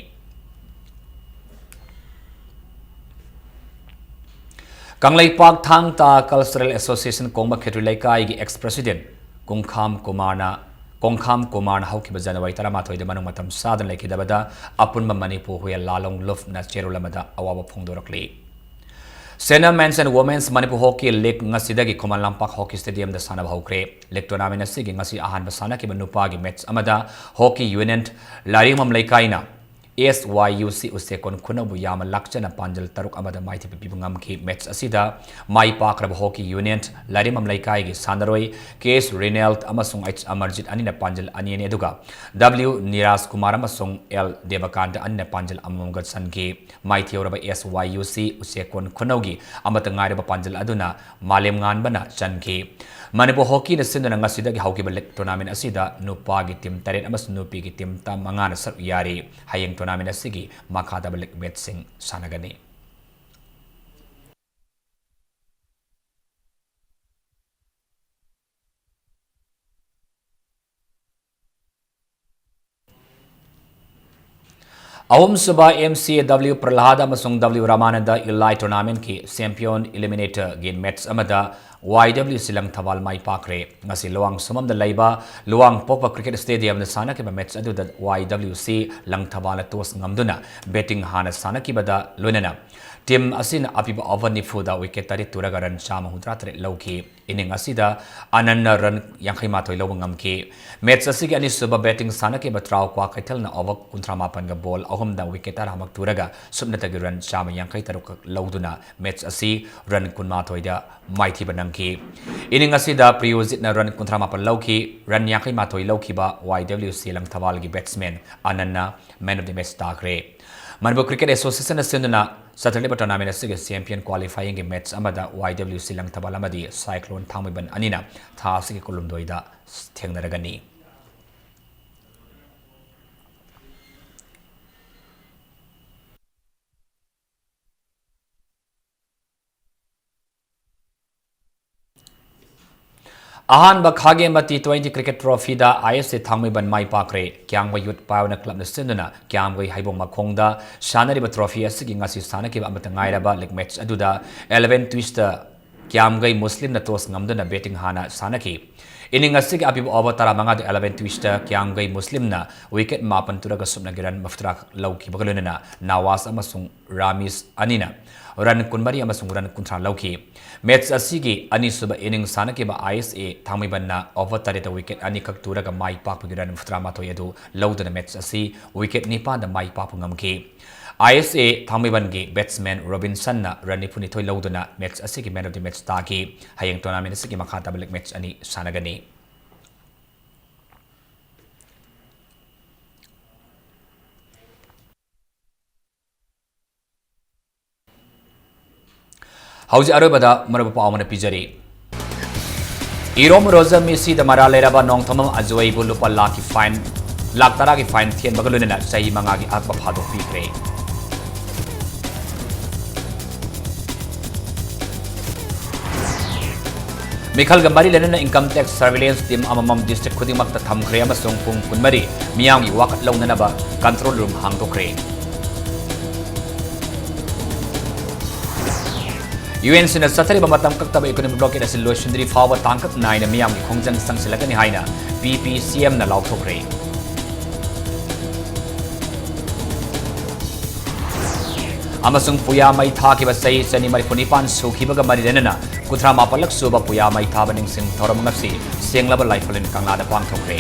ꯀꯪꯂꯩꯄꯥꯛ ꯊꯥꯡ ꯇꯥ Cultural Association ꯀꯣꯡꯕ ꯈꯦꯇ꯭ꯔꯤ ꯂꯩꯀꯥꯏꯒꯤ ex president ꯀꯣꯡꯈꯥꯝ ꯀꯨꯃꯥꯔꯅ, ꯀꯣꯡꯈꯥꯝ ꯀꯨꯃꯥꯔꯅ ꯍꯧꯈꯤꯕ January ꯇꯔꯥꯃꯥꯊꯣꯏꯗ ꯃꯅꯨꯡ ꯃꯇꯝ ꯆꯥꯗꯅ ꯂꯩꯈꯤꯗꯕꯗ ꯑꯄꯨꯟꯕ ꯃꯅꯤꯄꯨꯔ ꯍꯨꯌꯦꯟ ꯂꯥꯂꯣꯡ ꯂꯨꯞꯅ ꯆꯦꯔꯣꯜ ꯑꯃꯗ ꯑꯋꯥꯕ ꯐꯣꯡꯗꯣꯔꯛꯂꯤ꯫ Senior Men's and Women's Manipur Hockey League ꯉꯁꯤꯗꯒꯤ ꯈꯨꯃꯟ ꯂꯝꯄꯥꯛ Hockey Stadium ꯗ ꯁꯥꯟꯅꯕ ꯍꯧꯈ꯭ꯔꯦ꯫ League tournament ꯑꯁꯤꯒꯤ ꯉꯁꯤ ꯑꯍꯥꯟꯕ ꯁꯥꯟꯅꯈꯤꯕ ꯅꯨꯄꯥꯒꯤ match ꯑꯃꯗ Hockey Union ꯂꯥꯏꯔꯤꯃꯝ ꯂꯩꯀꯥꯏꯅ S Y U C ꯎꯆꯦꯛꯀꯣꯟ ꯈꯨꯅꯧꯕꯨ ꯌꯥꯝꯅ ꯂꯥꯛꯆꯅ ꯄꯥꯟꯖꯜ ꯇꯔꯨꯛ ꯑꯃꯗ ꯃꯥꯏꯊꯤꯕ ꯄꯤꯕ ꯉꯝꯈꯤ꯫ Match ꯑꯁꯤꯗ ꯃꯥꯏ ꯄꯥꯛꯈ꯭ꯔꯕ Hockey Union ꯂꯥꯏꯔꯤꯃꯝ ꯂꯩꯀꯥꯏꯒꯤ ꯁꯥꯟꯅꯔꯣꯏ K S ꯔꯤꯅꯦꯜ ꯑꯃꯁꯨꯡ H ꯑꯃꯔꯖꯤꯠ ꯑꯅꯤꯅ ꯄꯥꯟꯖꯜ ꯑꯅꯤ ꯑꯅꯤ, ꯑꯗꯨꯒ W ꯅꯤꯔꯥꯖ ꯀꯨꯃꯥꯔ ꯑꯃꯁꯨꯡ L ꯗꯦꯕꯀꯥꯟꯇ ꯑꯅꯤꯅ ꯄꯥꯟꯖꯜ ꯑꯃꯃꯝꯒ ꯆꯟꯈꯤ꯫ ꯃꯥꯏꯊꯤꯍꯧꯔꯕ S Y U C ꯎꯆꯦꯛꯀꯣꯟ ꯈꯨꯅꯧꯒꯤ ꯑꯃꯠꯇ ꯉꯥꯏꯔꯕ ꯄꯥꯟꯖꯜ ꯑꯗꯨꯅ ꯃꯥꯂꯦꯝ ꯉꯥꯟꯕꯅ ꯆꯟꯈꯤ꯫ ꯃꯅꯤꯄꯨꯔ ꯍꯣꯀꯤꯅ ꯁꯤꯟꯗꯨꯅ ꯉꯁꯤꯗꯒꯤ ꯍꯧꯈꯤꯕ league tournament ꯑꯁꯤꯗ ꯅꯨꯄꯥꯒꯤ team ꯇꯔꯦꯠ ꯑꯃꯁꯨꯡ ꯅꯨꯄꯤꯒꯤ team ꯇ ꯃꯉꯥꯅ ꯁꯔꯨꯛ ꯌꯥꯔꯤ꯫ ꯍꯌꯦꯡ tournament ꯑꯁꯤꯒꯤ ꯃꯈꯥ ꯇꯥꯕ league match ꯁꯤꯡ ꯁꯥꯟꯅꯒꯅꯤ꯫ ꯑꯍꯨꯝꯁꯨꯕ M C W Prahlad ꯑꯃꯁꯨꯡ W Ramananda Illai Tournamentꯀꯤ Champion Eliminatorꯒꯤ match ꯑꯃꯗ Y W C ꯂꯪꯊꯕꯥꯜ ꯃꯥꯏ ꯄꯥꯛꯈ꯭ꯔꯦ꯫ ꯉꯁꯤ ꯂꯨꯋꯥꯡ ꯁꯨꯃꯝꯗ ꯂꯩꯕ ꯂꯨꯋꯥꯡ ꯄꯣꯛꯄ Cricket Stadiumꯗ ꯁꯥꯟꯅꯈꯤꯕ match ꯑꯗꯨꯗ Y W C ꯂꯪꯊꯕꯥꯜꯅ toss ꯉꯝꯗꯨꯅ batting ꯍꯥꯟꯅ ꯁꯥꯟꯅꯈꯤꯕꯗ ꯂꯣꯏꯅꯅ team ꯑꯁꯤꯅ ꯑꯄꯤꯕ over ꯅꯤꯐꯨꯗ wicket ꯇꯔꯦꯠ ꯇꯨꯔꯒ run ꯆꯥꯝꯃ ꯍꯨꯝꯗ꯭ꯔꯥ ꯇꯔꯦꯠ ꯂꯧꯈꯤ꯫ Inning ꯑꯁꯤꯗ ꯑꯅꯟꯅ run ꯌꯥꯡꯈꯩ ꯃꯥꯊꯣꯏ ꯂꯧꯕ ꯉꯝꯈꯤ꯫ Match ꯑꯁꯤꯒꯤ ꯑꯅꯤꯁꯨꯕ batting ꯁꯥꯟꯅꯈꯤꯕ ꯇ꯭ꯔꯥꯎ ꯀ꯭ꯋꯥꯀꯩꯊꯦꯜꯅ over ꯀꯨꯟꯊ꯭ꯔꯥ ꯃꯥꯄꯟꯒ ball ꯑꯍꯨꯝꯗ wicket ꯇꯔꯥꯃꯛ ꯇꯨꯔꯒ ꯁꯨꯞꯅꯇꯒꯤ run ꯆꯥꯝꯃ ꯌꯥꯡꯈꯩ ꯇꯔꯨꯛ ꯈꯛ ꯂꯧꯗꯨꯅ match ꯑꯁꯤ run ꯀꯨꯟꯃꯥꯊꯣꯏꯗ ꯃꯥꯏꯊꯤꯕ ꯅꯪꯈꯤ꯫ Inning ꯑꯁꯤꯗ ꯄ꯭ꯔꯤꯌꯣꯖꯤꯠꯅ run ꯀꯨꯟꯊ꯭ꯔꯥ ꯃꯥꯄꯟ ꯂꯧꯈꯤ꯫ Run ꯌꯥꯡꯈꯩ ꯃꯥꯊꯣꯏ ꯂꯧꯈꯤꯕ Y W C ꯂꯪꯊꯕꯥꯜꯒꯤ batsman ꯑꯅꯟꯅ man of the match ꯇꯥꯈ꯭ꯔꯦ꯫ ꯃꯅꯤꯄꯨꯔ Cricket Associationꯅ ꯁꯤꯟꯗꯨꯅ ꯆꯠꯊꯔꯤꯕ tournament ꯑꯁꯤꯒꯤ champion qualifyingꯒꯤ match ꯑꯃꯗ Y W C ꯂꯪꯊꯕꯥꯜ ꯑꯃꯗꯤ Cyclone ꯊꯥꯡꯃꯩꯕꯟ ꯑꯅꯤꯅ ꯊꯥ ꯑꯁꯤꯒꯤ ꯀꯨꯟꯍꯨꯝꯗꯣꯏꯗ ꯊꯦꯡꯅꯔꯒꯅꯤ꯫ ꯑꯍꯥꯟꯕ ꯈꯥꯒꯦꯝꯕ T twenty cricket trophyꯗ I S A Thangmeiband my ꯄꯥꯛꯈ꯭ꯔꯦ꯫ ꯀ꯭ꯌꯥꯝꯒꯩ Youth Pioneer Clubꯅ ꯁꯤꯟꯗꯨꯅ ꯀ꯭ꯌꯥꯝꯒꯩ ꯍꯩꯕꯣꯡ ꯃꯈꯣꯡꯗ ꯁꯥꯟꯅꯔꯤꯕ trophy ꯑꯁꯤꯒꯤ ꯉꯁꯤ ꯁꯥꯟꯅꯈꯤꯕ ꯑꯃꯠꯇ ꯉꯥꯏꯔꯕ league match ꯑꯗꯨꯗ eleven twistꯇ ꯀ꯭ꯌꯥꯝꯒꯩ ꯃꯨꯁꯂꯤꯝꯅ toss ꯉꯝꯗꯨꯅ batting ꯍꯥꯟꯅ ꯁꯥꯟꯅꯈꯤ꯫ Inning ꯑꯁꯤꯒꯤ ꯑꯄꯤꯕ over ꯇꯔꯥꯃꯉꯥꯗ eleven twistꯇ ꯀ꯭ꯌꯥꯝꯒꯩ ꯃꯨꯁꯂꯤꯝꯅ wicket ꯃꯥꯄꯟ ꯇꯨꯔꯒ ꯁꯨꯞꯅꯒꯤ run ꯃꯔꯤꯐꯨꯇꯔꯥ ꯂꯧꯈꯤꯕꯒ ꯂꯣꯏꯅꯅ ꯅꯋꯥꯖ ꯑꯃꯁꯨꯡ ꯔꯥꯃꯤꯁ ꯑꯅꯤꯅ run ꯀꯨꯟꯃꯔꯤ ꯑꯃꯁꯨꯡ run ꯀꯨꯟꯊ꯭ꯔꯥ ꯂꯧꯈꯤ꯫ Match ꯑꯁꯤꯒꯤ ꯑꯅꯤꯁꯨꯕ inning ꯁꯥꯟꯅꯈꯤꯕ I S A ꯊꯥꯡꯃꯩꯕꯟꯅ over ꯇꯔꯦꯠꯇ wicket ꯑꯅꯤꯈꯛ ꯇꯨꯔꯒ ꯃꯥꯏ ꯄꯥꯛꯄꯒꯤ run ꯃꯔꯤꯐꯨꯇꯔꯥ ꯃꯥꯊꯣꯏ ꯑꯗꯨ ꯂꯧꯗꯨꯅ match ꯑꯁꯤ wicket ꯅꯤꯄꯥꯟꯗ ꯃꯥꯏ ꯄꯥꯛꯄ ꯉꯝꯈꯤ꯫ I S A ꯊꯥꯡꯃꯩꯕꯟꯒꯤ batsman ꯔꯣꯕꯤꯟꯁꯟꯅ run ꯅꯤꯐꯨꯅꯤꯊꯣꯏ ꯂꯧꯗꯨꯅ match ꯑꯁꯤꯒꯤ man of the match ꯇꯥꯈꯤ꯫ ꯍꯌꯦꯡ tournament ꯑꯁꯤꯒꯤ ꯃꯈꯥ ꯇꯥꯕ league match ꯑꯅꯤ ꯁꯥꯟꯅꯒꯅꯤ꯫ ꯍꯧꯖꯤꯛ ꯑꯔꯣꯏꯕꯗ ꯃꯔꯨꯞ ꯄꯥꯎ ꯑꯃꯅ ꯄꯤꯖꯔꯤ꯫ ꯏꯔꯣꯝ ꯔꯣꯖ ꯃꯤꯁꯤꯗ ꯃꯔꯥꯜ ꯂꯩꯔꯕ ꯅꯣꯡꯊꯣꯝꯕꯝ ꯑꯖꯣꯏꯕꯨ ꯂꯨꯄꯥ ꯂꯥꯈꯀꯤ fine, ꯂꯥꯈ ꯇꯔꯥꯒꯤ fine ꯊꯤꯍꯟꯕꯒ ꯂꯣꯏꯅꯅ ꯆꯍꯤ ꯃꯉꯥꯒꯤ ꯑꯍꯛꯄ ꯐꯥꯗꯣꯛꯄꯤꯈ꯭ꯔꯦ꯫ ꯃꯤꯈꯜꯒ ꯃꯔꯤ ꯂꯩꯅꯅ income tax surveillance team ꯑꯃꯃꯝ district ꯈꯨꯗꯤꯡꯃꯛꯇ ꯊꯝꯈ꯭ꯔꯦ ꯑꯃꯁꯨꯡ ꯄꯨꯡ ꯀꯨꯟꯃꯔꯤ ꯃꯤꯌꯥꯝꯒꯤ ꯋꯥꯀꯠ ꯂꯧꯅꯅꯕ control room ꯍꯥꯡꯗꯣꯛꯈ꯭ꯔꯦ꯫ UNCꯅ ꯆꯠꯊꯔꯤꯕ ꯃꯇꯝ ꯀꯛꯇꯕ economic blockade ꯑꯁꯤ ꯂꯣꯏꯁꯤꯟꯗ꯭ꯔꯤ ꯐꯥꯎꯕ ꯇꯥꯡꯀꯛ ꯅꯥꯏꯅ ꯃꯤꯌꯥꯝꯒꯤ ꯈꯣꯡꯖꯪ ꯆꯪꯁꯤꯜꯂꯛꯀꯅꯤ ꯍꯥꯏꯅ PPCMꯅ ꯂꯥꯎꯊꯣꯛꯈ꯭ꯔꯦ꯫ ꯑꯃꯁꯨꯡ ꯄꯨꯌꯥ ꯃꯩ ꯊꯥꯈꯤꯕ ꯆꯍꯤ ꯆꯅꯤ ꯃꯔꯤꯐꯨ ꯅꯤꯄꯥꯟ ꯁꯨꯈꯤꯕꯒ ꯃꯔꯤ ꯂꯩꯅꯅ ꯀꯨꯟꯊ꯭ꯔꯥ ꯃꯥꯄꯜꯂꯛ ꯁꯨꯕ ꯄꯨꯌꯥ ꯃꯩ ꯊꯥꯕ ꯅꯤꯡꯁꯤꯡ ꯊꯧꯔꯝ ꯉꯁꯤ ꯁꯦꯡꯂꯕ ꯂꯥꯏꯐꯝꯂꯦꯟ ꯀꯪꯂꯥꯗ ꯄꯥꯡꯊꯣꯛꯈ꯭ꯔꯦ꯫